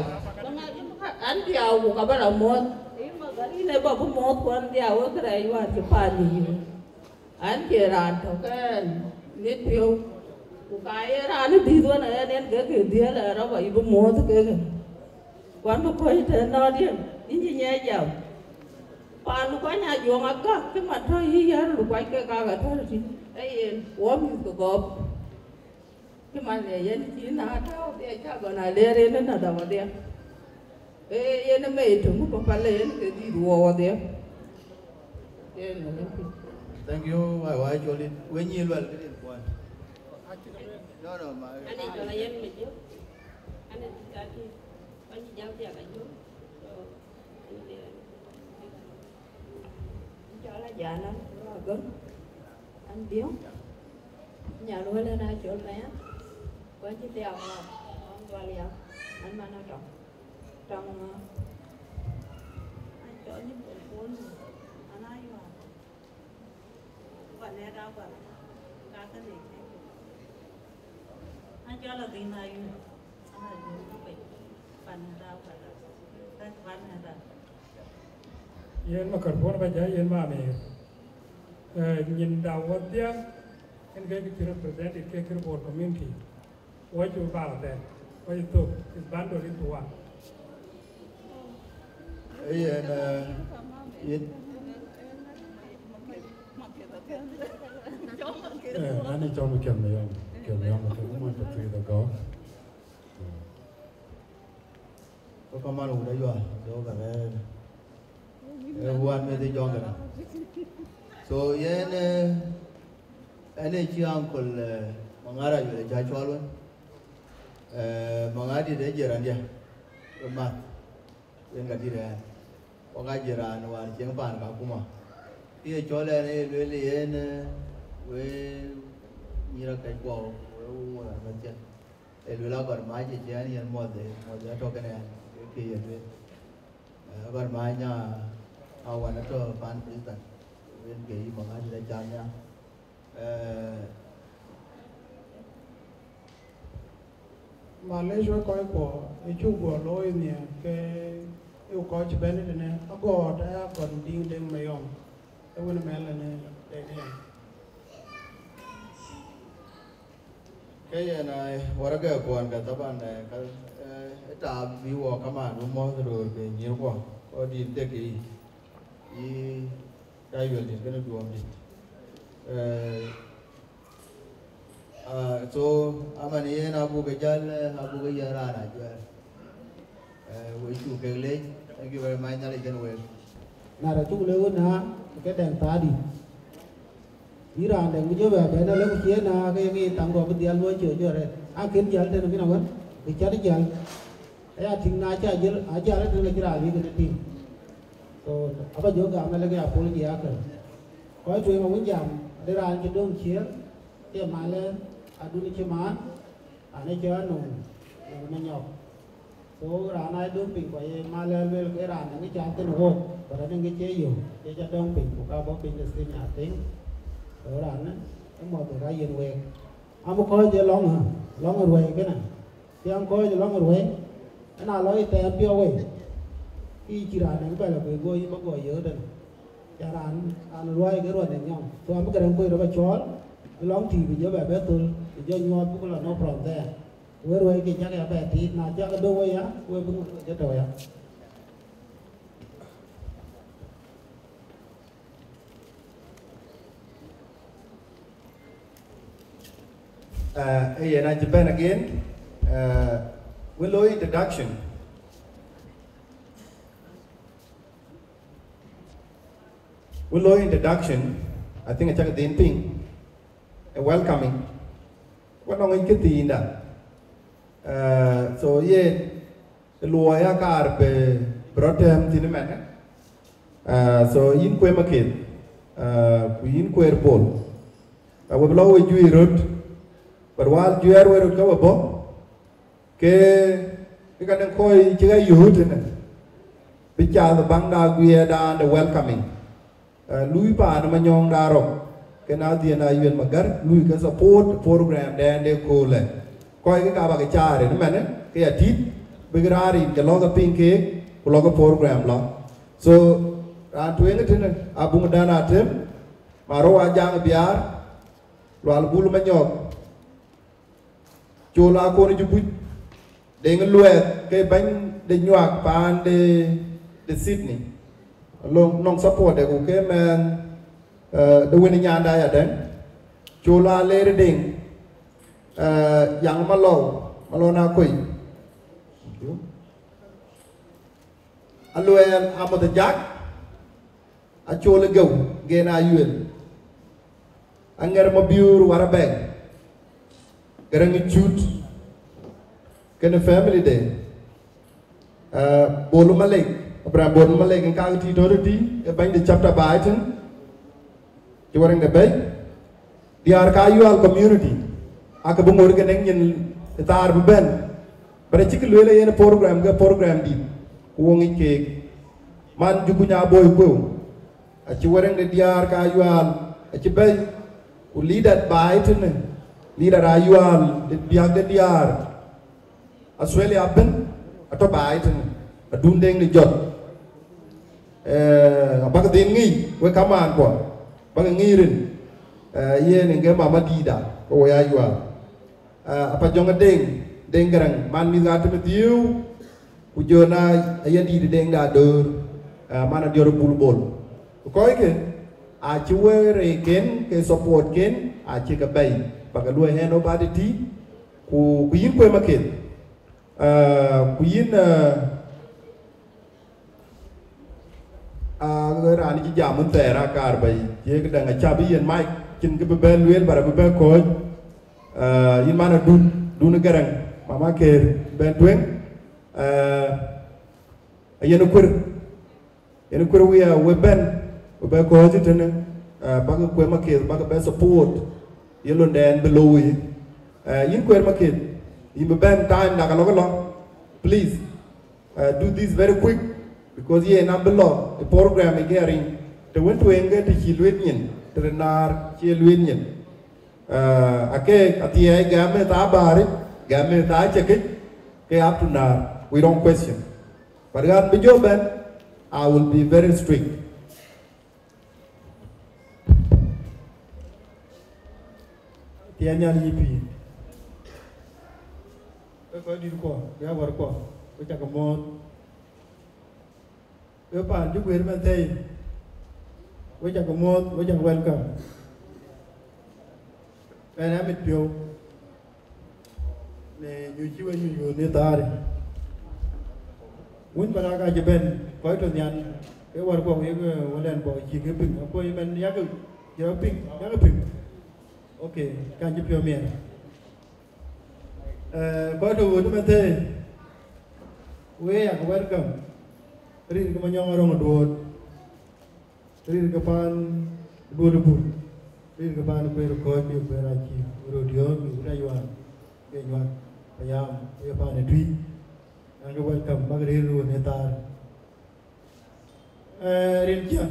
An dhiau ku ka ba la muɔ̈ɔ̈th. Ë Magarit ë ba bï muɔ̈ɔ̈th ku an dhiau, ë kërɛɛc wäär cï paan yï. An cie raan tök ɛn mit piɔ̈u. Ku ka ye raan ë dïït wën ɛn, ɛn ke ke dhiël ë rɔt ba yï bï muɔ̈ɔ̈th kekë. Ku an bï kɔc tɛ̈n nɔ̈ɔ̈t yen, yïn cï nyiɛc jam. Paan Lukuany Ajuɔŋ agäk cï man tɔ̈ yï yär Lukuany ke kak atɔ̈ tï. Ee yen, wɔ mïth ke gɔ̈ɔ̈p. Cï man le yen cï na tääu dhiɛ cä gɔn a leer yen na dap wadhiɛ. Ee yen ë mei töŋ ku papa le yen ke dït wɔ wadhiɛ. Yen ë yen. Thank you, my wife, Jolin. When you well, get in one. No, no, my. Ani jɔl a yen me jɔ. Ani tati. Ani jam dia ka jɔ. So, ani le. Jɔl a jana. Agam. An dhiɔŋ, nyan wël ëna cɔl Maya, ku acï thiaak ŋɔɔk, ɣɔn Dhual ya, an man Atɔŋ. Tɔŋ, an cɔl nyin Bol Bol, an Ayual. Ku anɛɛt Agual, ka ke nek nek. An cɔl Adhin Ayual, an Ayual ku pec, ku anɛɛt Agual, ku anɛɛt Agual. Yen microphone ba jai yen ma amir. Eh, nyin da wadhia, en ke ki represented ke kir Bor community. What you about that? What you talk? Is bundle into one. Yen, eh, yen. Eh, nani chom kem yom, kem yom, kem yom, kem yom. Ko kaman wut Ayual, so ka rɛɛr. Eh, wan me dhi jɔŋ kana. So yen, eh, ene ci uncle, eh, Maŋar Ayual ca cɔl wen. Eh, Maŋar dit e jiran dia. E math. Yen ka dit en. Waka jiran war cieŋ pan ka kuma. Ki e cɔl en e luel yen, eh, we nyira kɛc kuɔ, we wun wan ka thiɛn. E luel agɔr mac e ciɛn yen muɔth, muɔth atɔ kene en, ke ke ye luel. Eh, agɔr mac nya, a wan atɔ pan Brisbane. Wen ke yi Maŋar dit e cam nya. Eh, Malec wek kɔc kuɔ, ë cuk guɔ looi nhiɛɛr ke ë kɔc cï bɛ̈n tënë agɔɔt aya gɔn diŋ deŋ mayɔm, ë wën mɛl ënë deŋ yam. Ke yen ai, waragɛ kuɔn ka thaban, eh, ka, eh, ë taap bï wɔ kaman bï mɔ̈th röör ke nyïïr kuɔ, kɔ dït thek yiic, yï Ayual dït kënë duɔm dït. Eh, ah, so, aman yen abuk ke jäl, eh, abuk ke yɛn raan ajuɛɛr. Eh, we cuk kek leec, thank you very much, Nhialic kën wek. Na rɔt cuk lëu na, ke dɛŋ thaadï. Yïn raan dɛŋ bï jɔ bɛ bɛ̈n alë ku cie na ke ye ke ye thaŋ gɔ̈k bï dhial luɔi cök jɔ rɛt. A kën jäl tënë bïn awën, bï cän jäl. Aya tïŋ na ca jäl, a jäl tënë ke cï raan bï kënë tïŋ. So, aba jɔ gam alë ke apology akër. Kɔc tueŋ awën jam, ade raan cï döŋ ciëër, ke malë adun cï maan, anë cï anöŋ, nöŋ Manyɔk. So raan aa döŋ piny, ku aye mal ë luel ke raan ë ŋic cath thïn wok, but ade ŋic cie yök, ke ca döŋ piny, ku ka bɔ̈ piny the senior thing. So raan ë mɔ̈th ë ka yen week. Am kɔc ë lɔ̈ŋ, lɔ̈ŋ ë ruɛ̈i kënë. Thiäŋ kɔc ë lɔ̈ŋ ë ruɛ̈i, ëna lɔ yï tɛɛm piɔ̈u wei. Kï cï raan ë bɛ̈l abï go yï bä gɔɔc yök tënë. Ca raan, raan ruääi ke ruɔn ë nyɔŋ. So am bï ke rɛ̈ŋ kuec rɔt bä cɔɔl, ë lɔŋ tïï bï jɔ bɛ bɛ thöl, bï jɔ nyuɔɔth buk lɔ nɔ from there. We ruääi ke cak ya bɛ tiit, na cak döŋ we ya, we bï ŋö jɔ tɔ̈u ya. Uh, yen acï bɛ̈n again. Uh, we low introduction. We low introduction, I think I check the thing, a welcoming. Wa nɔŋ yic këthiinda. Uh, so yen, luɔi akaar bï, bï rɔt tɛ̈m thïn ëmɛn. Uh, so yïn kueer Maketh, uh, ku yïn kueer Bol. Uh, we bï lɔ we juëc röt, but while juɛɛr we röt ke we bɔ̈, ke, ke ka nɔŋ kɔc cï ɣa yööt tënë, bï cath baŋda guiɛɛrdan de welcoming. Eh, lui paan Manyɔŋ Darok, ke na dhiën Ayual Magar, lui ke support program dɛn de koolɛ. Kɔc ke ka bak caar ëmɛnë, ke ya tït, bïk raan rin ke lɔ̈k ke piŋ keek, ku lɔ̈k ke program lɔ. So, raan tueŋ ë tënë, Abuŋ Dan Atem, Marou Ajaŋ Biaar, Lual Bul Manyɔk, Col Akon Jubuc, Deŋ Luɛɛth, ke bɛ̈ny de nyuak paan de, de Sydney. Lɔŋ, nɔŋ support de ku ke mɛn, eh, de wën nyanda ya dɛŋ. Col Aler Deŋ, eh, Yaŋ Malɔu, Malɔu na koi. Thank you. Aluɛɛl Amoth Ajak, Acol Geu, Gen Ayuel, Aŋer Mabiur Warabɛk, Garaŋ Cut, kënë family de, eh, Bolu Malek, Abraham Bolu Malek, en kak ti tɔ̈ tï, e bɛ̈ny de chapter baai tën, cï waraŋ de bɛ̈i, diäär ka Ayual community, ake bï ŋoot ke nɛŋ nyin ë thaar bï bɛ̈n, bɛ̈t acï kë lueel ë yen program ke program dït, ku wo ŋic keek, man jukuny aboi kueu, acï waraŋ de diäär ka Ayual, acï bɛ̈i, ku leader baai tënë, leader Ayual, de biäk de diäär, Australia ëbën, atɔ̈ baai tënë, adun Deŋ de jɔt. Eh, abäk dhil ŋic, wek kamaan kuɔ, bäk ŋic rin, eh, yen ë ke mama dïïtda, ke wo ya Ayual. Eh, apa jɔŋ Deŋ, Deŋ Garaŋ, man mïth ka tëmë dhiëëu, ku jɔ na ayen dïït Deŋ da döör, eh, man adiɔr Bul Bol. Ku kɔckë, acï wëër ken, ke support ken, acï ke bɛ̈i, bäk luɔi hand over the tea, ku, ku yïn kuem aketh. Ah, ku yïn, ah, ah, raan cï jam wën thɛɛr akaar bɛ̈i, ye këdäŋ acä bï yen mic, cïn kë bï bɛ lueel, bara bï bɛ kɔ̈ɔ̈c. Ah, yïn man adun, dun Garaŋ, mama Keer, bɛn tueŋ. Ah, ayen kuer. Yen kuer wia we bɛ̈n, we bɛ kɔ̈ɔ̈c tënë, eh, bäk kuem aketh, bäk bɛ support, ye londɛn bï looi. Eh, yïn kuer maketh, yïn bï bɛ̈n time dak alɔk lɔ. Please, eh, do this very quick, because yen abï lɔ, the program ë ke ariŋ, të wën tueŋ ke të cï luet nyin, të rinaar cie luet nyin. Eh, ake athiɛɛi gɛm ë thaa bääric, gɛm ë thaa cekic, ke up to now, we don't question. But ɣɛn bï jɔ bɛ̈n, I will be very strict. Tiɛɛn nyan yï pïïr. Ke kɔc dït kuɔ, ke awär kuɔ, ke cak mɔ̈ɔ̈th. Ke paan cï guëër mɛn thëi, we cak mɔ̈ɔ̈th, we cak welcome. Ɣɛn amit piɔ̈u. Në nyuc cï we nyuc ɣööt në thaarë. Wun bä rak acï bɛ̈n, kɔc tɔ nhial, ke wär guɔ yek, eh, wëlɛn guɔ cï ke piŋ, akuɔ̈c ëmɛn yak, yak piŋ, yak piŋ. Ok, kan cï piɔ̈u miɛt. Eh, kɔc tɔ ɣööt ëmɛn thëë, we yak welcome. Rin ke Manyɔŋ Arɔŋ Duɔ̈ɔ̈t. Rin ke paan Duɔ̈t Bul, rin ke paan Kueer Kɔ̈ɔ̈c, ke Kueer Acï, Röt Yɔ̈ɔ̈k, ke Wut Ayual, ke Nyuak, Payam, ke paan ë Tuï, ɣɛn ke welcome, bäk rëër röör në thaar. Eh, rin cä,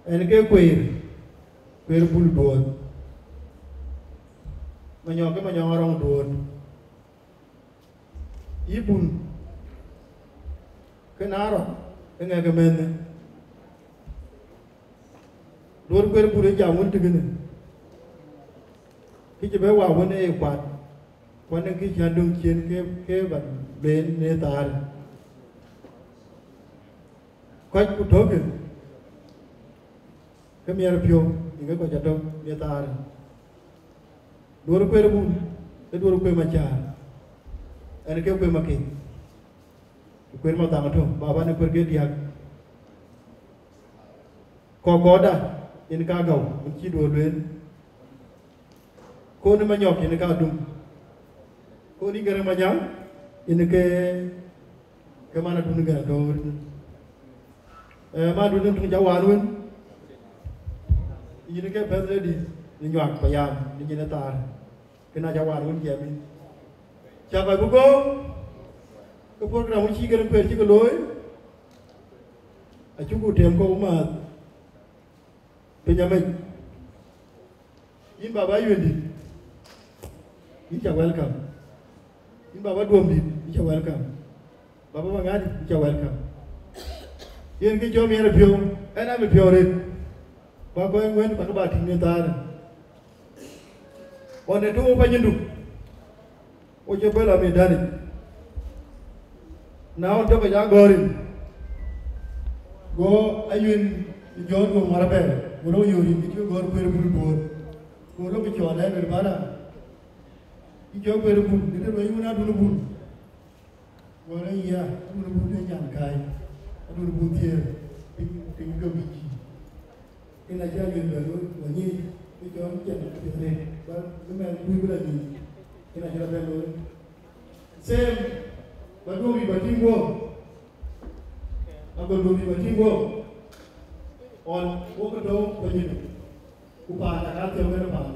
ɣɛn ke Kueer, Kueer Bul Duɔ̈ɔ̈t, Manyɔk ke Manyɔk Arɔŋ Duɔ̈ɔ̈t. Yï bun, ke na rɔt, ke ŋɛk ë mɛnhë. Duɔ̈t Kueer Bul ë jam wën tëkënë, kë cï bɛ wa wën ë kuat, kuat në kë cän döŋ ciëën ke, ke bä ben në thaarë. Kɔc ku tɔ̈kï, ke miɛt piɔ̈u, yïn ke kɔc atɔ̈ në thaarë. Duɔ̈t Kueer Bul, ke Duɔ̈t Kueer Macäär, ɣɛn ke Kueer Maketh, Kueer Mathaŋ atɔ̈, baba në Kueer ke diäk. Kɔ̈k kɔ̈ɔ̈da, yen ka gäu, yen cï Duɔ̈t lueel. Kon ë Manyɔk yen ka dum. Kon ë Garaŋ Manyaŋ yen ke, ke man adun Garaŋ tɔ̈ wën. Eh, man adun ë tuŋ ca wan wën. Yen ke first lady në Nyuak Payam, në nyin ë thaar. Këna ca wan wën jiɛɛm yïn. Ca kɔc bï gɔ̈ɔ̈r, ke program wën cï Garaŋ Kueer cï ke looi. Acuku tem kɔ̈u maath. Piny amec. Yïn baba Yuëndït. Yïn ca welcome. Yïn baba Duɔmdït, yïn ca welcome. Baba Maŋadït, yïn ca welcome. Yen kë cɔl miɛt ë piɔ̈u, ɛn a miɛt piɔ̈u arëët. Ba kɔc ŋuɛ̈n, ba kë ba tïŋ në thaarë. Ɣɔn ë tɔ̈ wok Panyindu, wo cï bɛ̈n la miɛt dänic. Na ɣɔn tɔ̈ ke ya gɔ̈ɔ̈r rin, go Ayuën Jɔn go ŋuɔ̈t abɛ̈ɛ̈r, go rɔt yöör rin, ke cï gɔ̈ɔ̈r kueer bul duöör. Go rɔt ke cɔɔl ë luel bä raan, cï cɔɔl kueer bul, ke të luɔi ŋun adun bul. Go rɔt ya, adun bul ë nyan kai, adun bul thiëër, piny, piny ke wïc. Yen acï Ayuën bɛ looi, wanyïï, ke cɔɔl cɛn piɛth rëët, ba bï mɛn kuc bï la nyïïn. Yen acï rɔt bɛ looi. Same, ba Duɔmdït ba tïŋ guɔ̈p. Ago Duɔmdït ba tïŋ guɔ̈p. Ɣɔn wok ke tɔ̈ Panyindu. Ku paan aka thiɔ̈k kën paan.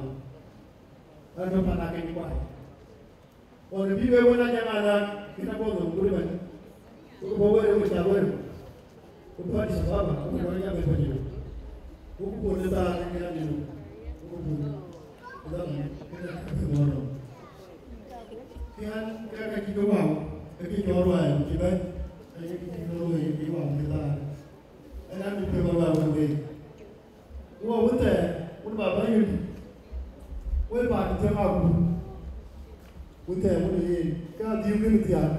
Ɣɛn tɔ̈ paan akëc kuai. Ɣɔn bï wek wën a jam anan, kën a bɔ̈ nhom ku rïmën. Ku bɔ̈ wërë ku ca wërë. Ku bɔ̈ Addis Ababa, ku bɔ̈ jam ë Panyindu. Ku ku bɔ̈ në thaar kën a Panyindu. Ku ku bɔ̈. Ku dam, kën a bɔ̈ nhom. Kë an, kë ka cï ke wau, ke kë cɔɔr ruai, ku cï bɛ̈n, ke kë cï ke looi, ke wau në thaar. Ënɔɔnë, bï piɔ̈u bä wä wek. Wä wun thɛɛr, wun baba Ayuën. Wek paan thiëŋ abun. Wun thɛɛr wun ë yen, ke adhil kën thiaak.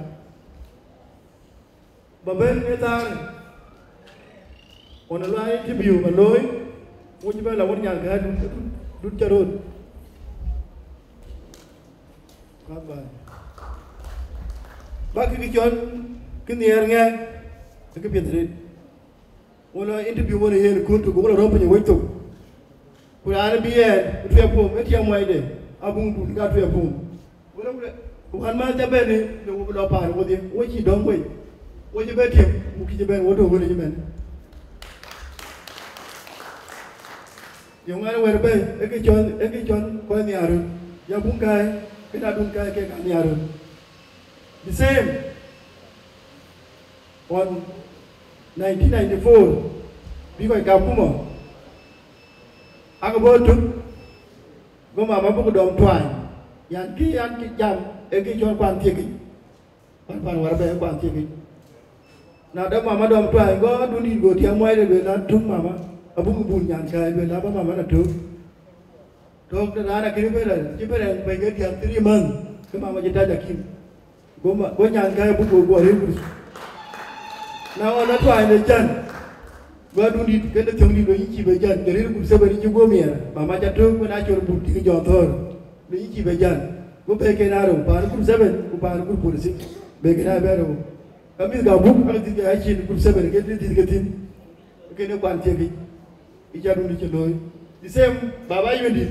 Ba bɛ̈n ë thaar. Ɣɔn ë luɔi interview ba looi, wo cï bɛ̈n la wun nyan kë adut, adut, adut ca röt. Bye bye. Ba kë cɔl kë nhiɛɛr ŋɛk, kë piɛth rëët. Wun lɔ interview wun ë yen kun tök, wun lɔ rɔ̈m piny ë wec thok. Ku raan bï ɛn ë tuɛɛk pom, ë tiɛm muɔcde, abuŋ dun ka tuɛɛk pom. Wun lɔ wun lɔ, ku ɣän ma ca bɛ̈n ë, le wo bï lɔ paar wodhie, wo cï dɔ̈ŋ wei. Wo cï bɛ tiɛm, ku kï cï bɛ̈n, wo tök wun ë cï mɛn. Yöŋ ɣɛn wɛ̈t bɛ̈i, ee kë cɔl, ee kë cɔl kɔc nhiaar röt. Ya buŋ kääi, kën adun kääi kek ka nhiaar röt. The same. Ɣɔn nineteen ninety-four, bï kɔc Kakuma, ake bɔ̈ tök, go mama buk dɔm tuany. Yan kï, yan kï jam, ee kë cɔl kuan thiekic. Pan, pan wär bɛ kuan thiekic. Na dɔm mama dɔm tuany, go adundït go tiɛm muɔcde lueel an, tök mama, abuk bun nyan kääi lueel an, ba mama na tök. Tök de raan akënë bɛ rɛ̈n, cï bɛ rɛ̈n bɛ̈ny ke diäk three month, ke mama cï tac akïm. Go ma, go nyan kääi buk go guɔ rëër kuc. Na ɣɔn la tuany de jän, go adundït kënë thiöŋdït, go yïn cïï bɛ jän, ke rëër kuc seven cï guɔ miɛɛr, mama ca tök, go na cor buk tïŋ jɔ thɔ̈ɔ̈r, go yïn cïï bɛ jän. Go bɛ̈ɛ̈i ken aa rou, paan group seven ku paan group forty six, bɛ̈ɛ̈i ken aa bɛ rou. Ka mïth ka buk, ka dhil ke acin group seven, ke dhil ke thïn, kënë kuan thiekic, ë ca dundït cï looi. The same, baba Ayuëndït,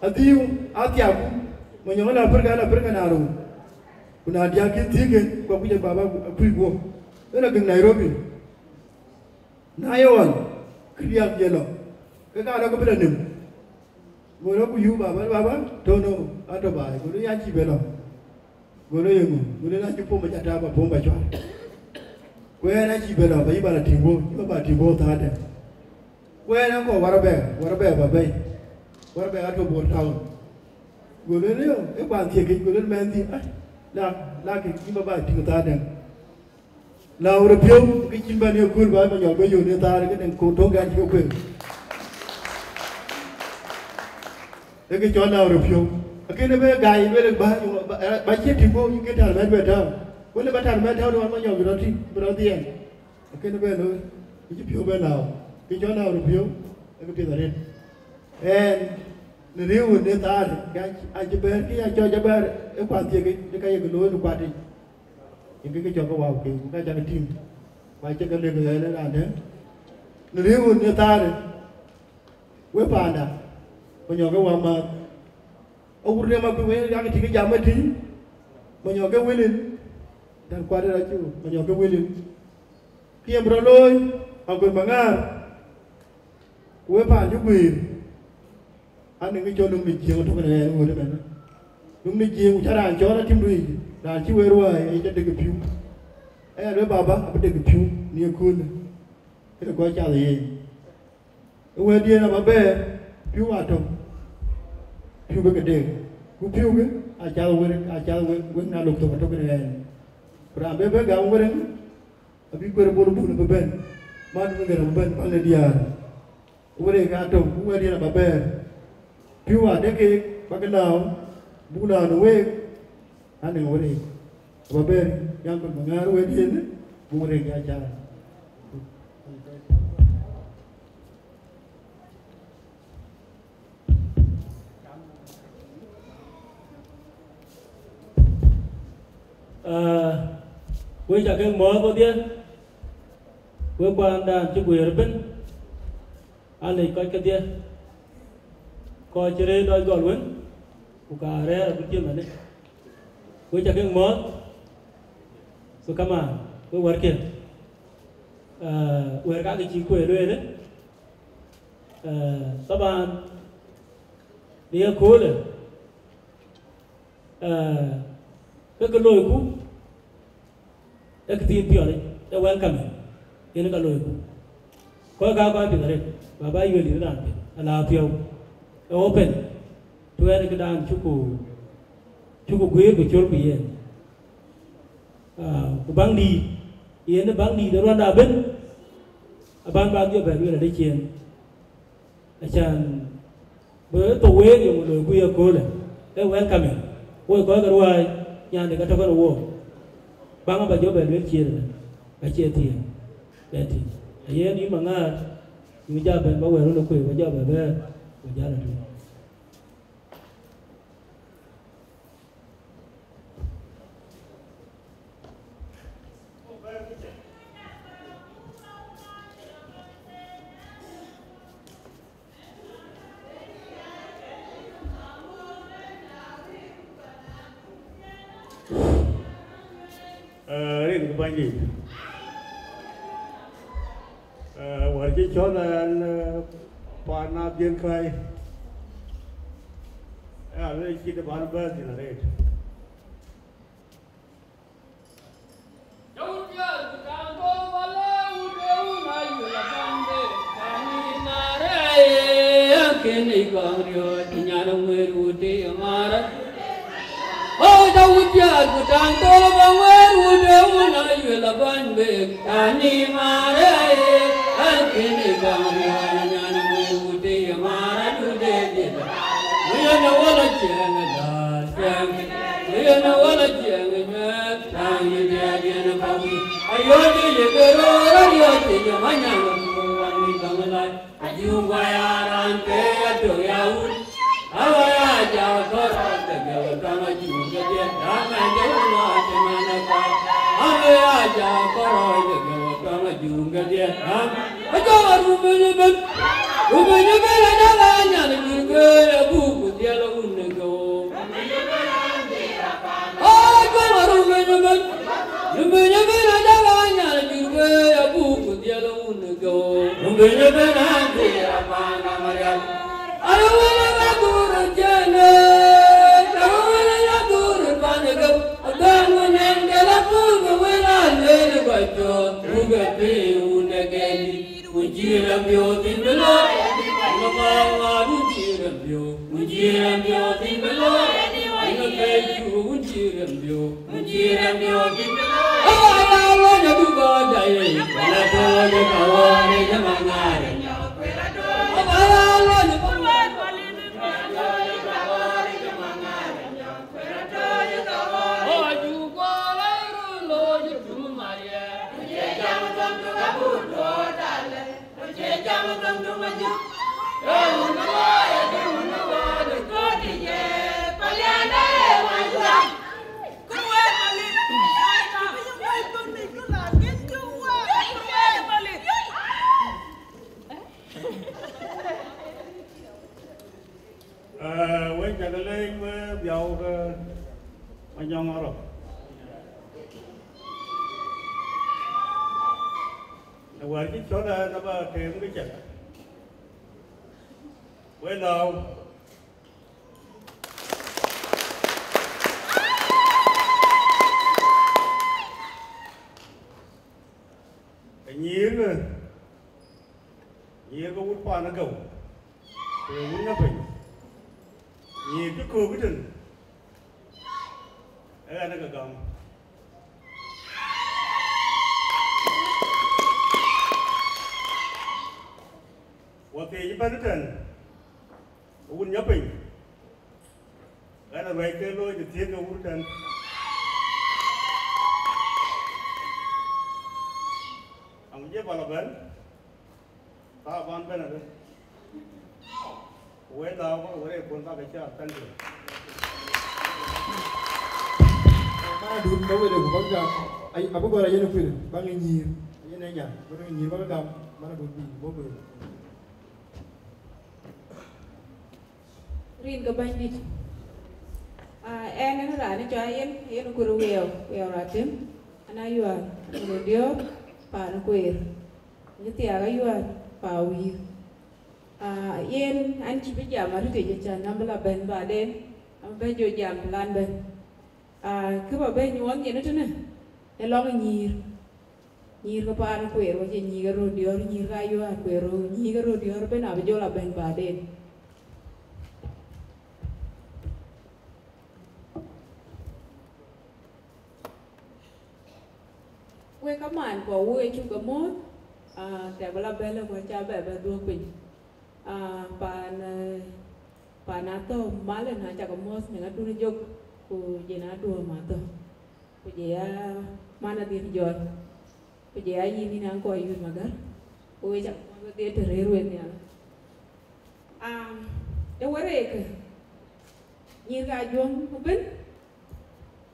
adhiu, athiaku, manyɔŋ la Afrika, la Afrika na rou. Ku na diäk kïn thiëëk ken, ku akuc baba akuc guɔ. Ëna gëŋ Nairobi. Na ye ɣɔn, kë diäk ye lɔ, ke ka lɔ ke bï lɔ nïm. Go lɔ ku yuu baba, baba, tɔ̈u no, atɔ̈ baai. Go lɔ yan cï bɛ lɔ. Go lɔ yeŋö? Go lɔ na cï pom aca tääu ba pom ba cuar. Ku ɛn acï bɛ lɔ, ba yï ba lɔ tïŋ bɔ̈, yï ba ba tïŋ bɔ̈ thaardɛ̈. Ku ɛn akɔɔr wär abɛ, wär abɛ ba bɛ̈i. Wär abɛ atɔ̈ Bor Town. Go lɔ lëu, ë kuan thiekic, go lɔ mɛnhdi, ai, la, la kë yï ba ba tïŋ thaardɛ̈. Lau röt piɔ̈u, ke cïn bɛ̈n ye kööl ba Manyɔk bɛ yöön ë thaar, ke dɛ̈ŋ kööl töŋ gɛn cï ke kuëëŋ. Ee kë cɔl lau röt piɔ̈u. Akënë bɛ gäi lueel ba, ba, ba cï tïŋ bɔ̈, yïn ke tär mɛt bɛ tääu. Wël ba tär mɛt tääu, de wan Manyɔk bï rɔt tïŋ, bï rɔt dhiɛɛn. Akënë bɛ looi, ke cï piɔ̈u bɛ lau. Kë cɔl lau röt piɔ̈u, ee kë piɛth arëët. Ɛn, në riëëu wën ë thaar, ke acï bɛ̈ɛ̈r, ke ya cɔc abɛ̈ɛ̈r ë kuan thiekic, ke ka ye ke looi në kuat yic. Yen kë cɔk ke wau ke, ku ka cak tïŋ, ku acï ke lëk ɣɛn ë raan dɛ̈. Në riëëu wën ë thaarë, wek paanda, Manyɔk ke wämääth. Awur de ma bï wek yak tïŋ jam ëtï, Manyɔk ke wëlin, dan kuat ë rac cï, Manyɔk ke wëlin. Kë yen bï rɔt looi, aguël maŋäär, ku wek paan cï guëër, anëŋ kë cɔl luŋ de Jiëëŋ tök në ɣɛn ɣööt ëmɛn. Luŋ de Jiëëŋ, ku cä raan cɔɔl atimdu yic, raan cï wëër ruääi, ee cä dek ë piu. Aya lueel baba, abï dek ë piu në ye köölë, këde kɔc cath ë yen. Ë wɛ̈ɛ̈tdiɛ̈n aba bɛ̈ɛ̈r, piu atök, piu bï ke dek. Ku piɔ̈u kë, acath wek, acath wek, wek na lok thok atök në ɣɛn. Ku raan bï bɛ gam wek, abï guër bol bun bï bɛ̈n. Man bï gɛ̈r bï bɛ̈n, bäl në diäär. Ku wek atök, ku wɛ̈t yen aba bɛ̈ɛ̈r. Piɔ̈u adë keek, bäk lääu, buk lääu në week, anëŋ wek. Aba bɛ̈ɛ̈r, yam bï ŋäär wɛ̈t yen, buk wek ya caar. Ah, wek ca ke mɔ̈ɔ̈th wedhie, wek kuandan cï guëër ëbën, alec kɔc kedhie, kɔc cï rëër dɔc gɔl wën, ku ka rɛ̈ɛ̈r abï tiëm ënë. Wek ca ke mɔ̈ɔ̈th, ku kamaan, wek wärkiɛ̈, ah, wɛ̈ɛ̈r kakë cï kueer lueel, eh, thaban, në ye köölë, eh, ke kë loiku, ee këthiin piɔl, ee welcoming, yen ka loiku. Kɔc ka kɔc piɛth arëët, baba yuel dït raan piɛth, ala piɔ̈u, ee open, tuɛɛn këdan cuku, cuku guiir ku col ku yen. Ah, ku baŋ dïït, yen ë baŋ dïït ë ruanda ëbën, aban bak jɔ bɛ lueel adë ciëën. Acan, bï thou week yöŋ loiku ye köölë, ee welcoming. Woi kɔc ke ruääi, nyande ka tɔ̈ kënë wook. Baŋ aba jɔ bɛ lueel ciëën ënë, acie thiëëŋ, bɛ tïŋ. Ayen yï maŋäär, yï ja bɛ̈n ba wɛ̈ɛ̈r wën ë kueer, ba jɔ bɛ bɛ̈ɛ̈r, ku jal atueŋ. Eh, rin ke Bɛ̈nydït. Eh, wär cï cɔl ɛn, eh, paan na dhiën käi. Ya, le cït ban bɛ̈ɛ̈r thïn arëët. Eh, wek cak leec we biau ke Manyɔŋ Arok. Në wär cï cɔl ɛn aba tem ke cak. We lääu. Ke nyïïr ke, nyïïr ke wut paan ë gäu, ku ye wun ë piny. Nyïïr cï köök ëtën, Ɣɛn ë ke gam. Wɔ thiëëc ëbɛ̈n tɛ̈n, wun nyɔpiny, ɣɛn aruɛc ke looi të thiëëk ke wur tɛ̈n. Am jɛ bal ëbɛ̈n, thaban bɛ̈n adë. Wëi la wä wëre kun bak ca kan de. Mana dun ba wëre ku bak gam. Ai, abu gora yen kuir, bak nyir. Yen nya, bak nyir bak gam, mana dun bi bo kuir. Rin ke bɛ̈nydït. Ah, ɛn, ɛn raan cɔl Ayen, Ayen Kuir Wiɛɛu, Wiɛɛu Ratem. Ɛn Ayuaar, Rodiɔ̈ɔ̈r, paan Kueer. Cï thiaak Ayuaar, paan Wïïr. Ah, yen an cï bï jam arëtic, acan an bï la bɛ̈n baden, an bï bɛ̈n jɔ jam plan bɛ̈n. Ah, kë ba bɛ̈n nyuɔɔth nyin ëtënë, ë lɔŋ nyïïr. Nyïïr ke paan Kueer, wacë nyïïr ke Rodiɔ̈ɔ̈r, nyïïr ke Ayuaar Kueer, nyïïr ke Rodiɔ̈ɔ̈r ëbɛ̈n abï jɔ la bɛ̈n baden. Wek kamaan, ku wek cuk ke muɔ̈ɔ̈th, ah, tɛ̈ bï la bɛ̈n lë ku aca bɛ bɛ dhuɔ̈k piny. Ah, paan, eh, paan Athɔ̈u mal ënë aca ke muɔ̈ɔ̈th në adun jök, ku jɛn aduɔ̈ɔ̈m Athɔ̈u, ku jɛ ya man adhil jɔt, ku jɛ ya yïn, yïn aŋkɔ Ayuaar Magär, ku wek ca muɔ̈ɔ̈th wedhie të rëër wek nhial. Ah, ë wërëëk, nyïïr ke Ajuɔ̈ŋ ëbɛ̈n,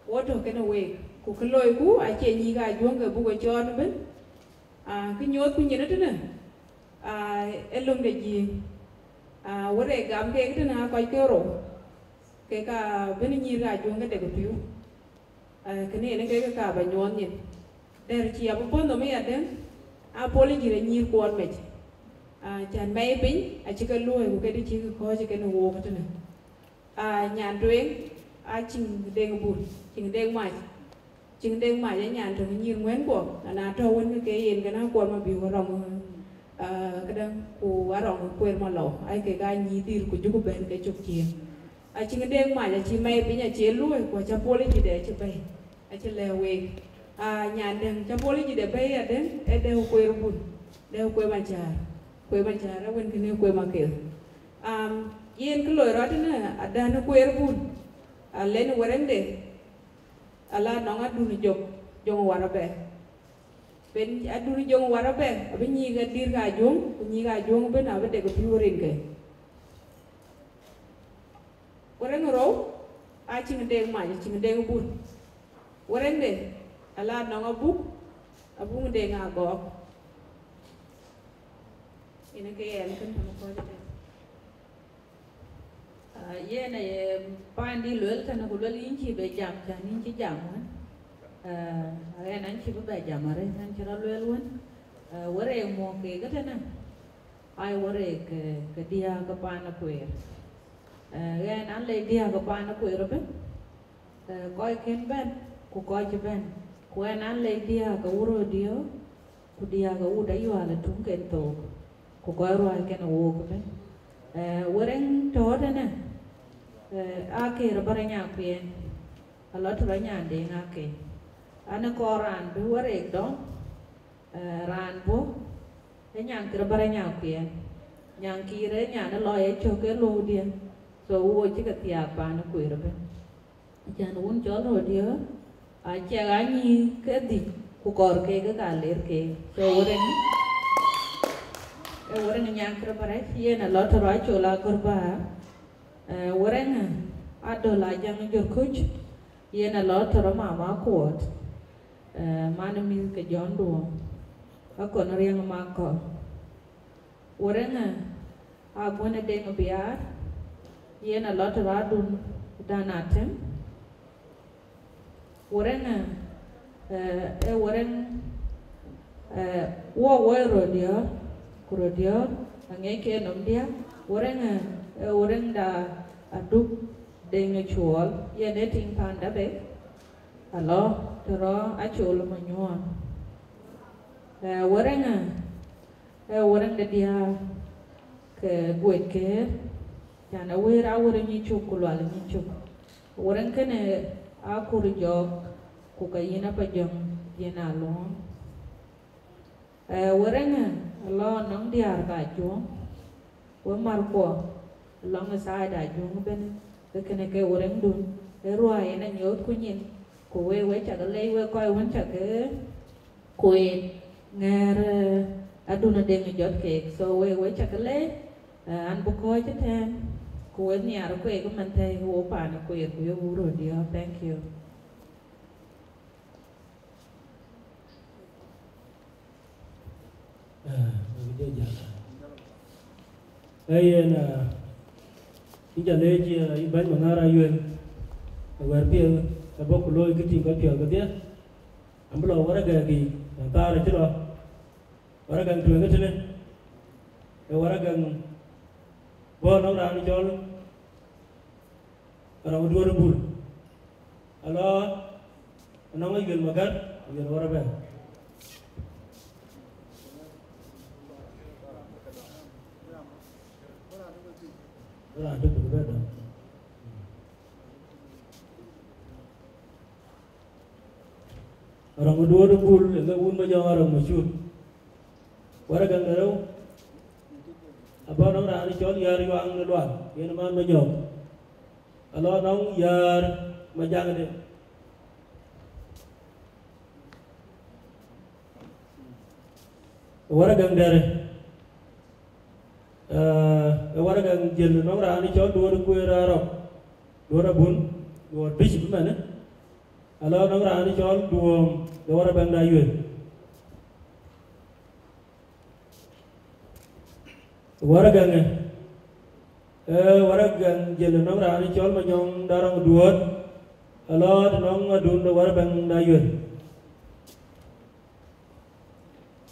wo tɔ̈ kenë week, ku kë loiku acie nyïïr ke Ajuɔ̈ŋ ke buk we cɔɔl ëbɛ̈n. Ah, kë nyuɔɔthku nyin ëtënë, ah, ë löŋ de Jiëëŋ. Ah, wërëëk gam keek tënë aa kɔc ke rou, kek aa bɛ̈n nyïïr ke Ajuɔ̈ŋ ke dek pïu. Ah, kënë yen kek ka ba nyuɔɔth nyin. Dɛ̈t cï abï puɔ̈th nhom ë yadɛ̈ŋ, apology de nyïïr kuɔɔn mec. Ah, can mɛi piny acï ke luɔ̈i, ku ke të cï ke kɔ̈ɔ̈c kenë wook tënë. Ah, nyan tueŋ, aa Ciŋ Deŋ Bul, Ciŋ Deŋ Mac. Ciŋ Deŋ Mac ë nyan töŋ nyïïr ŋuɛ̈nkuɔ, na, na tɔ̈ wën ke ke yen kenë Akuɔl Mabiök Arɔŋ, ah, këdäŋ, ku Arɔŋ Kueer Malɔu, aa kek aa nyïïr dït ku juku bɛ̈n ke cök ciëën. A Ciŋ Deŋ Mac acï mɛi piny acie luɔ̈i, ku acï apology de acï bɛ̈i, acï lɛ̈k week. Ah, nyan dɛ̈ŋ cï apology de bɛ̈i adɛ̈ŋ, ee Dɛ̈u Kueer Bul, Dɛ̈u Kueer Macäär, Kueer Macäär, ee wën kënë Kueer Maketh. Am, yen kë loi rɔt ënë, adän Kueer Bul, alen wërëŋde, ala nɔŋ adun jök, jöŋ warabɛ. Ben adun jöŋ warabɛ, abï nyïïr ke dït ke Ajuɔ̈ŋ, ku nyïïr ke Ajuɔ̈ŋ ëbɛ̈n abï dek pïu rinke. Wërëŋ rou, aa Ciŋ Deŋ Mac, Ciŋ Deŋ Bul. Wërëŋde, ala nɔŋ abuk, abuk Deŋ Agɔɔk. Yen ke yen kën tɔ̈ kɔc ëtɛ̈n. Ah, yen aye paandï lueel tënë, ku lueel yïn cï bɛ jam, cän yïn cï jam wën. Ah, ɣɛn an cï bï bɛ jam arëët, an cï rɔt lueel wën. Ah, wërëëk muɔ̈k keek ëtënë, aa wërëëk ke, ke diäk ke paan Kueer. Ah, ɣɛn an lec diäk ke paan Kueer ëbɛ̈n. Eh, kɔc kën bɛ̈n, ku kɔc cï bɛ̈n, ku ɣɛn an lec diäk ke wut Rodiɔ̈ɔ̈r, ku diäk ke wut Ayuaar ë tuŋ ken thook, ku kɔc ruääi kenë wook ëbɛ̈n. Eh, wërëŋ tɔ̈ tënë, eh, Akeer Abär Anyaŋ Kuɛɛn, alɔ të rɔt nyan Deŋ Akeer. An ë kɔɔr raan bï wërëëk dɔm, eh, raan bɔ̈, ee Nyaŋkiir Abär Anyaŋ Kuɛɛn. Nyaŋkiir ee nyan ë lɔ ye cök ke luɔ̈udiɛ̈, so wo cï ke thiaak paan Kueer ëbɛ̈n. Acän wun cɔl Rodiɔ̈ɔ̈r, acie ɣa nyïïr ke dhïc, ku kɔɔr keek ke ka ler keek. So wërëŋ, ee wërëŋ Nyaŋkiir Abär, yen alɔ të rɔt col agör bäär. Eh, wërëŋ Adöl Ajaŋ Jur Kuc, yen alɔ të rɔt mama Kuɔt, eh, man mïth ke Jɔn Duɔ̈ɔ̈m, akɔn riɛŋ Makɔl. Wërëŋ Aguën Deŋ Biaar, yen alɔ të rɔt adun dan Atëm. Wërëŋ, eh, ee wërëŋ, eh, wɔ woi Rodiɔ̈ɔ̈r, ku Rodiɔ̈ɔ̈r aŋiɛc ke nɔm diäk. Wërëŋ, eh, ee wërëŋ da Aduk Deŋ Cuɔl, yen ee tiŋ paan Dabek, alɔ të rɔt acol Manyuɔɔn. Eh, wërëŋ, eh, ee wërëŋ de diäk ke Guet Keer, cän ee wëër aa wërëŋ Nyicuk ku Lual Nyicuk. Wërëŋ kënë Akur Jɔk, ku ka yïn Apajɔŋ, yïn Aluɔŋ. Ee, we Reŋ ë, alɔ nɔŋ diäär ka Ajuɔŋ, we markuɔ, alɔŋ ë side Ajuɔŋ ëbën, ke kënë ke we Reŋdun, ë ruääi yen anyoothku nyin, ku wek, wek cak lɛc, wek kɔc wën cak ke kueen, ŋɛɛr, ee, adun adeŋ jɔt keek. So wek, wek cak lɛc, ee, an bï kɔ̈ɔ̈c ëtɛ̈ɛ̈n, ku wek nhiaar kueek ëmën thɛ̈i, ke wo paan kueer, ku yek wur röt diɔ̈ɔ̈k. Thank you. Ee, wek jɔ jäl. Ee, yen, ee, yïn ca leec, ee, yïn bɛ̈ny Maŋar Ayuel, ee, wɛ̈t piɛth, ee, bɔ̈ ku looi kë tïŋ kɔc piɔ̈ɔ̈th kedhie. An bï lɔ waragak yiic, ee, thaar acï lɔ, waragak tueŋ ë tënë, ee, waragak bɔ̈ nɔŋ raan cɔl Rɔŋ Duɔ̈ɔ̈r Bul. Alɔ, nɔŋ Ayuel Magar, Ayuel Warabɛ̈n. Raan tök bï bɛ dɔm. Rɔŋ Duɔ̈ɔ̈r Bul, ë wun Majɔŋ Arɔŋ Macuut. Waragak de rou, abɔ̈ nɔŋ raan cɔl Yäär Yuaŋ de Lual, yen man Manyɔk. Alɔ nɔŋ Yäär Majaŋde. Waragak dɛ̈t, ee, ee, waragak jiël nɔŋ raan cɔl Duɔ̈ɔ̈r Kueer Arɔk, Duɔ̈ɔ̈r Abun, Duɔ̈ɔ̈r Bishop ëmënë. Alɔ nɔŋ raan cɔl Duɔ̈ɔ̈m de Warabɛ̈n de Ayuel. Waragak ë, ee, waragak jiël nɔŋ raan cɔl Manyɔŋ de Arɔŋ Duɔ̈ɔ̈r, alɔ nɔŋ adun de Warabɛ̈n de Ayuel.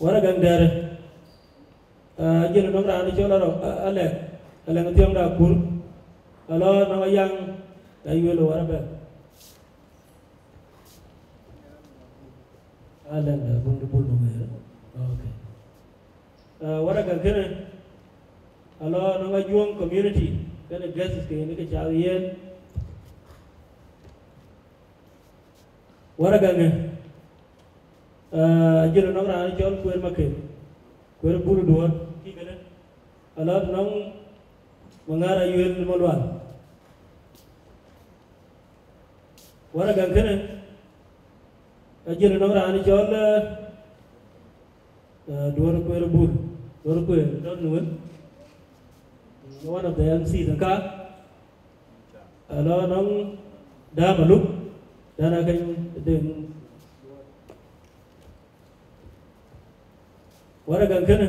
Waragak dɛ̈t, ee, jiël nɔŋ raan cɔl Arɔk, ee, Alɛk, Alɛk Thiɔŋ de Akur, alɔ nɔŋ Ayaŋ de Ayuel Warabɛ̈n. Alɛk de Akur de Bul Maŋar. Okay. Ee, waragak kënë, alɔ nɔŋ Ajuɔŋ community, kënë guests ke yen ke cath yen. Waragak ë, ee, jiël nɔŋ raan cɔl Kueer Maket, Kueer Bul Duɔ̈ɔ̈r, kï kënë, alɔ nɔŋ Maŋar Ayuel Malual. Waragak kënë, ee jiël nɔŋ raan cɔl, ee, ee, Duɔ̈ɔ̈r Kueer Bul, Duɔ̈ɔ̈r Kueer, don't know him. One of the M Cs in ka. Alɔ nɔŋ Dääp Aluk, dan akeny Deŋ. Waragak kënë,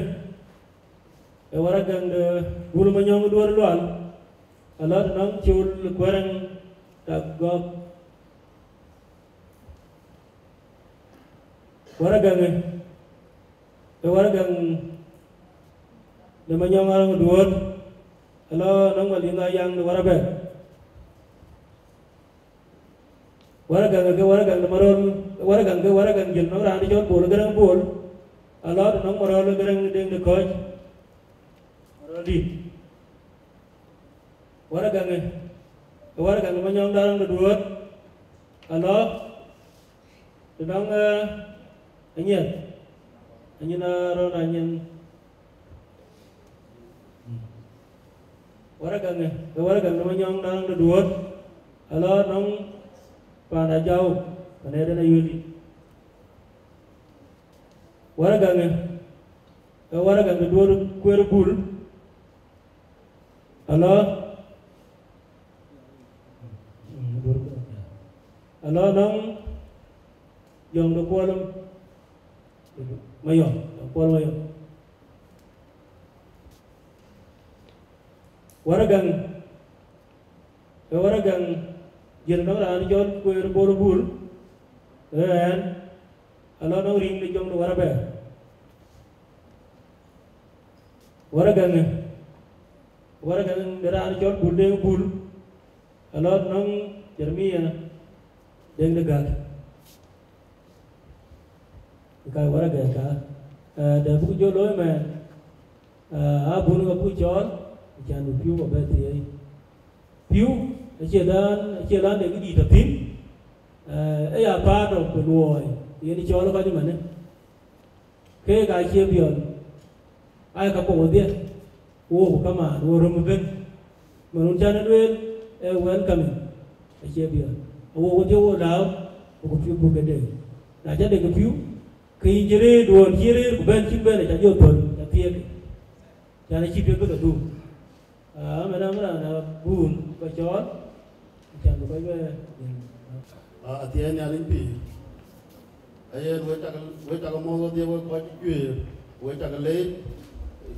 ee waragak de Bul Manyɔŋ Duɔ̈ɔ̈r Lual, alɔ nɔŋ Col Kuɛrɛŋ de Agɔk. Waragak ë, ee waragak de Manyɔŋ Arɔŋ Duɔ̈ɔ̈r, alɔ nɔŋ Malin Ayaŋ de Warabɛ̈n. Waragak ë ke waragak de Marɔ̈ɔ̈l, waragak ë ke waragak jiël nɔŋ raan cɔl Bol Gäräŋ Bol, alɔ nɔŋ Marɔ̈ɔ̈l Gäräŋ Deŋ de Kɔ̈ɔ̈c, Marɔ̈ɔ̈l dït. Waragak ë, ee waragak de Manyɔŋ de Arɔŋ de Duɔ̈ɔ̈r, alɔ të nɔŋ, ee, Anyiɛth, Anyiɛth Arɔn Anyiɛth. Waragak ë, ee waragak de Manyɔŋ de Arɔŋ de Duɔ̈ɔ̈r, alɔ nɔŋ paan Ajau, paan ëden Ayuel dït. Waragak ë, ee waragak de Duɔ̈ɔ̈r Kueer Bul, alɔ, alɔ nɔŋ Jɔŋ de Kuɔl Mayɔm, Jɔŋ Kuɔl Mayɔm. Waragak, ee waragak jiël nɔŋ raan cɔl Kueer Bol Bul, ee ɣɛn, alɔ nɔŋ Riŋ de Jɔŋ de Warabɛ̈n. Waragak ë, waragak de raan cɔl Bul Deŋ Bul, alɔ nɔŋ Jeremia Deŋ de Gäk. Ka waragak ka, ee, dɛ buk jɔ looi mɛn, ee, abun ka buk cɔɔl, can bï pïu ba bɛ thiëëi. Pïu, acie dan, acie lan de këdït tɔ̈ thïn, Eh, ë ya part of the luɔi, yen cɔl kɔc ëmënë. Keek acie biɔl, aa ka kɔ̈k wedhie, wok kamaan, wo röm ëbën. Mën wun cän ë lueel, ee welcoming, acie biɔl. Awo wedhie wo lääu, ku piu buk ke dek. Na ca dek piu, ke yïn cï rëër duɔ̈ɔ̈r cï rëër ku bɛ̈n cïn bɛ̈n, aca jɔ thöl, ca thiëëk. Cän acï piɛth bï ke dhuk. Aa, mɛn amï raan abun ba cɔɔl, cän bï kɔc bɛ. Aa, athiɛɛi Nhialic pïïr. Ayen we cak, we cak mɔ̈ɔ̈th wedhie, we kɔc juëër, we cak leec,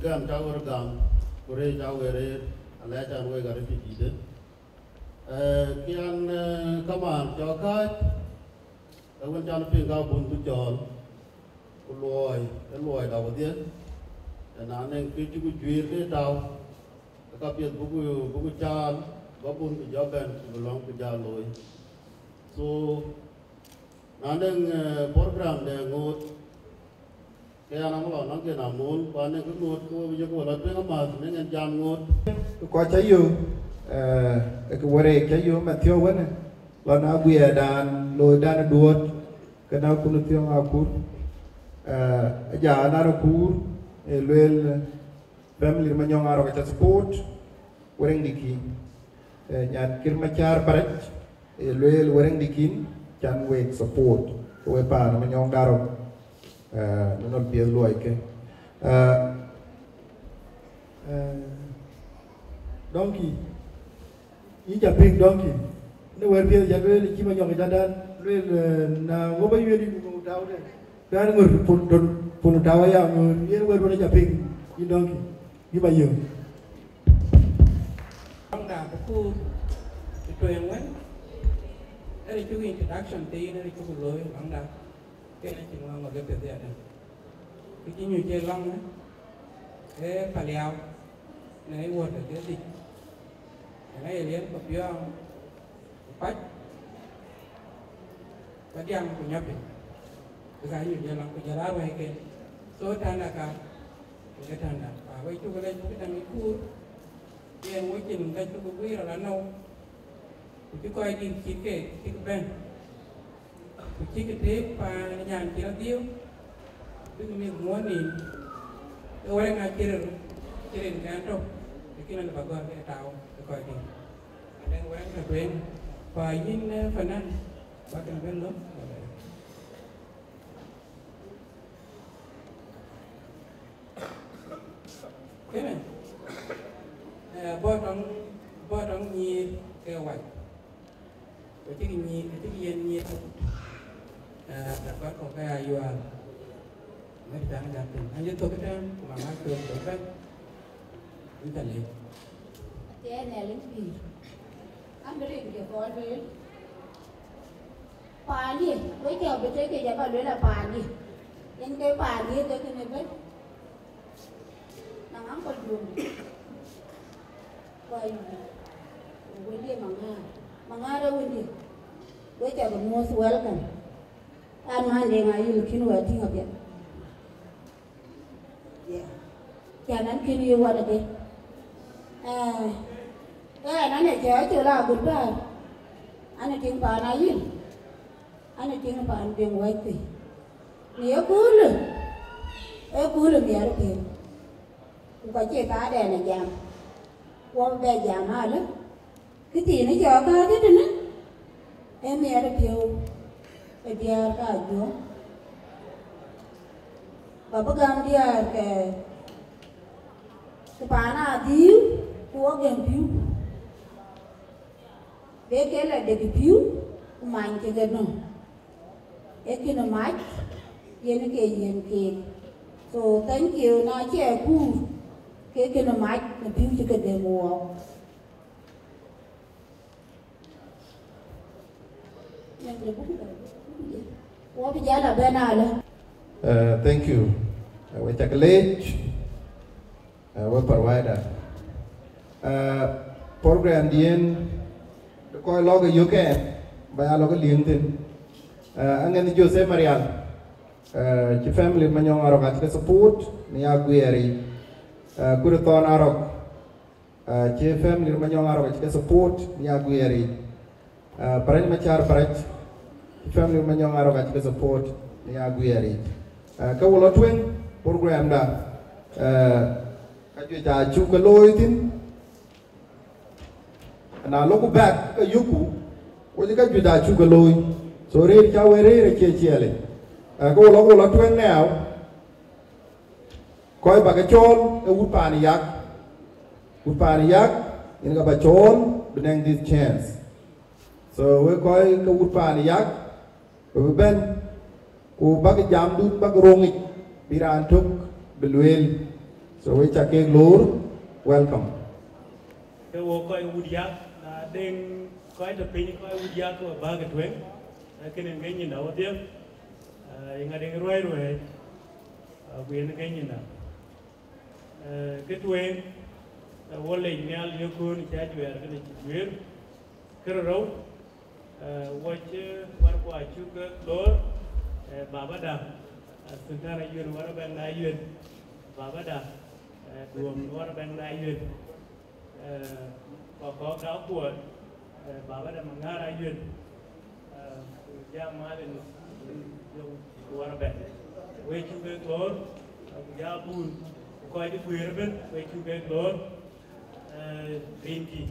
gam cak we röt gam, ku rëër cak we rëër, alɛɛc an, wek arëtic dïïtë. Eh, kian, eh, kamaan cɔk kääc, ke wën can piŋ ka bun bï cɔɔl, ku luɔi, ë luɔi da wedhie, ë na nɛŋ kë cï ku juëër ke tau, ke ka piɛth buku, buku caal, ba bun bï jɔ bɛ̈n, ku bï lɔ̈ŋ bï jɔ looi. So, na nɛŋ, eh, program de ŋoot, ke an, amɔ lɔ nɔŋ ken amol, ku anɛŋ kë ŋoot, ke we bï jɔ ku lɔ tueŋ amääth, nɛŋ en jam ŋoot. Kɔc ca yök, eh, ë ke wërëëk ca yök, mɛn thiɔ̈k wënë, lɔ na guiɛɛrdan, loidan ë duööt, ke na kun thiɔ̈ŋ akur, eh, aja anan akur, ë lueel, family Manyɔŋ Arok aca support, wërëŋ dï kï. Eh, nyan Kir Macar Barac, ë lueel wërëŋ dï kïn, can wek support, ke we paan Manyɔŋ Arok, eh, në nɔn piɛth luɔi ke. Eh, eh, Donkey, yïn ca piŋ Donkey, në wɛ̈t piɛth ca lueel cï Manyɔŋ ca dan lueel, eh, na ŋö ba yuëëd yïn ku tau de, dan ŋör pun, don, pun tau aya ŋör, yen wɛ̈t wën ca piŋ yïn Donkey, yï ba yök. Lɔŋda bï kuur ë tueŋ wën, ënë cuk introduction thiin, ënë cuk looi lɔŋda, ke ënë cïn ŋɔ̈ŋ ŋɔ̈k ë piɛth yadɛ̈. Kë cï nyuc ë lɔŋ ë, ee Paliau, në ë wuɔ̈t ke dhic, ënë ye liɛl Pabiɔɔŋ, ku Pac, Padiaŋ ku Nyɔpiny, bï ka nyuc ë lɔŋ ku jɔl aa ruɛ̈iken. So tanda ka, ke tanda, ba wek cuk lec bï këdäŋ ë kuur, yen wecin ka cuk guiir ala nou, ku cï kɔc dït cït ke cïk bɛ̈n, ku cïk tëëk paan nyan cï rɔt dhiëëu, bïk mïth muɔ̈ɔ̈n nïïm, ke wɛ̈ɛ̈ŋ acï ril, cï rin kɛn tök, lakin alë ba gɔ̈r ke tau ë kɔc dït. Adɛ̈ŋ wɛ̈ɛ̈ŋ ke tueŋ, pa yïn, eh, fanan, ba kën bɛ̈n lɔ. Kënë, eh, bɔ̈ tɔŋ, bɔ̈ tɔŋ nyïïr ke wac. Ku cïk nyïïr, ku cïk yen nyïïr tök. Eh, dapat kɔ̈k ke ya yual. Ŋäc tɛ̈n gam piny. An cï thök ëtɛ̈ɛ̈n, ku mama cuël thök bɛ̈n. Yïn ca leec. Athiɛɛi Nhialic pïïr. An bï rin ke kɔɔr lueel. Paandï, wek cä bï tek yic aba lueel a paandï. Yen ke paandï ke kënë bɛ̈n. Na ŋaŋ kɔc duöŋ. Kɔc wëndië Maŋaar. Maŋaar ë wëndië. Wek cä bï most welcome. An man de ŋa yïl kïn wɛ̈t tïŋ apiɛth. Yeah. Cän an kën ye wän ëdë. Eh, eh, an ë cä col agut bäär. An ë tïŋ paan ayïl. An ë tïŋ paan Deŋ Wäc thïn. Në ye köölë, ee köölë miɛt piëëu. Ku ka cie thaadɛn ë jam. Wɔ bɛ jam alë. Kë thiin ë cɔɔk kääc ëtënë, ee miɛt ë piɔ̈u ë diäär ka Ajuɔŋ. Ba bï gäm diäär ke, ke paan adhïïu, ku wɔ gɛm pïu. Be ke lɔ dek pïu, ku many kek ënɔɔnë. Ee kënë mac, yen ke yen keek. So, thank you, na cie kuur, ke kënë mac, në pïu cï ke dem wɔɔk. Wɔ bï jäl abɛ̈n alë. Uh, thank you. Uh, we cak leec. Uh, we provider. Uh, program diɛn, kɔc lɔk ë yök ɛn, ba ya lɔk ë liŋ thïn. Uh, aŋɛn Jose Marial, uh, cï family Manyɔŋ Arok acï ke support, në ya guiɛɛr yic. Uh, Kur Thɔn Arok, uh, cï family Manyɔŋ Arok acï ke support, në ya guiɛɛr yic. Uh, Barac Macar Barac, Family Manyɔŋ Arok acï ke support në aguiɛɛr yic. Eh, ke wɔ lɔ tueŋ program da, eh, ka juëc acuk ke looi thïn. Na lɔku back ke yökku, wo cï ka juëc acuk ke looi. So rëër ca wek rëër acie ciɛɛlic. Eh, ke wɔ lɔ, wɔ lɔ tueŋ now. Kɔc ba ke cɔɔl ë wut paan yak. Wut paan yak, yen ka ba cɔɔl bï nɛŋ this chance. So wek kɔc ke wut paan yak, we bï bɛ̈n, ku bäk jamdun bäk roŋ yic, bï raan tök bï lueel. So we ca keek loor, welcome. Ke wo kɔc wut yak, na deŋ kɔc tɔ piny kɔc wut yak ke we bäk tueŋ, ee kënë ke nyinda wo dhiëp, ee, yeŋa deŋ ruɛ̈i ruɛ̈i, ee, ku yen ke nyinda. Ee, kë tueŋ, ee, wo lec nhial yökön cä juɛɛr kënë cï guiir, kërë rou, ee, wo cï wärkua cuk ke loor, ee, babada, ee, Sultan Ayuen, wär Bɛ̈ŋ na Ayuen, babada, ee, Duɔm, wär Bɛ̈ŋ na Ayuen, ee, kɔk kɔk da kuɔɔt, ee, babada Maŋar Ayuen, ee, ku jam malin, yöŋ wär Bɛ̈ŋ. We cuk ke loor, ee, ku ja bun, ku kɔc cï guiir ëbën, we cuk ke loor, ee, rinki.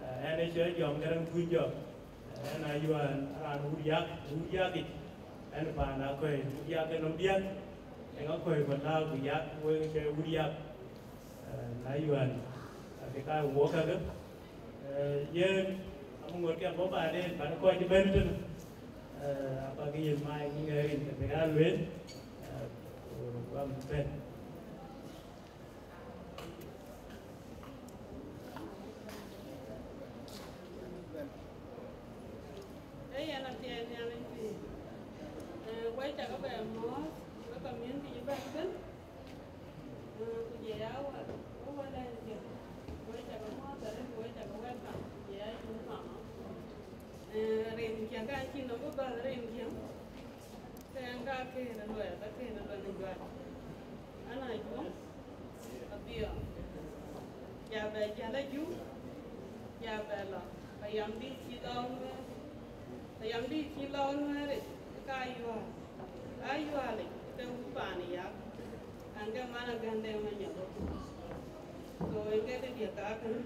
Ee, ɛn ë cɔl Jɔŋ Gäräŋ Kuny Jɔk. Ee, ɛn Ayuan, raan wut yak, wut yak yic. Ɛn paan Akɔ̈i, wut yak ë nɔm biäk. Eŋa Akɔ̈i ku lääu ku yak, wek cɔl wut yak. Ee, na Ayuan, ee, ke ka wok kakë. Ee, yen, amë ŋot ke bɔ̈ baden, pan kɔc cï bɛ̈n tënë. Ee, abäk yen mac ŋic rin ke bï aa lueel. Ee, ku bäk bɛ̈n. Ee, yɛn athiɛɛi Nhialic pïïr. Ee, wek cakë bɛ mɔ̈ɔ̈th, wek community cï bɛ̈n ëbën. Ee, ku jɔ ya wä, wä wä lɛ̈ɛ̈r jël. Wek cakë mɔ̈ɔ̈th arëët, wek cakë welcome, ku jɔ ya yum mama. Ee, rin ciɛŋ ka cïn nɔm bï bäth rin ciɛŋ. Ke ɛn ka kënë luɛɛl, ka kënë luɛɛl në juac. An, Ajuɔŋ, Abiɔŋ. Ja bɛ jäl Ajuɔŋ, ja bɛ lɔ, ka yam dït cï lɔ nuɛɛr, ka yam dït cï lɔ nuɛɛr, ka Ayual. Ayual, ke wut paan yak. An, ke man Agäŋ Deŋ Manyɔk. So, en ke diɛ̈ ka kënë.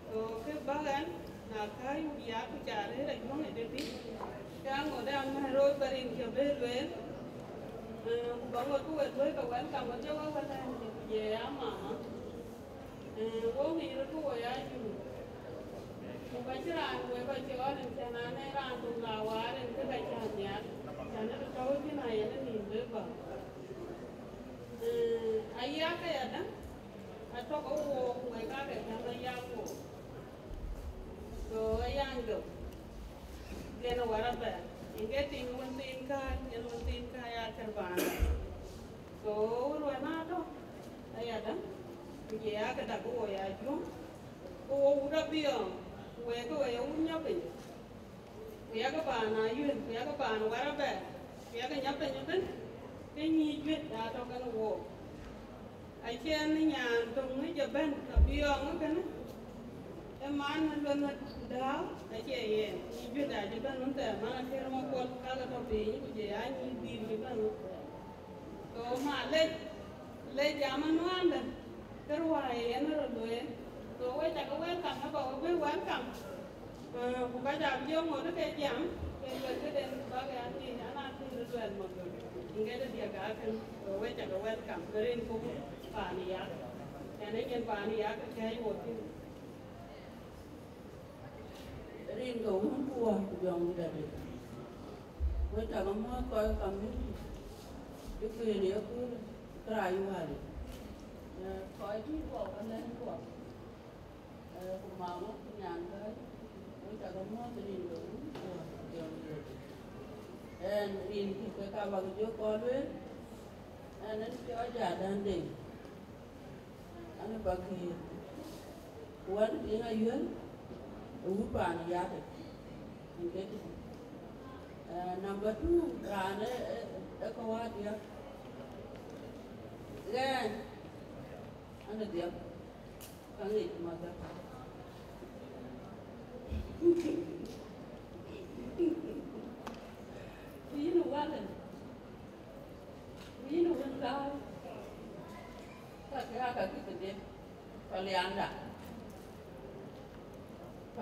So, kë bäk ɛn, na kääc wut yak ku ca rëër Ajuɔŋ ë tëtï, ke aŋot ë amɛ̈n röör bä rin cï bë lueel, ee, ku bä ŋot ku we luɔi ke welcome, wek jɔ wek wɛ̈t ɛn cï ku jɔ ya mama. Ee, wo ŋic röt ku wo ya jur. Ku bä cï raan wek bä cɔɔl ën cän an, ee raan töŋ la waar ën kë ka cä nhial, cän ë tɔ̈u thïn ayen ë nïïm bë bä. Ee, ayak ayadäŋ, atɔ̈ ke wook, wek kakë tɛ̈n ayak wook. So, ayan jɔk, yen ë wär abɛ̈ɛ̈r. Yen ke tiŋ wën thiin kääc, yen wën thiin kääc aa kër bäända. So, wën wën aa tɔ̈ ayadäŋ, ku jɔ ya kë dak wo ya Ajuɔŋ, ku wo wut Abiɔŋ, ku wek ke we ye wut nyɔk piny. Ku yakë paan Ayuɛl, ku yakë paan Warabɛɛr, ku yakë nyɔk piny ëbën, ke nyïïn juëc aa tɔ̈ kenë wook. Acïn nyan töŋ ë jɔ bɛ̈n Abiɔŋ ëkënë, ë man ë lueth dääu, acie yen. Nyïïn juëc aa jɔ bɛ̈n wën thɛɛr, man Akër Makuɔl, ka ke tɔ̈ piny, ku jɔ ya nyïïn dhil jɔ bɛ̈n wën thɛɛr. So, ma lec, lec jam anuaandë, ke ruääi yen röt lueel. So, we cakë welcome, aba we bï welcome. Ah, ku ka jam jɔ ŋot ke jam, ke luel këden, ku bak ya ŋic, an, aa thïn röt luɛl mɔ̈th. Ŋet ë diɛ̈k akën, so we cakë welcome, rin ku paan yak. Yɛn ë nyin paan yak, kɛ̈ɛ̈c wo thïn. Rin ke wun ku wäär ku jɔŋ dɛ̈t. Wek cakë muɔ̈ɔ̈th kɔc community, cï kueen ye kööl kërac wäär. Eh, kɔc tït kuɔ, ka lɛ̈n kuɔ. Eh, ku mama ku nyan kääc, wek cakë muɔ̈ɔ̈th rin ke wun ku wäär ku jɔŋ dɛ̈t. Ɛn rin kï ke ka bak jɔ kɔn lueel, ɛn ë cɔl Jadäŋ Deŋ. An, ë bäk yiëk, ku an, piŋ Ayuɛl, ë wut paan Yatic, ën ke tïŋ. Eh, number two, raan ë, ë, ë kɔ̈u adiäk. Ɣɛn, an, ë dhiëp, ka ŋic mäthë.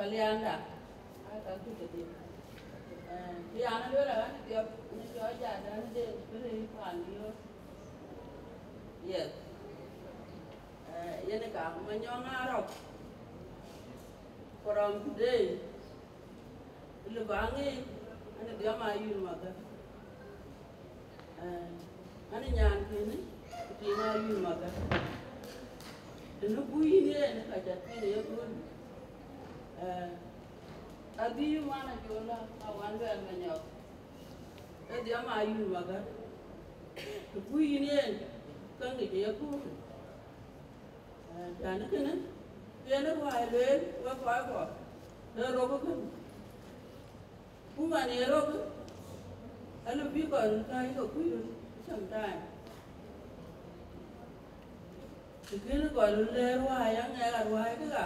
Alianda, aa ka kuc kedhie. Eh, bï an lueel aɣän dhiɔp në cɔɔc jadän de bï rëëc paan diöör. Yes. Eh, yen ka Manyɔŋ Arɔk. From today, lëu ba ŋic, an dhiɔm aa yïn Magar. Eh, an nyan kënë, ku tiiŋ aa yïn Magar. Tënë bui yïn yen, ka ca piŋ ye kööl. Eh, adhil man acol la, a wan luɛɛl Manyɔk. Ë dhiɔm aa yïn Magar. Të bui yïn yen, ka ŋic ye kööl. Eh, tɛ̈n kënë, yen ruääi lueel, wek kɔc kɔ̈k, ë rok kënë. Ku man ye rok, alëu bï kɔc röt tääc ke kuc röt sometime. Të kënë kɔc röt lɛɛr ruääi, aŋɛk aruääi kë ɣa,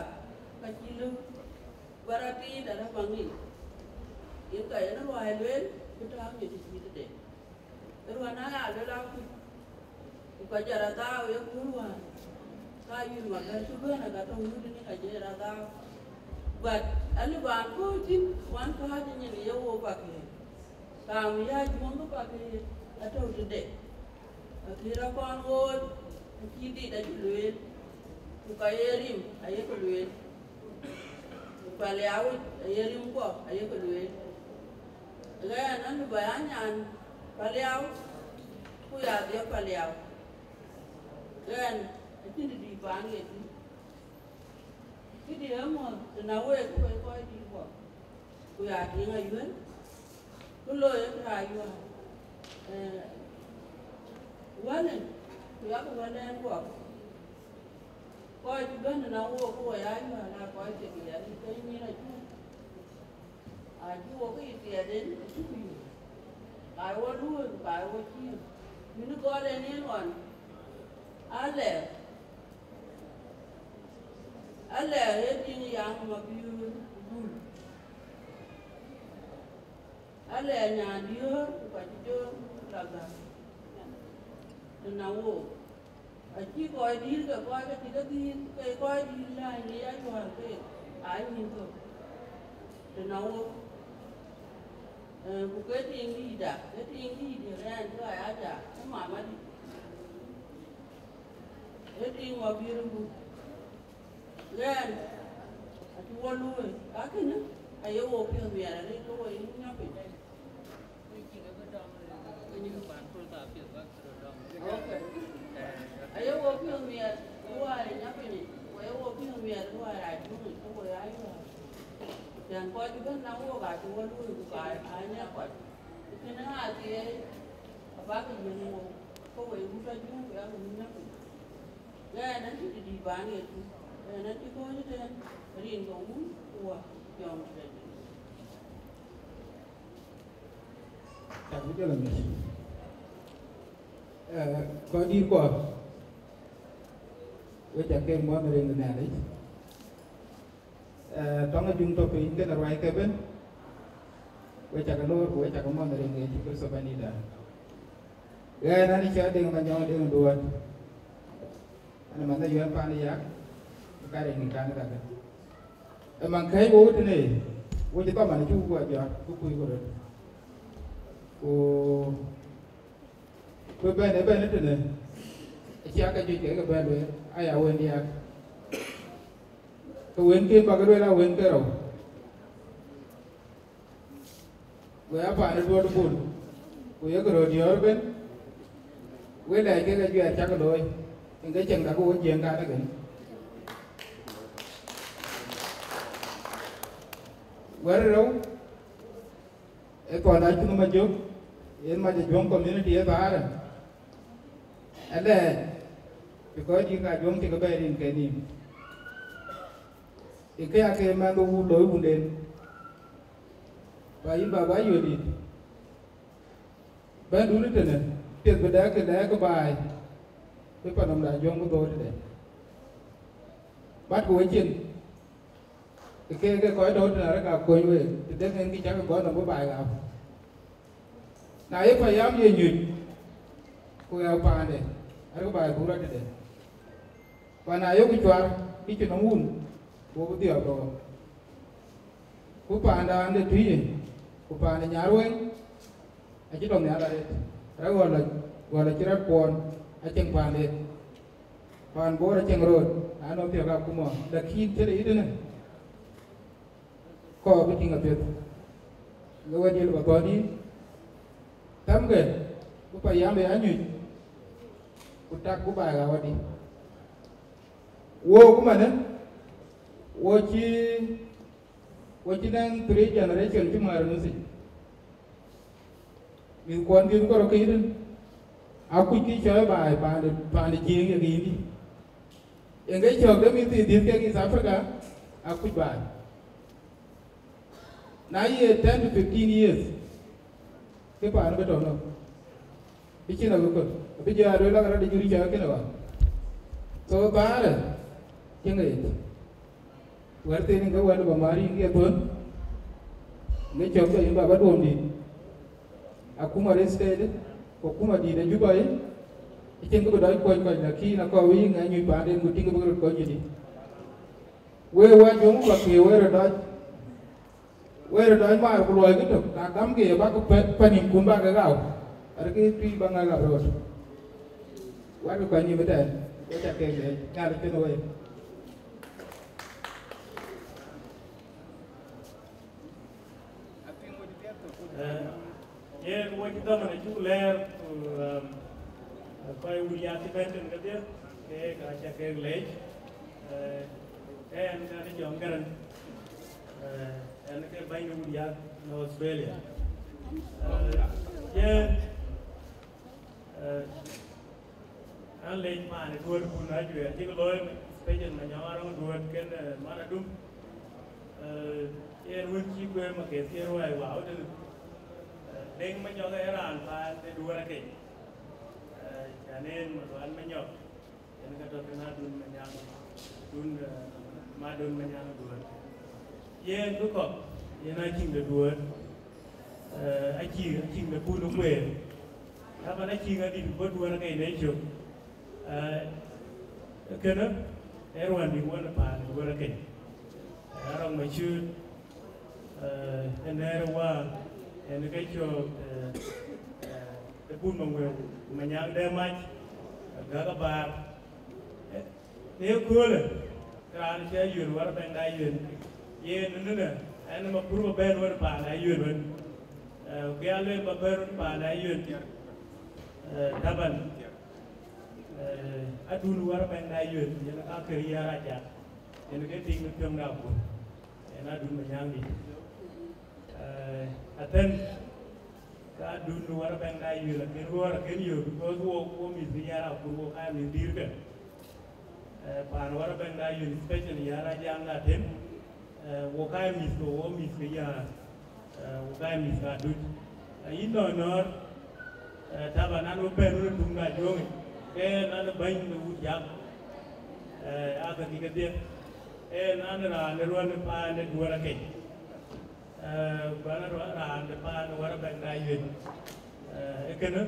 ka cï lëu bä rɔt tiit arëp aŋic. Yen ka yen ruääi lueel, bï tääu ŋic të cït tëde. Ruɔ̈n aya luel akuc, ku ka jɔt adhau ye kuur wään, ka yïn Magar cï bɛ̈n aka tɔ̈ wut ni ka jɔt adhau. But alëu ban kɔ̈ɔ̈c thïn, wan kääc nyin ye wo pakëër. Kaam ya juɔ̈ŋ pakëër atɔ̈u tëde. Akï rɔt kɔn ɣööc, acï dit acï lueel, ku ka ye rim ayekë lueel. Ku Paliau aye rimkuɔ ayekë lueel. Ɣɛn, an bï bä ya nyan Paliau, ku ya dhiɔp Paliau. Ɣɛn, acïn të dït baan ɣet thïn. Këdï ëmɔ, të na week, ku wek kɔc dït kuɔ, ku ya tiiŋ ayuɛ̈l, ku looi ë kë ayuäär. Eh, wälë, ku yakë wälɛn kuɔ. Kɔc cï bɛ̈n ëna wook, ku wɔ ya yɔ̈ɔ̈k, na kɔc ke diɛɛr, ke nyin acuk. Acï wok ke yï thiɛɛt en, acuk yï. Ka ye wɔ luööi, ku ka ye wɔ ciëën. Yïn gɔl en yen ɣɔn, alɛɛr, alɛɛr ee tiŋ yaŋ Mabiöör Gul. Alɛɛr nyan diöör, ku ka cï jɔ la gäm. Tëna wook. Acï kɔc dïïr ke kɔc ke cï ke dhil, ke kɔc dïïr lääny në ya juäär keek, aa nyin thök. Tëna wok, eh, ku ke tiiŋ dïïtda, ke tiiŋ dïït ë rɛɛn cï ɣa ya ja, ë mamadï. Ë tiiŋ Mabiöör Gul. Ɣɛn, acï wɔ luööi, ka kënë, aye wok piɔ̈ɔ̈th miɛt arëët ke wɔ ye nyɔk piny. Okay. Aye wo piɔ̈ɔ̈th miɛt, ku wäär ë nyapic, ku aye wo piɔ̈ɔ̈th miɛt, ku wäär aa juŋ, ku wo aa yuɔ̈ɔ̈r. Cän kɔc bɛ̈n na wok aa cï wo luööi, ku ka aa nyak kɔc. Ku kënë aa thiëëc, abäkï yiëk wo, ke wo wut ajuŋ, ku yakï wut nyapic. Ɣɛn acï dït baan ɣet thïn, ɣɛn acï kɔ̈ɔ̈c ëtɛ̈ɛ̈n, rin ke wun, ku wä, jɔŋ tëde. Cak bï jɔl amic. Eh, kɔc dït kuɔ, we cak ke muɔ̈th riŋ ë Nhialic. Eh, tɔŋ ajuŋ tɔ̈ piny kënë ruac ke bën, we cak loor, ku we cak muɔ̈th riŋ ë Yecu Kërtho Bɛ̈nydïïtda. Ɣɛn, an cä Deŋ Manyɔŋ Deŋ Duɔ̈ɔ̈t. An manh ë yɔ̈ɔ̈n paan ë yak, ë ka riŋ ë kan ë kakë. Ë man kɛ̈c wok tënë, wo cï thɔman cuk guɔ jɔt, ku kuc ku röt. Ku, ku bɛ̈n ë bɛ̈n ë tënë, acï ake juëc kek bɛ̈n lueel, aya wën diäk. Ke wën ken bäk lueel aa wën ke rou. Go ya paan ë duɔ̈t bul, ku yek röt diɔ̈ɔ̈r ëbën, wek lɛc kek ajuɛɛr cak looi, yen ke cieŋda ke wo Jiëëŋ kan ëgën. Wɛ̈t rou, ë thɔn acïn ë Majök, yen mac ë Juɔ̈ŋ community ë thaarë, alɛɛc, because dït ka Juɔ̈ŋ cï ke bɛ̈ɛ̈i rin ke nïïm. Ë këya ke mɛnh wun looi wunden, ba yïn baba Ayuɔ̈ɔ̈t dït, bɛ̈n dun ëtënë, piɛth bï dɛ̈k ke dɛ̈k ke baai, bï panɔmda Juɔ̈ŋ bï dhöör tëde. Matkï wecin, ë keek ke kɔc tɔ̈u tënë arëk aa kuɔny week, të dek en kï cak ke gɔ̈t nɔm bï baai ɣap. Na ye payam ye nyuc, ku ɣɛɛu paande, arëk baai buk rɔt tëde. Ku na yok cuar, kï cï nɔm wun, ku bï dhiɔp ke ɣɔ̈k. Ku paanda de Tuï, ku paan de Nyarweŋ, acï tɔ nhial arëët. Rɛ̈k ɣɔl, ɣɔl acï rɛ̈k kuɔɔn, aceŋ paanden. Paan Bor aceŋ röör, na nɔŋ thiɔ̈k akuma, lakin tëde yïtënë, kɔɔr bï tïŋ apiɛth. Ŋe wɛ̈t yel ba thɔ̈n yïn, tɛmkë, bï payam ë anyuc, ku tak bï baai ɣa wadï. Wo ku manë, wo cï, wo cï nɛŋ three generation cï määr nusic. Mïth kuɔn dhiëth kɔrɔ ke yïtën, akuc kï cɔɔi baai paande, paande Jiëëŋ ye ke yïndï. Yen ke cɔɔk de mïth dhiëth ke East Africa, akuc baai. Na ye ten to fifteen years, ke paan ke tɔ nɔm. Bï cïn abï kɔ̈th, abï jɔ aa lueel lak rɔt de jur cɔɔk kënë wa. So thaarë, cï ŋic. Wɛ̈t thïn ke wɛ̈t ba määr yïn ke thon, ŋic cɔɔk jɔ yïn baba duɔm dït. Akuma Red State, ku akuma dït ë Juba yic, acïn kë bï dɔc kuɔny kɔc, lakin akɔɔr wïc ŋɛk nyuc paanden ku tïŋ kë bï röt kɔc yïdï. Wek wa Joŋ ba ke wek röt dɔc, wek röt dɔc maar ku luɔi kë tök, na gamkï ye bak pɛ-, paninkun bak ke ɣau, arëk Tuï ba ŋɛk ɣap röt. Wɛ̈t kɔc nïïm ëtɛ̈ɛ̈n, wek ca kek leec, Nhialic kënë wek. Eh, yen wo cï dhaman acuk lɛɛr, ku, um, kɔc wun ya cï bɛ̈n tën kedhie, keek aca kek leec. Eh, ɛn, ɛn Jɔŋ Garaŋ, eh, ɛn ke bäny de wun ya në Australia. Eh, yen, eh, An lec man ë duööt kun ajuɛɛr cïk looi, special Manyɔŋ Arɔŋ duööt kën, eh, man adum. Eh, yen wën cï kueer ma ke thiëër ruai wau tënë. Eh, Deŋ Manyɔk ee raan paan de duööt akec. Eh, can en Malual Manyɔk, yen ka tɔ kën adun Manyaŋ, dun, eh, madun Manyaŋ duööt. Yen bï kɔk, yen acïŋ de duööt. Eh, acï, acïŋ de kun kueer. Taban acï ŋadït bɔ̈ duööt akec në cök. Eh, kënë, ee ruandït wën paan duööt akec. Eh, Arɔŋ Macur, eh, ë nɛ̈ɛ̈r ë wäär, en ke cök, eh, eh, ë kun Maŋuëu, Manyaŋ Dɛ̈ Mac, eh, Gäk Abaar. Eh, në ëköölë, raan cï Ayuën wär bɛ̈ny de Ayuën, yen ënënë, ɛn ë ma pur bä bɛ̈n wën paan Ayuën wën. Eh, ku ya lueel bä bɛ̈n wën paan Ayuën. Eh, taban, eh, adun wär bɛ̈ny de Ayuën, yen ka kër yär aja, yen ke tiŋ në piɔ̈ŋ de abun, yen adun Manyaŋdït. Eh, athen, ka adun wär bɛ̈ny de Ayuën akën ruɔɔr akën yök, because wo, wo mïth bï yär abun, wo ka mïth dïïrkë. Eh, paan wär bɛ̈ny de Ayuën, especially yär ajaŋ de athen, eh, wo ka mïth ke, wo mïth ke yär, eh, wo ka mïth ke adut. Eh, yïn nɔ̈ɔ̈r nɔ̈ɔ̈r, eh, taban an wë bɛ̈n wën ë tuŋ de Ajuɔ̈ŋ, ke nan ë bɛ̈ny de wut yak, eh, aa ke kï kedhie, eh, nan ë raan ë ruɔ̈n ë paan de duööt akec. Eh, ku an ë raan de paan wär bɛ̈ny de Ayuën. Eh, ee kënë,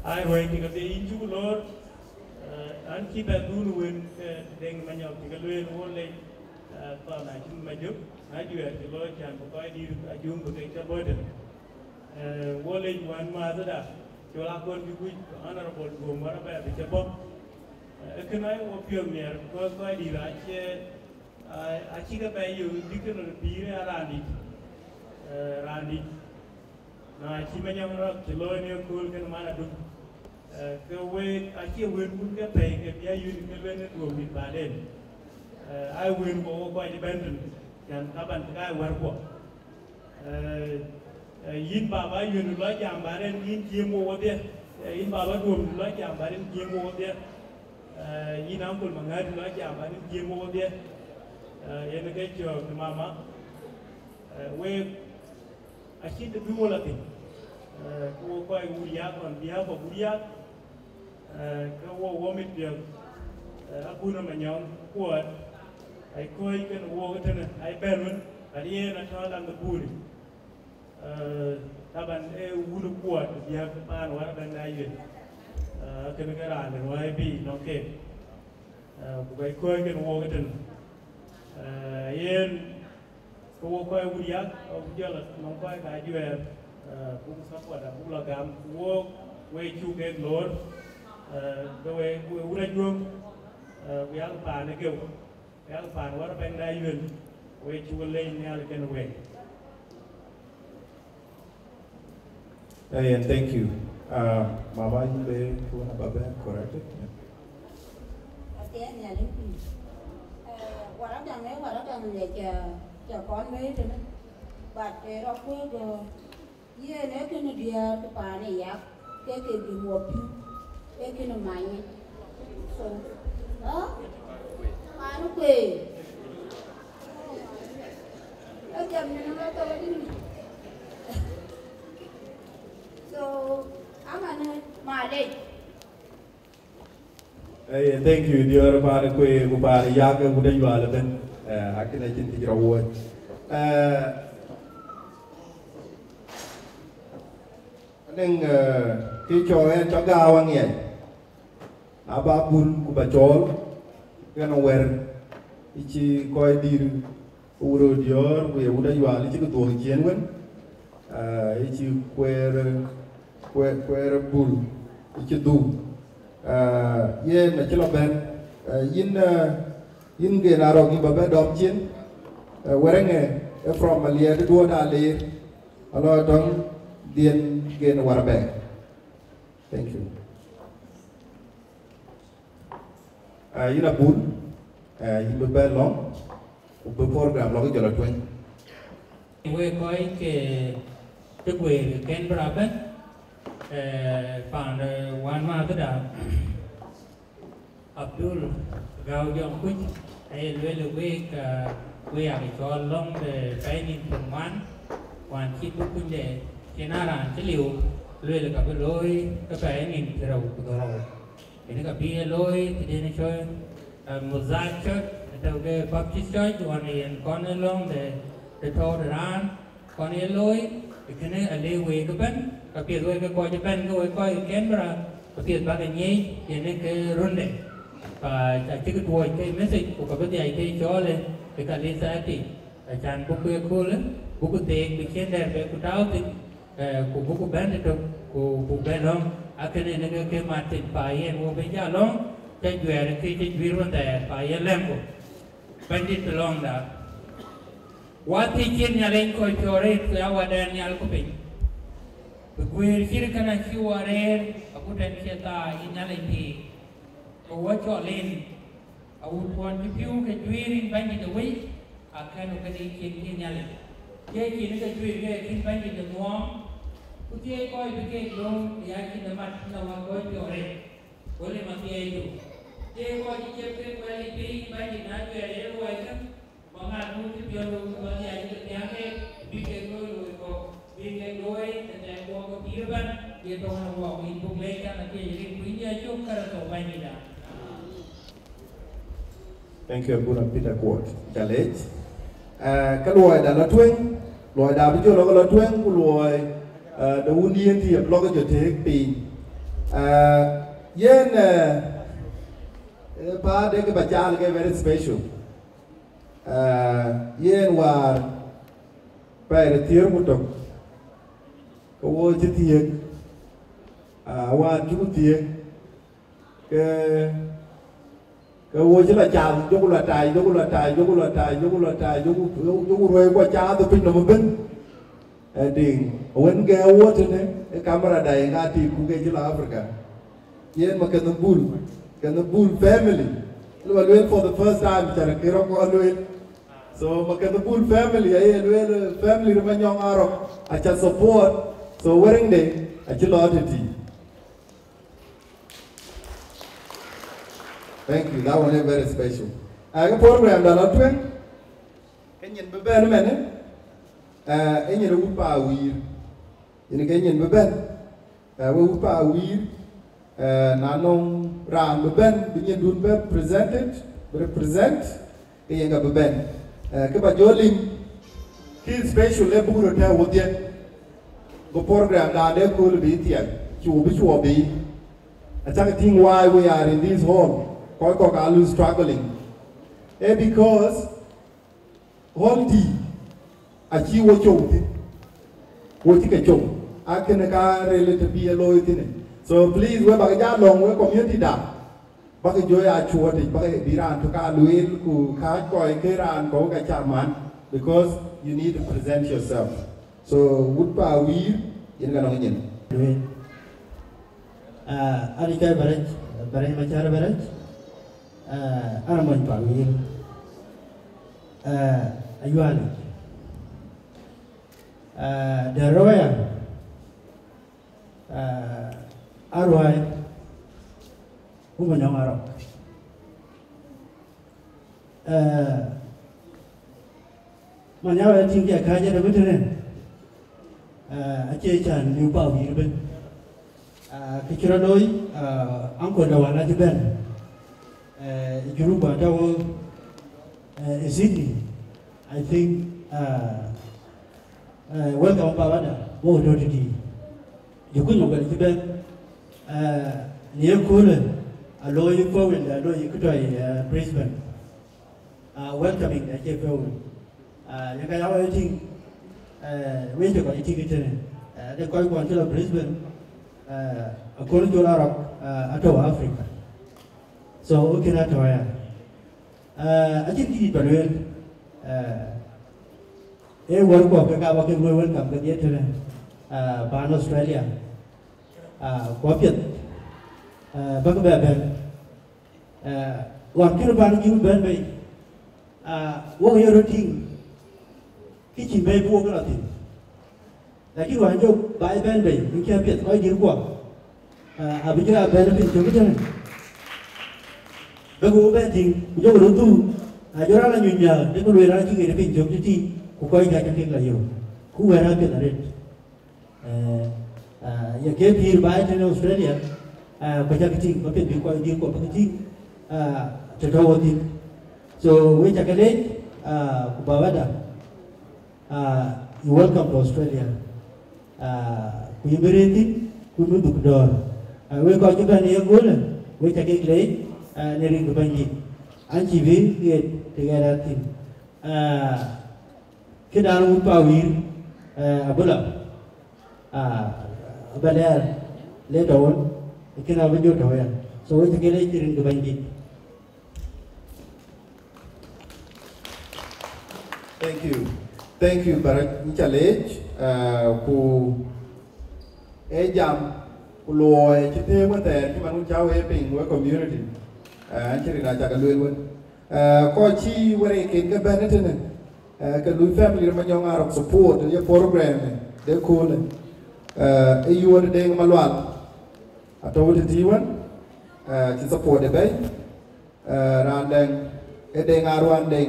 aa ruɛ̈ɛ̈c cï kedhie yïn cuk loor, eh, an cï bɛ dhun wën, eh, Deŋ Manyɔk cï ke lueel wo lec, eh, thɔn acïn Majök, na juɛɛr cï looi can bï kɔc dïït Ajuɔ̈ŋ bï kek cä bɔ̈ tën. Eh, wo lec wän määthëda, col akɔn cï kuc, Honorable Guöm wär abɛ bï cä bɔ̈. Eh, ee kënë ayï wo piɔ̈ɔ̈th miɛr, because kɔc dïït acie, aa, acï ke bɛ yök dictionary pïïr ë raandït, eh, raandït. Na cï Manyɔk rɔt cï looi në ëkööl kën man adun, eh, ke week acie wënkun ke pɛ̈i ke bï Ayuën ke lueel në duööŋ dït paanden. Eh, aa wënkuɔ wo kɔc ë bɛ̈n tën, can taban ke ka wärkuɔ. Eh, eh, yïn baba Ayuën lɔ jam baden, yïn jiëm wo wodhie. Eh, yïn baba Duöm lɔ jam baden, jiëm wo wodhie. Eh, yïn Uncle Maŋäär lɔ jam baden, jiëm wo wodhie. Eh, yen ke cök mama. Eh, week acït të bï wo lɔ thïn. Eh, ke wo kɔc Wuriak, on behalf of Wuriak, eh, ke wo, wo mit piɔ̈ɔ̈th, eh, abun ë Manyɔŋ Kuɔɔt, ai kɔc kën wook ëtënë, ai bɛ̈n wën, but yen atɔ̈ lan de buri. Eh, taban ee wun Kuɔɔt biäk paan wär bɛ̈n de Ayuën. Eh, kënë ke raan de ruääi bï nɔŋ keek. Eh, ku ai kɔc kën wook ëtënë. Eh, yen Ke wo kɔc wut yak, abuk jɔl nɔŋ kɔc ka juɛɛr, eh, buk support, abuk lɔ gam, ku wo, we cuk kek loor, eh, ke we, we wut Ajuɔŋ, eh, ku yak paan ë Geu, ku yak paan Warabɛ̈ŋda Ayuel, we cuk leec Nhialic kenë we. Hey, and thank you. Uh, Mama, you may wanna be corrected. Yeah. Athiɛɛn Nhialic pïïr. Eh, Warabɛ̈ŋ ee Warabɛ̈ŋ ye cä, cä kɔn wëi tënë. But ee rɔt kuëë go, yen ee kënë diäär ke paan ë yak, ke ke bï muɔp pïu, ee kënë many. So, ë? Paan ë kuëë. Ee jam nyin ë rɔt thok adï. So, amanë, malec. Hey, thank you, diäär paan kuëë, ku paan yak, ku de yual ëbën. Eh, akën acïn kë cï rɔt wuɔ̈c. Eh, anëŋ, eh, kë cɔk ɣɛn cɔk gääu aŋiɛc. Na ba bul ku ba cɔɔl, ɣɛn wɛ̈r, ë cï kɔc dït, ku wut röt diäär, ku ye wut Ayual, ë cï kë dhuɔ̈k ciëën wën, ah, ë cï kueer, kueer, kueer bul, ë cï dhuk. Ah, yen acï lɔ bɛ̈n, ah, yïn, ah, yïn Gen Arɔ̈k yïn ba bɛ dɔm ciëën, ah, wɛ̈rɛŋë ë from Maliɛɛr duɔ̈ɔ̈t aleer, alɔ tɔŋ dhiën Gen Warabɛ̈ŋ. Thank you. Ah, yïn abun, ah, yïn bï bɛ̈n lɔ̈ŋ, ku bï program lɔ ke jɔl atueny. Wek kɔc ke të guëër ke Canberra ëbën, eh, paan, eh, wänmääthda, Abdul Gäu Jɔŋkuc, aye lueel ë week, ah, we yak cɔɔl lɔ̈ŋ de pɛɛi nïn thiërŋuan, wään cït bï kunyde cïn aa raan cï liu, lueel ka bï looi ke pɛɛi nïn thiërrou ku dhorou. Yen ka bï e looi tëden cɔl, eh, Mozart Church, tɔ̈u ke Baptist Church, ɣɔn yen kɔn ë lɔ̈ŋ de, de tɔ̈u de raan, kɔn ye looi, ë kënë ale wek ëbën, ka piɛth wek ke kɔc ëbën ke wek kɔc ë Canberra, ka piɛth bäk e nyiëëc, yen ë ke runde. Ka acïk tuɔɔc ke message, ku ka bï dhiac ke cɔɔl ë, ë kanitha ëtï. Acan buk ke köölë, buk theek bï ciën dɛ̈t bɛ ku tääu thïn, eh, ku buk bɛ̈n ëtök, ku buk bɛ̈n lɔ̈ŋ, akënë në ke ke mat thïn pa yen wo bï jal lɔ̈ŋ, cä juɛɛr kë cï juiir wën thɛɛr pa yen lɛ̈ŋku. Bɛ̈nydït bï lɔ̈ŋda. Wa thiëc cïn Nhialic kɔc piɔ̈ɔ̈th rëët, ku ya wadɛn nhial ku piny. Bï guëër cït kënë cï wa rëër, agut ɛn cie thaa yïn Nhialic pïïr. Ku wa cɔl en, awut kuɔn cï pïu ke juiir yïn Bɛ̈nydït ë wëi, akɛ̈n ë këdï cin yïn Nhialic. Thiëëc cin ke juiir ke kïn Bɛ̈nydït ë nuɔɔm, ku thiëëc kɔc bï keek lööm ë ya cin ë mat në wa kɔc piɔ̈ɔ̈th rëët. Wël ë mathiɛɛidu, thiëëc kɔc cï ciɛp kek wɛl yic piny Bɛ̈nydït na juɛɛr ye luɔi kë, ba ŋa nu cï piɔ̈ɔ̈th rou cï mathiɛɛidu ke thiäŋ keek, bï kek looi luɔi kɔ̈k, bï kek looi tëtɛ̈ɛ̈n kuɔɔk ke pïïr ëbɛ̈n, ye tɔ̈u në wɔɔk yïn buk leec kan athiëc rin ku yïn ya cök Kërtho Bɛ̈nydïtda. Thank you, Abuna Peter Kuot. Jalec. Eh, ke luɔida lɔ tueŋ, luɔida bï jɔ lɔ ke lɔ tueŋ, ku luɔi, eh, de wun yen thiëëp lɔ ke jɔ tëëk piny. Eh, yen, eh, eh, pa de ke ba cal ke very special. Eh, yen war pɛɛi de thiëër ku tök, ke wo cï thiëëk, ah, wään cï ku thiëëk, ke, ke wo cï lɔ cath, joku lɔ tac, joku lɔ tac, joku lɔ tac, joku lɔ tac, joku, joku ruɛ̈i kuɔ cath piny nɔm ëbën. Ë diŋ, wën gɛ̈ɛ̈k wo tënë, ë camera da ye ŋa tik ku ke cï lɔ Africa. Yen ma kɛnh bul, kɛnh bul family. Lë ba lueel for the first time, cän kë rɔt kɔn lueel. So, ma kɛnh bul family, aye lueel, eh, family de Manyɔŋ Arɔk, aca support. So, wëriŋde, acï lɔ tëtï. Thank you. That one is very special. Aa, ke program da lɔ tueŋ, ke nyin bï bɛ̈n ëmɛnë, aa, ë nyin wut pa wïïr. Yen ke nyin bï bɛ̈n, aa, we wut pa wïïr, aa, na nɔŋ raan bï bɛ̈n, bï nyindun bɛ presented, bï represent, ke yen ka bï bɛ̈n. Eh, kë ba jɔ lim, kë special ë buk röt tɛ̈ɛ̈u wodhie, go program dan de kööl bï thiɛk, cu bï cuɔ bï. Acäk tïŋ why we are in this hall, kɔc kɔ̈k aa lu struggling. Eh, because hall dï, Acï wo com thïn, wo cï ke com, akënë ka rel të bï e looi thïn. So please, we bäk ja lɔ̈ŋ we community da, bäk jɔ ya cuɔɔtic, bäk bï raan tök ka lueel, ku kääc kɔc ke raan kɔ̈u ka cä man, because you need to present yourself. So wut pa wïïr, yen ka nɔŋ nyin. Lueel. Ah, ani cä bɛ̈rɛc, bɛ̈rɛc ma cä bɛ̈rɛc. Ah, ana mony pa wïïr. Ah, ayuali. Ah, de roya. Ah, aruai. Kuma nyɔŋ arok. Ah, man ya wɛ̈t tïŋ ke kääc ëdë bï tënë. Ah, acie cän liu pa wïïr ëbën. Ah, kë cï rɔt looi, ah, uncle de wal acï bɛ̈n. Eh, Juba tɔ̈, eh, ë Sydney. I think, ah, eh, welcome pa wada, wo tɔ̈ tëtï. Juku nyɔk wɛ̈t cï bɛ̈n. Ah, në ye köölë, alooi fowil, alooi kë tɔ̈, eh, Brisbane. Ah, welcoming, acie fowil. Ah, yen ka ya wek tïŋ, eh, wek cï kɔc tïŋ tënë. Eh, de kɔc kuɔn cï lɔ Brisbane, eh, aköl col arɔk, eh, atɔ̈ Africa. So, wek kën atɔ̈ ya. Eh, acïn kë dït ba lueel. Eh, ee wärkuɔ ke ka ba ke luɔi welcome kedhie tënë, eh, pan Australia. Ah, ku apiɛth, eh, bäk bɛ bɛ̈n. Eh, ɣɔn kën pan Juba bɛ̈n bei, ah, wok ye röt tïŋ, kë cïn bei bï wok lɔ thïn. Lakin wään jɔ baai bɛ̈n bei, ku cï apiɛth kɔc dït kuɔ, ah, abï jɔ ya bɛ̈n piny cök tënë. Bï ku bɛ̈n tïŋ, ku jɔ röt dhuk, na jɔ raan anyuc miäk, dek lueel raan cï ɣet piny cök tëtï, ku kɔc ka cï kek lɔ yök. Ku wɛ̈ɛ̈r apiɛth arëët. Eh, ah, ye ke pïïr baai tënë Australia, ah, ku cäk tïŋ, ba piɛth bï kɔc dït kuɔ bäk tïŋ, ah, të tɔ̈ wo thïn. So, we cä ke leec, ah, ku ba wada, ah, you welcome to Australia. Ah, ku yïn bï rëër thïn, ku yïn bï dhuk dɔ̈ɔ̈r. Ah, we kɔc cï bɛ̈n ye göölë, we cä kek leec, ah, në rin ke Bɛ̈nydït. An cï bï ɣet të ɣɛɛr thïn. Ah, Këdan wut pa wïïr, eh, abï lɔ, ah, abä lɛɛr later on, kënë abï jɔ tɔ̈u ya. So, wek cä ke leec rin ke Bɛ̈nydït. Thank you. Thank you, Barac, yïn cä leec, eh, ku ee jam, ku luɔi cï them wën thɛɛr, cï man wun cä wee piny, wek community, eh, an cï rin a cä ke lueel wën. Eh, kɔc cï wërëëken ke bɛ̈n ëtënë, eh, ke lui family Manyɔŋ Arok support ye program de köölë. Eh, ë yuöt Deŋ Malual, atɔ̈u tëtï wën, eh, cï support ë bɛ̈i, eh, raan dɛŋ, ë Deŋ Aruany Deŋ.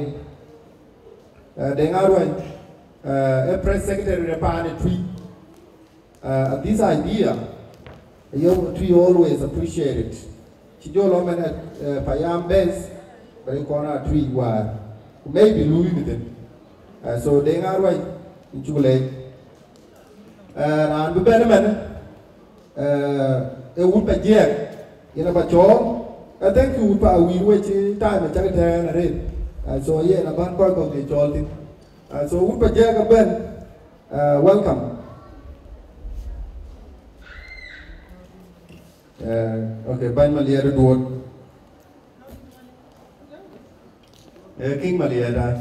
Eh, Deŋ Aruany, eh, ë press secretary de paan ë Twi. Uh, this idea, you, we always appreciate it. Ci jɔ lɔ mɛn, uh, payam bes, bɛ kɔn a Twi waar. Maybe lui within. Uh, so Deŋ Aruany, in cuk leec. Uh, raan bï bɛ̈n mɛn, uh, e wut pa jiɛɛk, yen a pa cɔɔl. Uh, thank you, wut pa wïïr we ci time a cak tɛ̈ɛ̈n arëët. Uh, so yen a ban kɔc kɔ̈k ke cɔɔl thïn. Uh, so wut pa jiɛɛk a bɛ̈n, Uh, welcome. Uh, okay, Bany Maliɛɛr Duot. Uh, King Maliɛɛr, ai.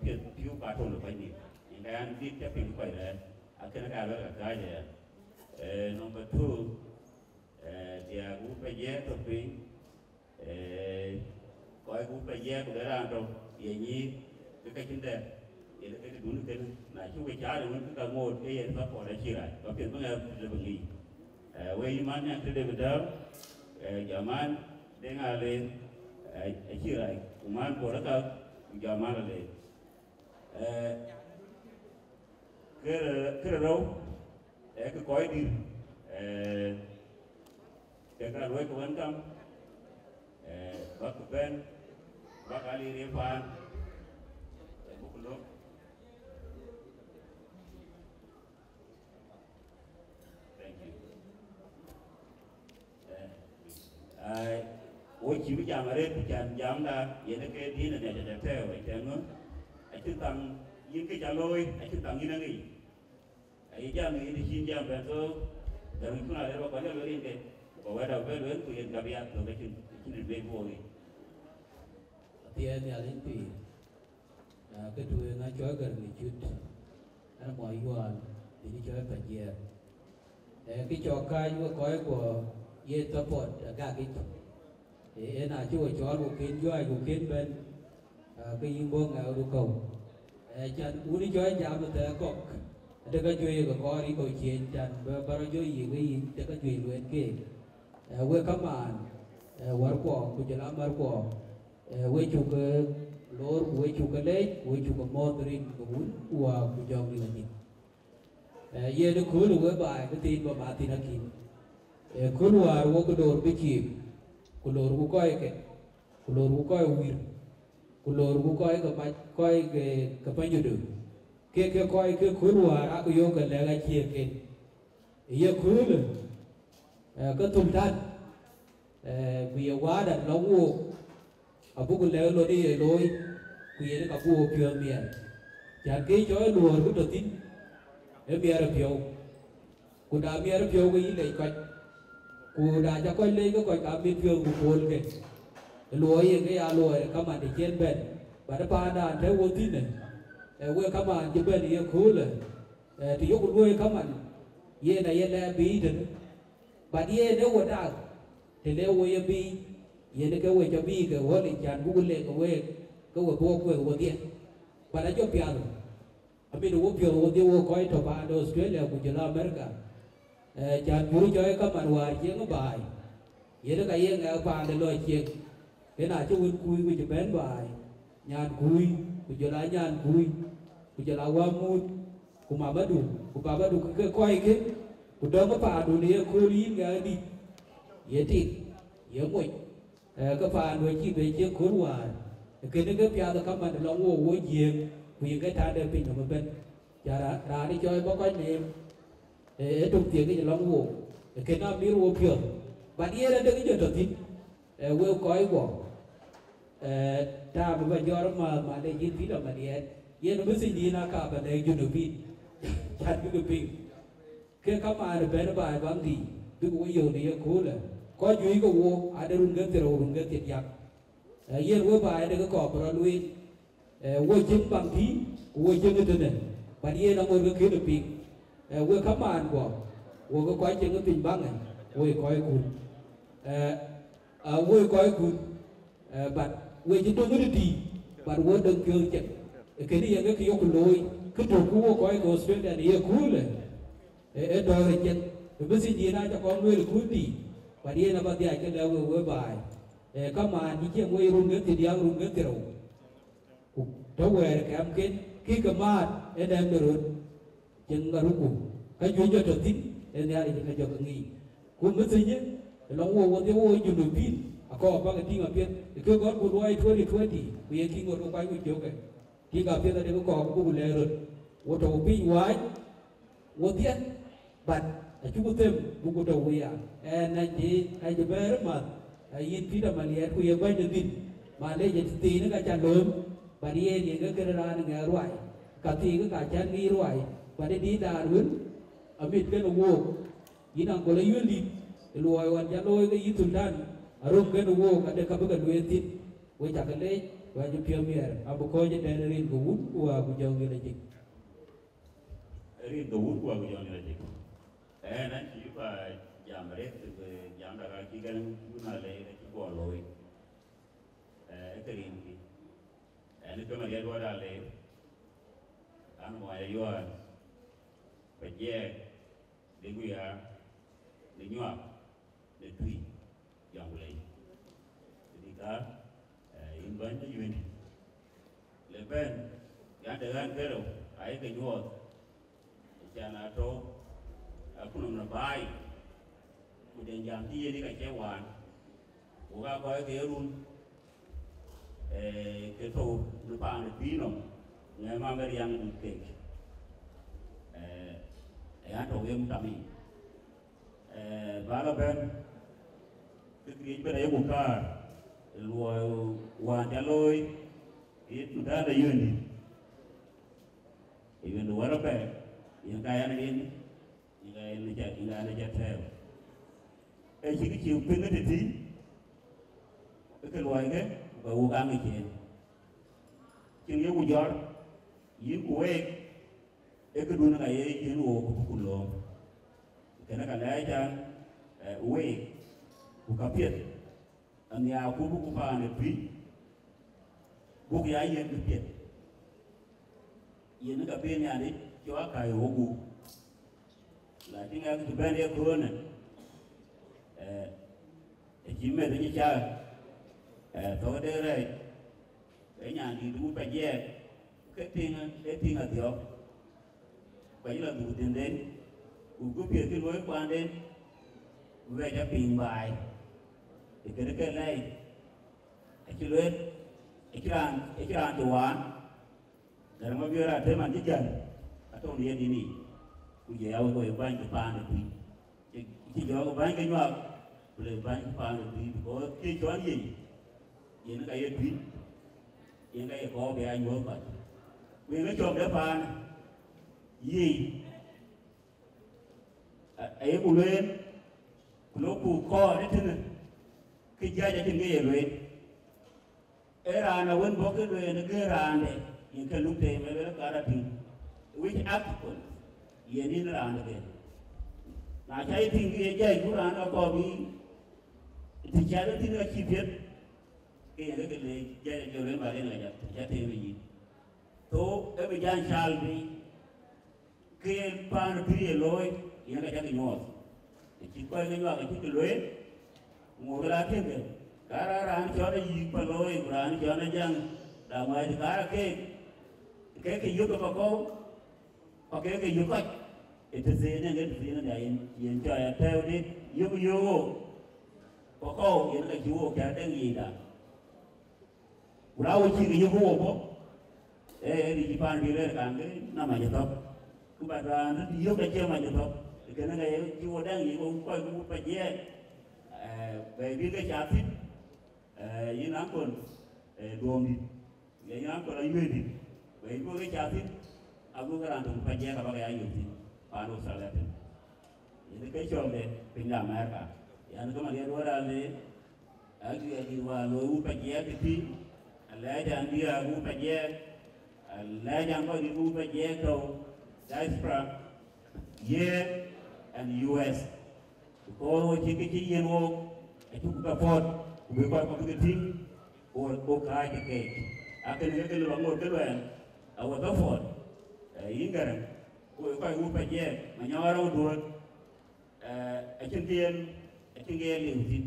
piɛth pïu ka tɔ̈u në kɔc nïïm. Yen ka yan dït ca piŋ kɔc rɛɛr, akënë ka luel ka kääc aya. Eh, number two, eh, diäk wut Pajiɛɛk tɔ̈ piny, eh, kɔc wut Pajiɛɛk ku de raan tɔ̈ ye nyïïr, ke ka cïn dɛ̈t, yen ke tëdun kënë. Na cï we caar ë wën ke ka ŋoot ke yen support acï rac, ba piɛth bï ŋɛk tëde bï ŋic. Eh, we yï man nyan tëde bï däu, eh, jɔ man Deŋ Aleer, eh, acï rac, ku man Bor ë ka, ku jɔ man Aleer. Eh, kërë, kërë rou, eh, kë kɔc dït, eh, ke ka luɔi ke wën kam, eh, bäk bɛ̈n, bäk Aleer ye paan, eh, buk lok. Thank you. Eh, ai, wo cï bï jam arëët, ku can jamda, yen ke din ë nɛ̈cde tɛ̈ɛ̈u, ë tɛ̈ŋö, acïn thaŋ yïn kë ca looi, acïn thaŋ yïn aŋic. Ayï jam yïn cïn jam bɛ̈n thok, däŋ cun arëët ba kɔc lueel yen ke, ku ba wɛ̈t abï lueel, ku yen ka bï ya thok, acïn, acïn rëët bɛ̈n bɔ̈ yic. Athiɛɛi Nhialic pïïr. Ah, kë tueŋ acɔl Gäräŋ ë Cut, ɛn mɔc Yual, bï cɔl Pajiɛɛk. Eh, kë cɔk kääc we kɔckuɔ ye support agak yic. Eh, en acï we cɔɔl ku kën juëc ku kën bɛ̈n, ah, ke yïn bɔ̈ ŋɛk röt kɔ̈u. Eh, can wun cɔl jam ë thɛɛr kɔ̈k, ade ka juëc ke kɔɔr yï kɔ̈u ciëëny, can bä, bä rɔt jɔ yïk ke yïn, ade ka juëc lueel keek. Eh, wek kamaan, eh, wärkuɔ, ku jɔl a märkuɔ, eh, we cuk ke loor, ku we cuk ke leec, ku we cuk ke mɔ̈ɔ̈th rin ke Wun, ku Wät, ku Jɔŋdït Lajik. Eh, yen ë kööl ë we baai bï thiin bä ma thïn akïn. Eh, kööl wäär wok ke loor bï ciim, ku loor ku kɔc ke, ku loor ku kɔc wïïr, ku loor ku kɔc ke mac, kɔc ke, ke panyudu, kek ke kɔc ke kööl wäär aa ke yök ke lɛ̈k acie ken. Ë ye köölë, eh, ke Thultan, eh, ku ye Wääda lɔ̈ŋ wook, abuk lɛ̈k lon ë ye looi, ku yen ka buk wo piɔ̈ɔ̈th miɛɛr. Cän ke cɔɔl luɔɔr bï tɔ̈ thïn, ë miɛɛr ë piɔ̈u. Ku na miɛɛr ë piɔ̈u ke yï lec kɔc, ku na ca kɔc lec ke kɔc ka mit piɔ̈ɔ̈th ku puɔ̈l ke. Ë luɔi yen ke ya luɔi ë kaman të cïn bɛ̈n, bä të paandan të wo thïn ë, eh, wek kaman cï bɛ̈n ye köölë, eh, të yok luɔi kaman, yen aye lɛɛr bïï tënë. But yen ë wo tak, të le wo ye bïï, yen ke we cä bïï ke ɣöl yic, can buk lek ke week, ke we bï wo kueth wodhie. But acï piath, amit wo piɔ̈ɔ̈th wodhie wo kɔc tɔ̈ paan de Australia ku jɔl America. Eh, can jur cɔɔc kaman wäär cieŋ ë baai, yen ka ye ŋɛk paan de lɔ cieŋ. Yen acï wën kuui ku cï bɛ̈n baai, nyan kuui, ku jɔl a nyan kuui, ku jɔl a wämut, ku mamadu, ku babadu, ke ke kɔc ke, ku dɔ̈ŋ ë paandu në ye kööl yïn ŋɛk dït, ye tik, ye moc, eh, ke paandu acï bɛ cie kööl wäär. Kënë ke piath ë kaman lɔŋ wo wo jiëëŋ, ku ye ke taŋde piny nɔm ëbɛ̈n. Ca ra-, raan ë cɔɔc bä kɔc neem, eh, ë tök thiek yic lɔŋ wook, eh, kën a mir wo piɔ̈ɔ̈th. But yen adek jɔ tɔ̈ thïn, eh, wek kɔc guɔ, eh, taam bä jɔt ma, ma le yïn Peter Maliɛɛt, yen message yïn aka bä lɛ̈k Junubin, can bïk piŋ. Ke kamaan bɛ̈n baai baŋ dïït, bïk wo yök në ye köölë. Kɔc juëc ke wo, ade run ke thiërou, run ke thiërdiäk. Eh, yen wek baai de ke kɔɔr bï rɔt lueel, eh, wo cieŋ baŋ tïï, ku wo cieŋ ëtënë, but yen aŋot ke kënë piŋ. Eh, wek kamaan guɔ, wo ke kɔc cieŋ ë piny baŋë, wo ye kɔckun. Eh, ah, wo ye kɔckun, eh, but we cï döŋ ëtï, but wo döŋ piɔ̈ɔ̈th cek. Ee kënë yen ke kë yok looi, kë tök ku wo kɔc ke Australia në ye köölë, eh, eh, dɔ̈ɔ̈r ë cek. Ë message yen aca kɔŋ lueel kun dïït, but yen aba dhiac ke lɛ̈k we, we baai. Eh, kamaan cï cieŋ wei run ke thiërdiäk, run ke thiërou. Ku tɔ̈ wɛɛr kɛmken, kï ke maat ë nɛm de röt, cieŋ ŋaruku, ka juëc jɔ tɔ̈ thïn, ë Nhialic ë ka jɔ ke ŋic. Ku message ë lɔŋ wo wodhie wo Junubin, akɔɔr bäk tïŋ apiɛth, ë ke gɔ̈t ku luɔi twenty twenty, ku ye tïŋ ŋot ke kuany ku jɔkë. Tïŋ apiɛth ade ke kɔɔr ku buk lɛɛr röt, wo tɔ̈u piny wääc, wodhie, but acuk them buk tɔ̈u wëya. Ɛn acï, acï bɛ̈ɛ̈r math, a yïn Peter Maliɛɛt, ku ye bɛ̈ny de dhil, malec ë thiin ka ca lööm, but yen yen ke kënë raan ŋɛk ruai, ka thiik ka cän ŋic ruai, but ë dïït raan wën, amit kënë wook, yïn aŋkol ayuël dït, ë luɔi ɣɔn ca looi ke yï Thultan, arom kënë wook, ade ka bï ke lueel thïn, we ca ke leec, Wacï piɔ̈u miɛr, abï kɔc ëtɛ̈ɛ̈n rin ke Wun ku Wä ku Jɔŋdït Lajik. Rin ke Wun ku Wä ku Jɔŋdït Lajik. Ɛn acï ba jam arëët ke jam da ka cï gɛn Wun ale ka cï guɔ looi. Ee ke rin kï. Ɛn ke Mariɛt Wä da le. An mɔc ayuɔɔn. Ba jiɛɛk. Dek wiaa, de nyuak, de tui, jɔŋ ku lei. Këdï ka, ee, yïn bäny de yuëndï. Le bɛ̈n, yan de ɣän kerou, ayï ke nyuɔɔth. Can atɔ̈u, akunɔm në baai, ku den jam cï yen ka cie waan. Ku ka kɔc ke run, ee, ke thou në paan ë pïïr nɔm, ŋɛk mam bɛ riaŋ dut keek. Ee, ee, an tɔ̈u yem tam yic. Ee, bä lɔ bɛ̈n, ke Kërieec bɛ̈n ayeku kaar, ë luɔi wään ca looi, ë Thudan de yuëndï. Ë yuëndï wär ëbɛ̈n, yen ka yɛn rin, yen ka yɛn ca, yen ka yɛn ca tɛ̈ɛ̈u. Ee cïk cï piŋ ë tëtï, ë ke luɔikë, ku ka wok aŋic en. Cïn yeku jɔt, yïn ku week, ee këdun ka ye yïn wook ku bï ku lööm. Kënë ka lɛɛc an, ee, week, ku ka piɛth, anhiaar ku bï ku paan ë tui, buk ya yen bï piɛth. Yen ka bï Nhialic cɔk akäi ë wok gup. Lakin ɣɛn cï bɛ̈n ye köölë, ee, acï meth acï cak, ee, thok de rɛɛc, ke nyan dït wut pa jiɛɛk, ke tiŋ, ke tiŋ adhiɔ̈k, ku acï lɔ dhuk dhiënden, ku gup piɛth cï luɔi kuanden, ku bɛ ca piŋ baai, ë kënë ke lɛi, acï lueel, acï raan, acï raan cï waan, Gɛ̈t Mabiöör Atem an cï jäl, atɔ̈u në yedïn yic, ku jɔ ya wek bäny ke paan ë tui. Cï, cï jɔɔk bäny ke nyuak, ku le bäny ke paan ë tui, because cï cɔl yic, yen ka ye tui, yen ka ye kɔɔr bï ya nyuɔ̈th kɔc. Ku yen ke cɔk de paan yic, a, ayeku lueel, ku lok ku kɔɔr ëtënë, ke jiɛc acïn ke ye lueel. Ee raan awën bɔ̈ ke lueel në gëër raande, yen ke luk teem ë lueel ka rɔt tïŋ, which article yen yïn raande ke. Na ca yï tïŋ ke ye jai ku raan ë kɔɔr bï të cä rɔt tïŋ acï piɛth, ke yen ke le jai jɔ lueel ba yen ka jat, ca teem ë yïn. So, ë bï jany cal bï Ke paan ë pïïr ye looi, yen ka cä ke nyuɔɔth. Të cï kɔc ke nyuak acï ke lueel, ŋuɔ̈k la tiëŋkë, ka raan raan cɔn ë yïk pa looi, ku raan cɔn ë jäŋ, da ŋuɛ̈ɛ̈c kaar keek, ke ke yök ke pa kɔ̈u, pa ke ke yök kɔc. Ë të thiin ë ŋet thiin ë yen, yen cɔɔc atɛ̈ɛ̈u dït, yök yök ɣok, pa kɔ̈u, yen ka cï ɣok cä deŋ yiic da. Ku raan wɔ cï ke yök wɔ bɔ̈, ee, ee, rïc paan bï rɛ̈ɛ̈r kan ke nɔm acï thɔ̈k. Ku bä raan rït yök acie mac thɔ̈k. Kënë ka ye cï wɔ dɛŋ yic wɔ kɔc ku pa jiɛɛk, ee, bɛ bï ke ca thïn, ee, yïn aŋkol, ee, duɔ̈ɔ̈mdït, ye yïn aŋkol ayuëëndït, bɛ bï ke ca thïn, ago ke raan tök pa jiɛɛk abä ke ya yök thïn, paan Australia thïn. Yen ke cɔɔk de piny de Amerika. Yan ke Mariɛt Wä Raan le, ajuɛɛr dït wään looi wut pa jiɛɛk tëtï, alɛɛc an diäär wut pa jiɛɛk, alɛɛc an kɔc dït wut pa jiɛɛk tɔ̈u diaspora, ye and U S. Because wo cï ke cï yen wok, acuk ke pɔ̈t, ku bï kɔc kɔ̈k bï ke tïŋ, ku, ku kääc ke keek. Akënë ke ke lɔ ŋot ke luɛɛl, awek ke pɔ̈t, ee, yïn Gäräŋ, ku kɔc wut pa jiɛɛk, Manyɔɔr rɔt duööt, ee, acïn kë yen, acïn kë yen liu thïn.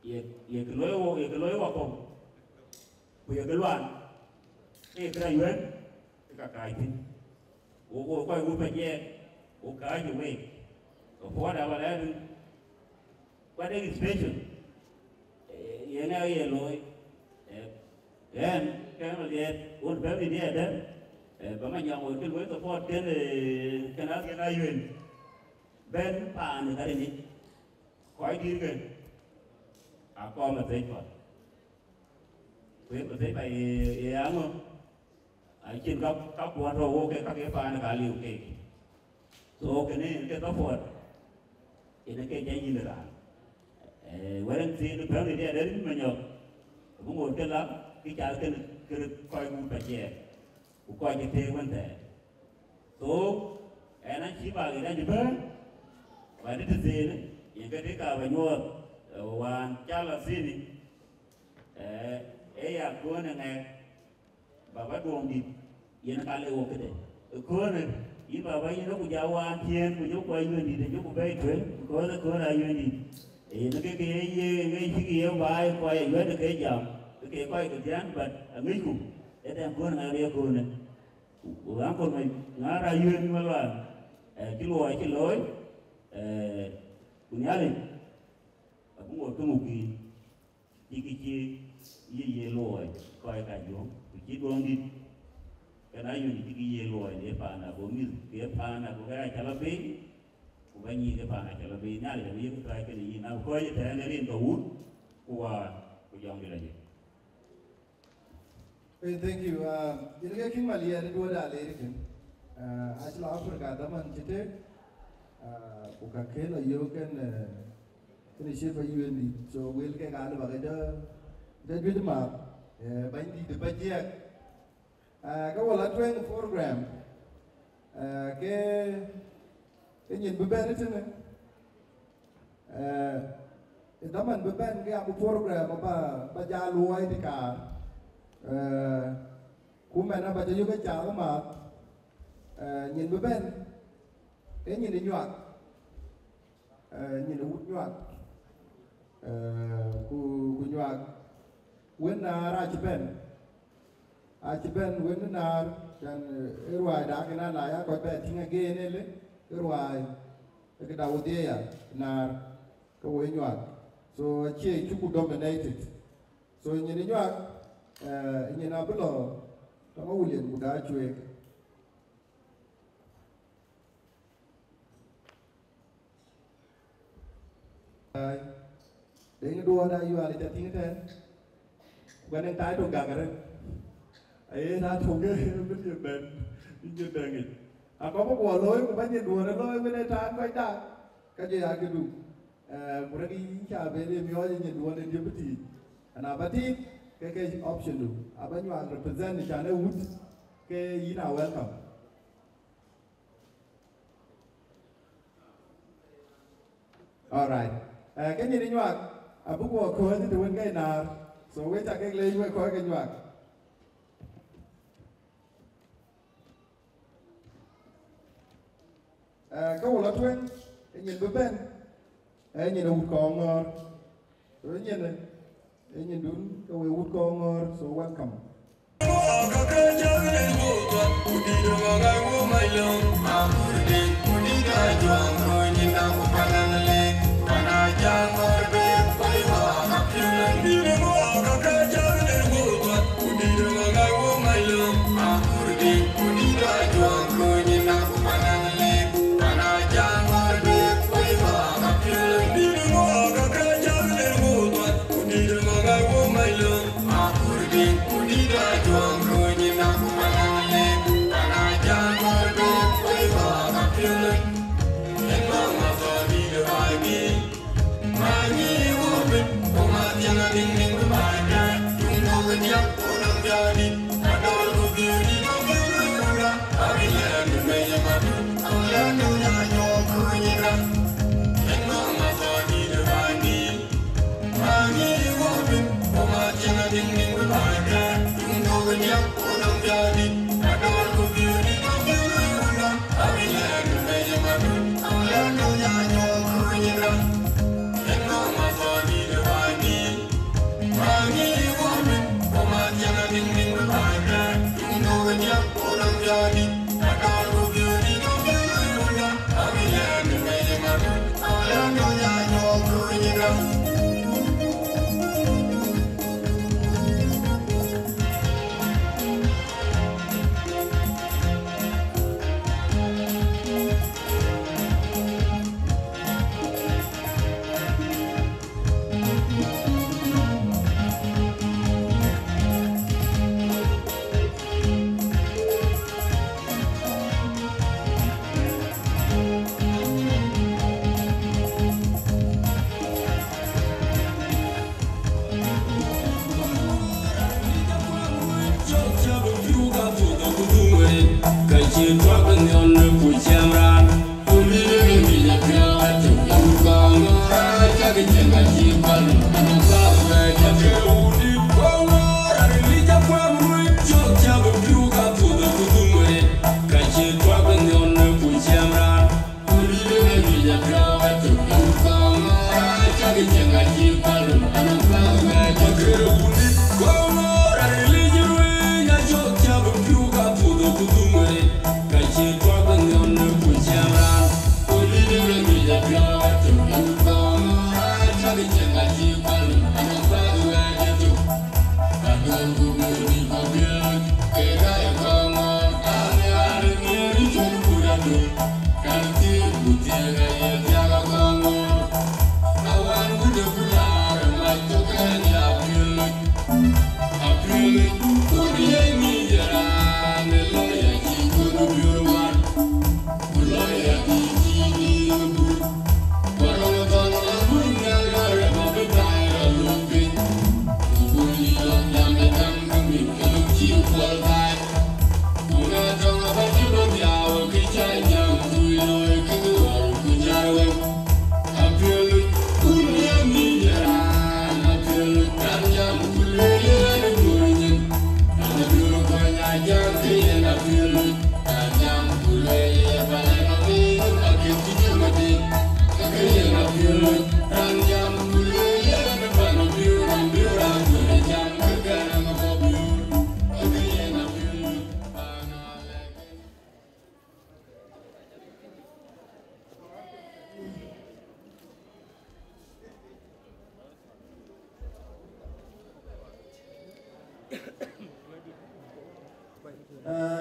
Ye, ye kë looi wo, ye kë looi wakɔ̈u, ku ye kë luaan, ke ye kërɛc wën, ke ka kääc thïn. Wo, wo kɔc wut pa jiɛɛk, wo kääc ë week, ke puɔ̈ɔ̈t aba lɛ̈ɛ̈t wën, what is special? Ee, yen ë ye looi, ee, ɣɛn, ke Mariɛt, wun bɛ̈n ë diɛɛrdɛ̈, ee, bä Manyɔk wek kë luɔi support kën, ee, kën a, kën a yuën. Bɛ̈n paan ë Gäräŋ yic, kɔc dït ke, akɔɔr message path. Ku ye message path ye, ye aŋö? Acïn ka, ka kuɔn tɔ̈u wok ke ka ke paan ka liu keek. So kënë yen ke support, yen ke jai yïn raan. Ee, wɛ̈t ë thiin bɛ̈n ë diɛɛrdɛ̈ rït Manyɔk. Bï ŋoot ke la, kë cath kënë kërë kɔc wut Pajiɛɛr, ku kɔc cï tëëk wën thɛɛr. So, ɣɛn acï bak yic acï bɛ̈n, ba dït tëthiinë, yen ke dï ka ba nyuɔɔth, eh, wään ca la thïn, eh, ee ya köön ë ŋɛk, baba duɔŋdït, yen ka le wok këde. Ë köönë, yïn baba yïn ë ku ja wään thiëën, ku jɔ kuɔc yuëndït, ë jɔ ku bɛ̈ɛ̈i tueŋ, because ë köönë ayuëndït. Yen ke ke ye ŋic cïk ye baai kuɔc ayuëndë ke jam, ke ke kɔc ke thiaan, but aŋicku, ë dɛn köönë ŋɛk ye köönë. Ku aŋkol mec ŋaar ayuëën malual, eh, cï luɔi cï looi, eh, ku Nhialic abï ŋot ke muk yïn. Cïkï cï ye ye luɔi kɔc ka juɔ̈ŋ, ku cï duɔŋdït, kën ayuëndït cïkï ye luɔi në paan ago mïth, ke paan ago ke aca lɔ bei, ku ba nyic ke paan aca lɔ bei, Nhialic abï yek kɔc kënë yïn, abï kɔc ëtɛ̈ɛ̈n ë rin ke wun, ku wäär, ku jɔŋdït ajï. Hey, thank you. Uh, yen ke King Maliɛɛr ë duɔ̈ɔ̈t aleer kën. Uh, acï lɔ Africa dhaman cï tëk, uh, ku ka kën lɔ yöök kën, uh, kën ë ciëp ayuëndït. So, wël kek alë bä ke jɔ, jɔ juëc maath, eh, bänydït ë Pajiɛɛk. Ah, ke wɔ la tueŋ program, ah, ke, ke nyin bï bɛ̈n ëtënë, ah, ë dhaman bï bɛ̈n ke abï program ba, ba jal luɔi të kaar, ah, ku mɛn aba jɔ yök ë cath ë maath, ah, nyin bï bɛ̈n, ke nyin ë nyuak. Eh, nyin ë wut nyuak, eh, ku, ku nyuak. Wën naar acï bɛ̈n, acï bɛ̈n wën naar, can, eh, ë ruaai dak ëna na ya kɔc bɛ tïŋ again ëlë, ë ruaai, ë këda wodhie ya naar, ke woi nyuak. So acie cuku dominated. So nyin ë nyuak, eh, nyin abï lɔ tɔŋ William ku da cueek. Ai, deŋ duɔɔt ayual ca tïŋ tɛ̈n, ku ka nɛŋ taai tök gak arëët. Aye na tök ke bï dhiëëth bɛ̈n, bï nyin dɛŋ yic. Akɔp bï guɔ looi, ku ba nyin duɔɔt ë looi wën ë taak kɔc dak, ka jɔ ya këdu. Eh, ku rɛ̈k yïn ca ben ye miɔɔc ë nyin duɔɔt ë diëp bï tiit. Ana ba tiit, ke ke option du. Aba nyuak represent can ë wut, ke yïn a welcome. All right. Eh, ke nyin ë nyuak, abï guɔ kɔ̈ɔ̈c të wën ke naar. So we ca kek leec we kɔc ke nyuak. Eh, ke wɔ lɔ tueŋ, ke nyin bï bɛ̈n, eh, nyin ë wut kɔŋ ŋɔ̈ɔ̈r. So nyin ë Ee nyindun ke we wut kɔŋ ŋɔ̈ɔ̈r, so welcome.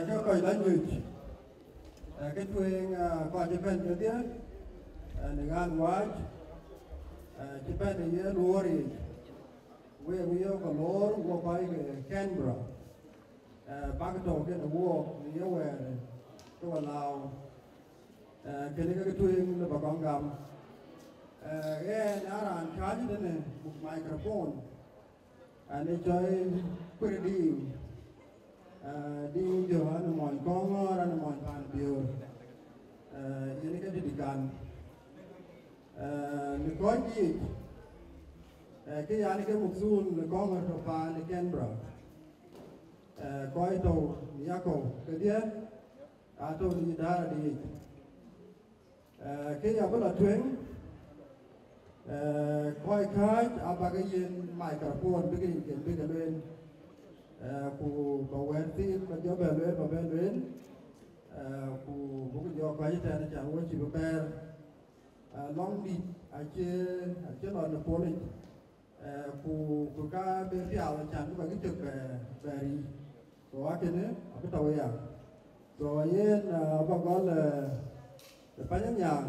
Ke kɔc la nyuc, ke tueŋ, kɔc cï bɛ̈n kedhie, në ɣän wääc, cï bɛ̈n ë ye luɔɔr yiic, wek wï yök ke loor wok kɔc ke Canberra, bäk tɔ̈u kenë wook në ye wɛɛr ke we lääu, kënë ke tueŋ në ba kɔŋ gam. Ɣɛn a raan kääc tënë microphone, an ë cɔl Kuer Diiu, Diiu Jɔk, an ë mony Kɔŋɔ̈ɔ̈r, an ë mony Paan Biöör, yen ke tëdï kan. Në kɔc yiic, ke yan ke mukthun në Kɔŋɔ̈ɔ̈r tɔ̈ paan ë Canberra, kɔc tɔ̈u në yakɔ̈u kedhie, atɔ̈u në idara diic. Ke ya bï la tueŋ, kɔc kääc abäk yen microphone bïk rinken bïk lueel, ku ba wɛ̈t thiin ba jɔ bɛ lueel ba bɛ lueel, ku buk jɔ kɔc tɛ̈n can wo cï bï bɛ̈ɛ̈r. Lɔŋdït acie, acie lɔ në polic, ku, ku ka bï piath can bï kɔc cök bɛ, bɛ riic. So akënë abï tɔ̈u aya. So yen, ba gɔl, ë Panyanyaŋ,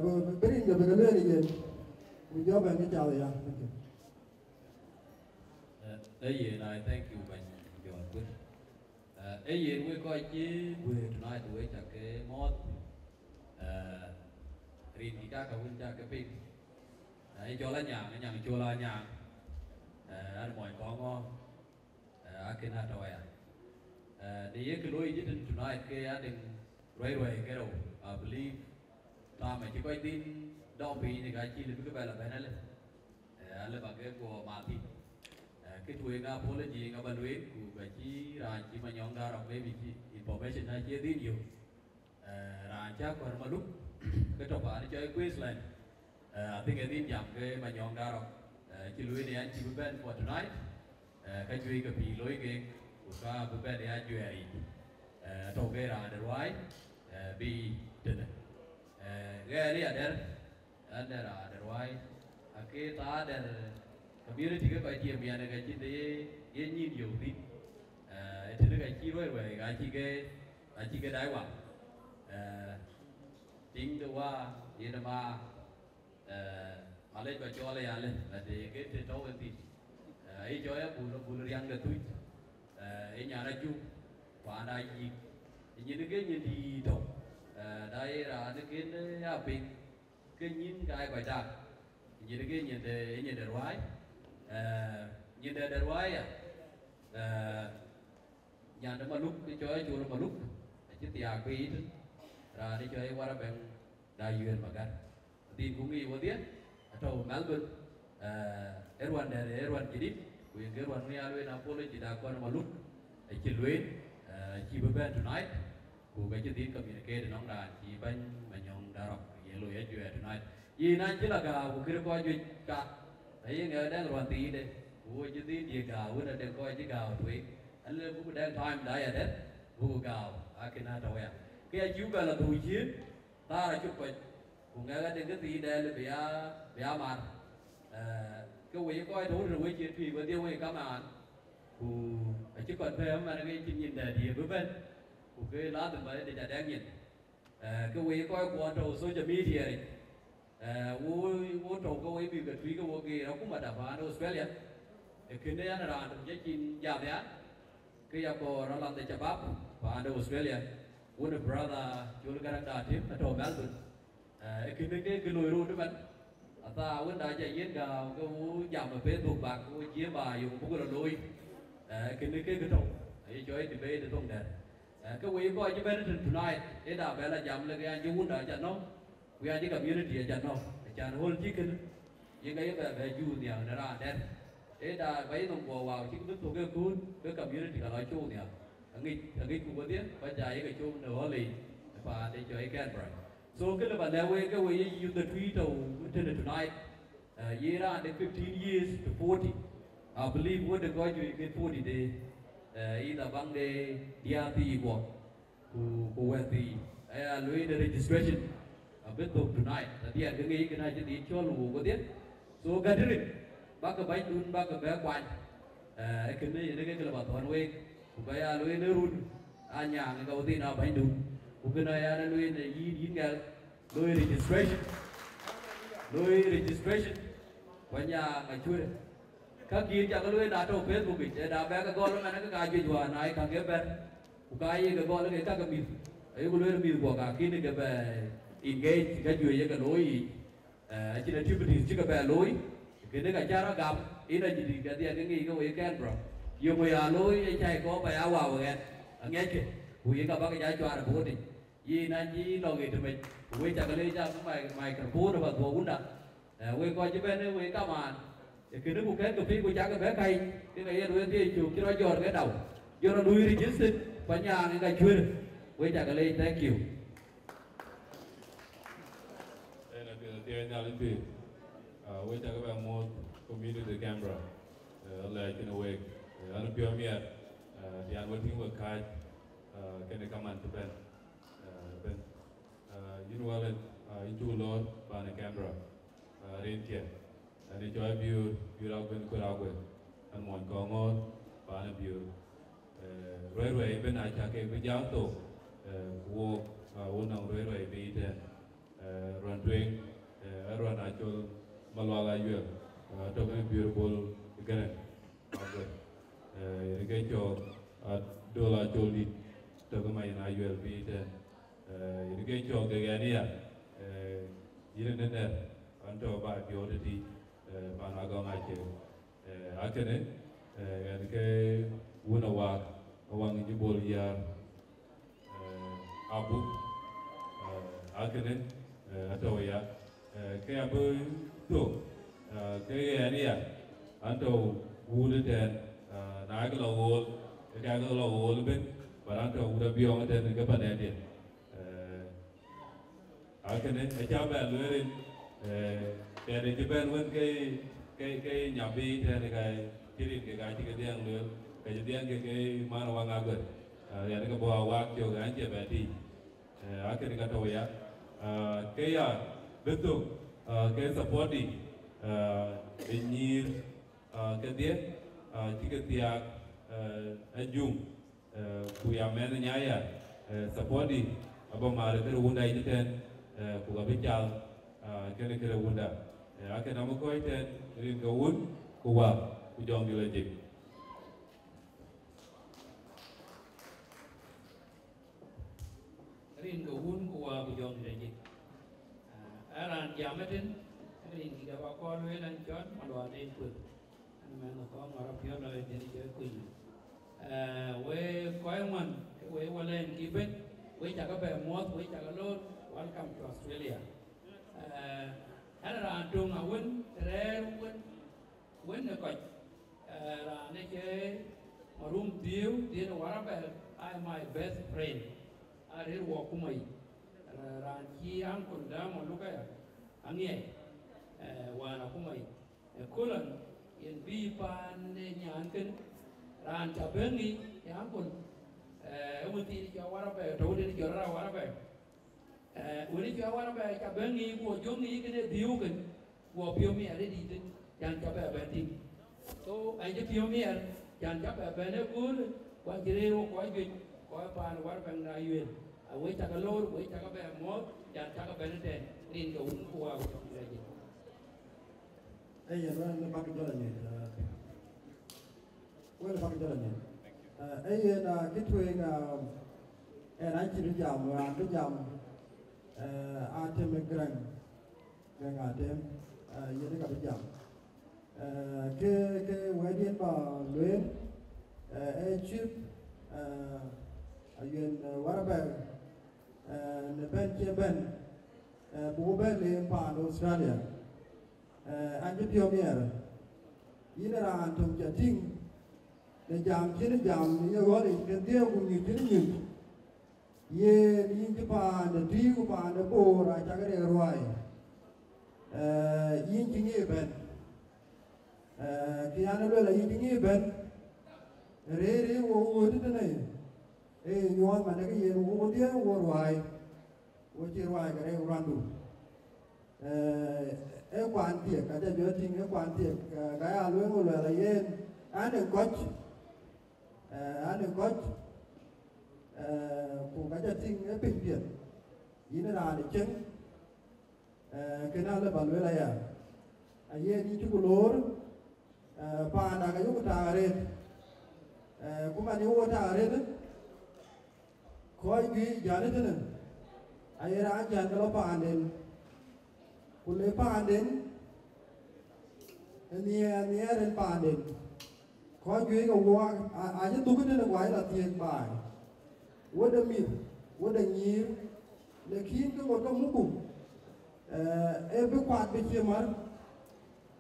bï, bï rinke bï ke lueel yen, ku jɔ bɛ̈n ke cath aya. Thank you. Ee yen, I thank you, Bɛ̈ny Jɔn Kuer. Ee yen, wek kɔc cï guëër tonight, wek ca ke mɔ̈ɔ̈th. Rin kï ka ka wën ca ke piŋ. Ee cɔl Anyaŋ, Anyaŋ cɔl Anyaŋ. An mony Kɔŋɔ̈ɔ̈r. Akën atɔ̈ aya. Në ye kë looi jï tën tonight ke adëŋ ruɛi ruɛi ke rou, I believe. Tam acï kɔc dhil dɔm piny, ka cï lëu bï ke bɛ la bɛ̈n alë. Alë ba ke guɔ mathi. Kë tueŋ apology ŋa ba lueel, ku ka cï raan cï Manyɔŋ Darok, maybe cï information na cie dhil yök. Raan cä kɔ̈r Maluk, ke tɔ̈ paan cɔl Queensland. I think ë dhil jam ke Manyɔŋ Darok. Cï lueel ë an cï bï bɛ̈n for tonight. Ka juëc ke pïïr looi kek, ku ka bï bɛ̈n ya juɛɛr yic. Tɔ̈u ke raan de ruaai, bï tënë. Ɣɛɛr ya dɛ̈r, an dɛ̈ raan de ruaai, ake thaa dɛ̈r community ke kɔc tiëm yɛn ë ka cïn de ye, ye nyïn yök thïn. Ë tënë ka cï ruɛi ruɛi, ka cï ke, ka cï ke dai wak. Tiŋ de wa, yen ë ma, malec ba cɔɔl ë ya lë, la de ke të tɔ̈u en thïn. Ayï cɔɔl abul, abul riaŋ de thuc, ë nyan acuk, paan ayïk. Nyin ke nyin dïït tɔ̈u, da ye raan ken ya piŋ, ke nyin ka ye kɔc tak. Nyin ke nyin de, nyin de ruaai, nyin de, de ruaai ya. Nyan de Maluk, ke cɔɔl Col Maluk, acï thiaak pei tën, raan ë cɔɔl Warabɛ̈ŋ da Yuëër Magar. Adhil ku ŋic wodhie, atɔ̈u Melbourne, ë ruan dɛ̈t, ë ruan jadid, ku yen ke ruan wën ya lueel apology da kɔn Maluk, acï lueel, acï bï bɛ̈n tonight, ku ka cï dhil communicate nɔŋ raan cï bɛ̈ny Manyɔŋ Darok ye looi ajuɛɛr tonight. Yen an cï la gääu ku kërë kɔc juëc ka, aye ŋɛk dɛŋ ruan thiinde, ku wo cï dhil ye gääu wën adɛŋ kɔc cï gääu tueŋ, alë buk dɛŋ time da ya dɛ̈t, Buk gääu, akën atɔ̈ wɛ̈ɛ̈r. Ke acï bɛ lɔ dhuk cït, thaar acuk kɔc, ku ŋɛk adï ke thiin dɛl bï ya, bï ya mar. Eh, ke wei kɔc tɔ̈ wun tëde wecin tui wedhie wei kamaan, ku acï kɔc pɛ̈ɛ̈m man ke cïn nyin dɛ̈t ye bï bɛ̈n, ku ke ladhim ba ëde ca dɛk nyin. Eh, ke wei kɔc kuɔn tɔ̈ social media yic, eh, wo, wo tɔ̈u ke wei bï ke tui ke wo geer akuma da paan Australia. Ee kënë yan raan tök jecin jam ya, ke ya kɔɔr alan de cabap paan de Australia. Wun brother Col Garaŋ da Tim atɔ̈ Melbourne. Eh, ee kënë ke ke loi rot ëmɛn. Atha wën da ca yen gääu ke wo jam ë Facebook bak wo jiëëm ba yök buk rɔ looi. Eh, ee kënë ke ke tɔ̈u. Aye cɔɔc debate ë thoŋ dɛ̈t. Eh, ke wei kɔc cï bɛ̈n tën tonight, ë da bɛ la jam lek yan cï wunda ca nɔ̈k, ku yan cï community aca nɔ̈k, acan ɣöl cï kënë, yen ka ye bɛ bɛ jur nhial në raan dɛ̈t. Ë da bä ye nhom guɔ wau cïk bï thök ë kööt, ke community ka lɔ cöök nhial. Aŋic, aŋic ku wedhie, ba ca ye ke cöök në ɣöl yic, ë paan de cɔɔc Canberra. So, kënë ba lɛ̈k wek ke we ye youth de tui tɔ̈u tënë tonight, eh, ye raan de fifteen years to forty. I believe wek de kɔc juëc ke forty de, eh, either baŋ de diäär thii guɔ, ku, ku wɛ̈t thii. Aya lueel de registration, abï thök tonight. Adhiɛɛr ke ŋic kënë acï dhil cɔl wok wedhie. So, gätërin, bäkë bänydun, bäkë bɛ kuany. Eh, ee kënë yen ke ke lë ba thɔ̈n week, ku ba ya lueel ë run, anyaaŋ ë ka wëthin aa bänydun. Ku kënë aya lueel ë yïn, yïn ŋɛk, loi registration, loi registration, ku anyaaŋ acuërë. Ka kïïr cak lueel na tɔ̈u Facebook yic, ë da bɛ ke gɔl ëmɛn ke ka juëc wään aa ye käŋ ke bɛ̈n, ku ka ye ke gɔl ke ka ke mïth, ayeku lueel mïth guɔ ka kïn ke bɛ engage ka juëc ye ke looi yic. Eh, acïn activities cï ke bɛ looi, kënë ka cä rɔt gam, energy dït ke dhiɛl ke ŋic ke wei Canberra. Yeŋö ya looi ë cäi kɔ̈k ba ya wau ɣɛn, aŋiɛckë, ku ye ka bäk ja cuaar ë boot yic. Yen an cï lɔ ɣet tëmec, ku wek cak leec aa mi-, microphone ba dhuɔ̈k wunda. Eh, wek kɔc cï bɛ̈n ë wek kamaan, ee kënë ku kɛ̈n ke piny ku cak ke bɛ̈ käi, ke ke yen wek dhiëc cök cï rɔt jɔt ke dau. Jɔt rɔt lui registered, ku anyaaŋ ë ka cuër. Wek cak leec, thank you. Ënë piɛth athiɛɛi Nhialic pïïr. Ah, wek cak bɛ muɔ̈th community Canberra. Eh, alɛɛc kënë week. Eh, an piɔ̈u miɛt, eh, bï an we tïŋ we kääc, eh, kënë kaman cï bɛ̈n, eh, bɛ̈n. Eh, yïn Walen, eh, yïn cuk lor paan ë Canberra. Eh, rinkiɛ̈. Ɛn ë cɔɔl Biöör, Biöör Aguën Kuër Aguën, ɛn mony Kɔŋɔ̈ɔ̈r, paan ë Biöör. Eh, ruɛi ruɛi ëbën acä kek bï jam thok, eh, ku wook, ah, wo nɔŋ ruɛi ruɛi bï tɛ̈n. Eh, ruɛn tueŋ, eh, ë ruɛn Acol Malual Ayuel, eh, tök ë Biöör Bol Gërɛŋ Aguën. Eh, yen ke cɔɔk, ah, Dol Acol dït, tök ë Mayen Ayuel bï tɛ̈n. Eh, yen ke cɔɔk kek ɣɛn aya, eh, yïn ë nɛ̈r, an tɔ̈ ba piɔ̈u tëtï, eh, pan Agɔŋ Acek. Eh, akënë, eh, ɣɛn ke wun Awaak, Awaŋ Nyic Bol Yäär, eh, Abuk, eh, akënë, eh, atɔ̈u aya, eh, ke abï thök, eh, ke ɣɛn aya, an tɔ̈u wun ëtɛ̈ɛ̈n, eh, na ke lɔ ɣööl, ke ka ke lɔ ɣööl ëbën, but an tɔ̈u wun Abiɔŋ ëtɛ̈ɛ̈n ke panɛdiɛ̈. Eh, akënë acä bɛ lueel rin, eh, tɛ̈dë cï bɛ̈n wën ke, ke, ke nyam bï tɛ̈n ka cï rin ke ka cï ke dhiɛŋ lueel, ke cï dhiɛŋ ke, ke man Awaŋ Aguën. Eh, ɣɛn ke bɔ̈ Awaak cök, an cï bɛ tïc. Eh, akënë ka tɔ̈u ya. Eh, ke ya bï thök, eh, ke support dï, eh, ë nyïïr, eh, kedhie, eh, cï ke thiaak, eh, ajuŋ. Eh, ku ya mɛnh nya ya, eh, support dï, aba mar kërë wunda yic tɛ̈n, eh, ku ka bï cal, ah, kënë kërë wunda. Eh, akënë amï kɔc tɛ̈n, rin ke wun, ku wa, ku jɔŋdï lɔ jik. Rin ke wun, ku wa, ku jɔŋdï lɔ jik. Ah, ë raan jam ëtën, rin dït aba kɔɔr lueel an cɔl Malual Deŋ Kuël. An mɛnh Kɔŋɔ̈ɔ̈r apiɔ̈u lɔ ë dhiëth cï kuc. Eh, wek kɔc ŋuan, wek Walen kï bɛ̈n, wek cakë bɛ muɔ̈th, wek cakë loor, welcome to Australia. Eh, ɛn raan töŋ awën, rɛ̈ɛ̈r wën, wën ë kɔc, eh, raan ë cï Marum Dhiëëu, dhiën Warabɛl, aa my best friend. Arëër wɔ akuma yic. Eh, raan cï uncle däm Maluk aya, aŋiɛc, eh, wään akuma yic. Ë köl ɣɔn, yen bï paan ë nyan kën, raan ca bɛ̈n ŋic, ya uncle, Eh, wën thiin cɔl Warabɛ̈, tɔ̈ wën cɔl Warabɛ̈. Eh, wën cɔl Warabɛ̈, ca bɛ̈n ŋic, guɔ jɔŋ ŋic kënë dhiëëu kën, guɔ piɔ̈u miɛt ë dït, can ca bɛ bɛ̈n tïŋ. So, an cï piɔ̈u miɛt, can ca bɛ bɛ̈n ë köölë, ku acï rëër wok kɔc juëc, kɔc paan Warabɛ̈ na yuël. A wek cakë loor, wek cakë bɛ muɔ̈ɔ̈th, can cakë bɛ̈n ëtɛ̈ɛ̈n, rin ke wun ku wä ku jɔŋ lɛc. Ee yen, wɛ̈n ë bäk jɔl anyuc, eh, wɛ̈n ë bäk jɔl anyuc. Eh, ee yen, ah, kë tueŋ, ah, ɛn acï bï jam, raan bï jam, eh, Atem Garaŋ, Garaŋ Atem, eh, yen ë ka bï jam. Eh, ke, ke wɛ̈t yen ba lueel, eh, ee cït, eh, ayuɛn, eh, Warabɛ̈, eh, në bɛ̈n cie bɛ̈n, eh, buk bɛ̈n leem paan Australia. Eh, an cï piɔ̈u miɛt, yïn raan töŋ ca tïŋ, në jam cïn jam në ye ɣɔ̈ric, ke dhiëëu ku nyuc cïn nyuc. Yen yïn cï paan de tïï ku paan de boor acak rek ruai. Eh, yïn cï ŋic bɛ̈n. Eh, kë yan ë luel ayï cï ŋic bɛ̈n, rëër rëër wo ɣööt tëtënë, ee nyuɔɔth man ke yen wo dhiëëu wo ruai, wo cï ruai ke rek ruandu. Eh, ee kuan thiek, ka ca jɔ tïŋ ee kuan thiek, eh, ka ya lueel wo luɛl ayen, an ë kɔc, eh, an ë kɔc, eh, ku ka ca tïŋ ee piny piɛth, yïn raan ë cieŋ, eh, kënë alë ba lueel aya. Ayen yï cï ku loor, eh, paanda ka yök taak arëët, eh, ku man yï wo taak arëët, kɔc juëc jän ëtënë, aye raan jän ke lɔ paanden, ku le paanden, ë nhiɛɛr, nhiɛɛr en paanden. Kɔc juëc ke wuɔɔk, a, acï dhuk ëtënë guai lɔ thiëëk baai. Wëde mïth, wëde nyïïr, lakin ke ŋot ke mukku, eh, ee bï kuat bï cie mär.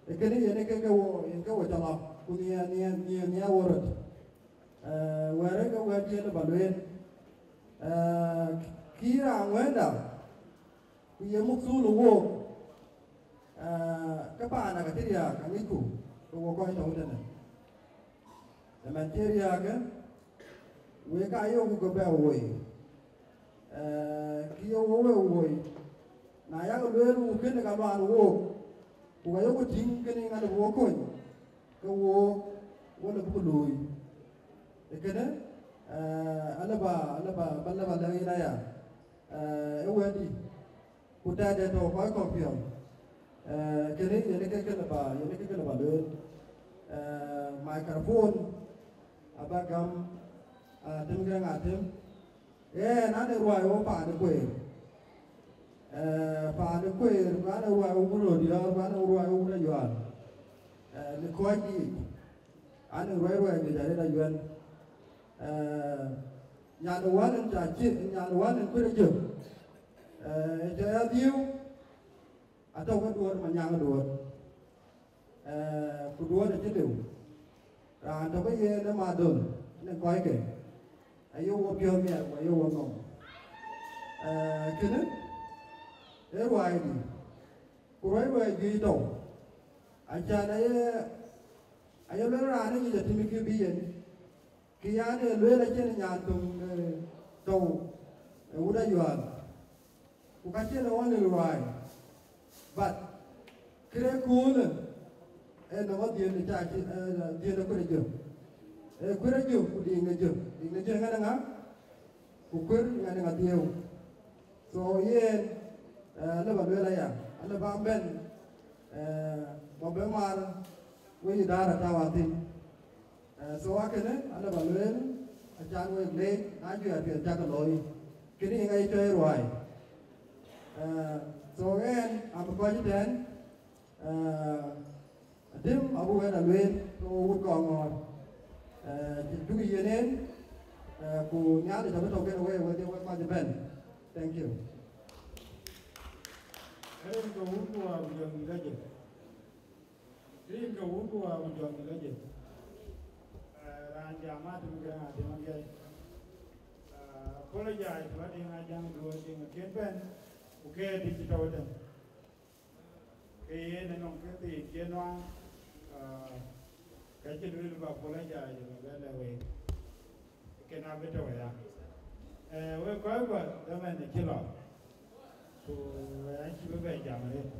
Ee kënë yen ke ke wo, yen ke wo cä lɔ, ku nhiɛɛr, nhiɛɛr, nhiɛɛr, nhiɛɛr wo röt. Eh, wɛ̈ɛ̈r ke wɛ̈ɛ̈t yen ba lueel. Eh, kï raan wënda, ku ye muk thul ë wook, eh, ke paan aka cï riääk aŋicku, ke wo kɔc tɔ̈u tënë. Ëmɛn cï riääk, wek aa yökku ke bɛ woi. Eh, kï ye wo we woi, na yak lueel, ku kënë ka luaan wook, ku ka yökku tïŋ kënë ŋa lëu bï wo kony, ke wo, wo lëu bï ku looi. Ee kënë, eh, alë ba, alë ba, ba lë ba lɛ̈k yen aya, eh, ë wɛ̈ɛ̈tdï. Ku tɛ̈dë tɔ̈u kɔc kɔ̈k piɔ̈u. Eh, kënë yen ke kënë ba, yen ke kënë ba lueel. Eh, microphone aba gam, ah, Atem Garaŋ Atem. Yen an ë ruai wo paan ë kueer. Eh, paan ë kueer, ku an ë ruai wo ku röt yɔ̈ɔ̈r, ku an ë ruai wo ku röt yual. Eh, në kɔc yiic. An ë ruai ruai juëc arëët ayuɛn. Eh, nyan ë wän en ca cï, nyan ë wän en kuëër ë jö. Eh, cä ya dhiëëu, atɔ̈u ke duööt manyaŋ duööt. Eh, ku duööt acï liu. Raan tɔ̈ ke yen ë madhöl në kɔckë, aye wo piɔ̈ɔ̈th miɛt ku aye wo nhom. Eh, kënë ee ruaai dï, ku ruaai ruaai juëc tɔ̈u. Acan aye, aye luel raan ë nyic atim kë bï yen. Kë yan ee lueel acïn nyan töŋ, eh, tɔ̈u, eh, wut ayual. Ku ka cïn ɣɔn ë ruaai. But kërë köölë, ee nɔŋ adhiën ë ca cï, eh, dhiën ë kuëër ë jö. Ee kuëër ë jö, ku diŋ ë jö. Diŋ ë jö ŋɛn ë ŋa? Ku kuëër ŋɛn ë ŋa dhiëëu? So yen, eh, alë ba lueel aya, alë ba bɛ̈n, eh, ba bɛ mar wek idara tääu athïn. Eh, so akënë, alë ba lueel, acan wek leec, na juɛɛr piɛth cakë looi. Kënë yen aye cɔɔl ruaai. Eh, so ɣɛn, abï kɔc ëtɛ̈ɛ̈n, eh, Atem abï wɛ̈t alueel, ke wo wut kɔŋ ŋɔ̈ɔ̈r. Eh, cï cuk yen en, eh, ku Nhialic abï tɔ̈u kenë wek, wedhie wek kɔc ëbɛ̈n. Thank you. Rin ke wun ku wa ku jɔŋ dït ajël. Rin ke wun ku wa ku jɔŋ dït ajël. Eh, raan jam Atem Garaŋ Atem Agiɛc. Eh, apologize to Adiŋ Ajaŋ Duɔ̈ɔ̈r Diŋ akën bɛ̈n, ku ke dït cï tɔ̈u tën. Ke yen ënɔŋ kë thiin cï nuaŋ, ah, ka cï lueel ba apologize ba bɛ lɛ̈k wek. Kën abï tɔ̈ aya. Eh, wek kɔc kuɔ, dhamɛn acï lɔ. Ku wek acï bï bɛ jam arëët.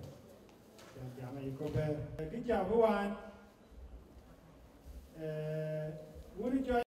Jam, jam ayï kɔ̈k bɛ̈ɛ̈r. Eh, kë ca bï waan, eh, wun cɔl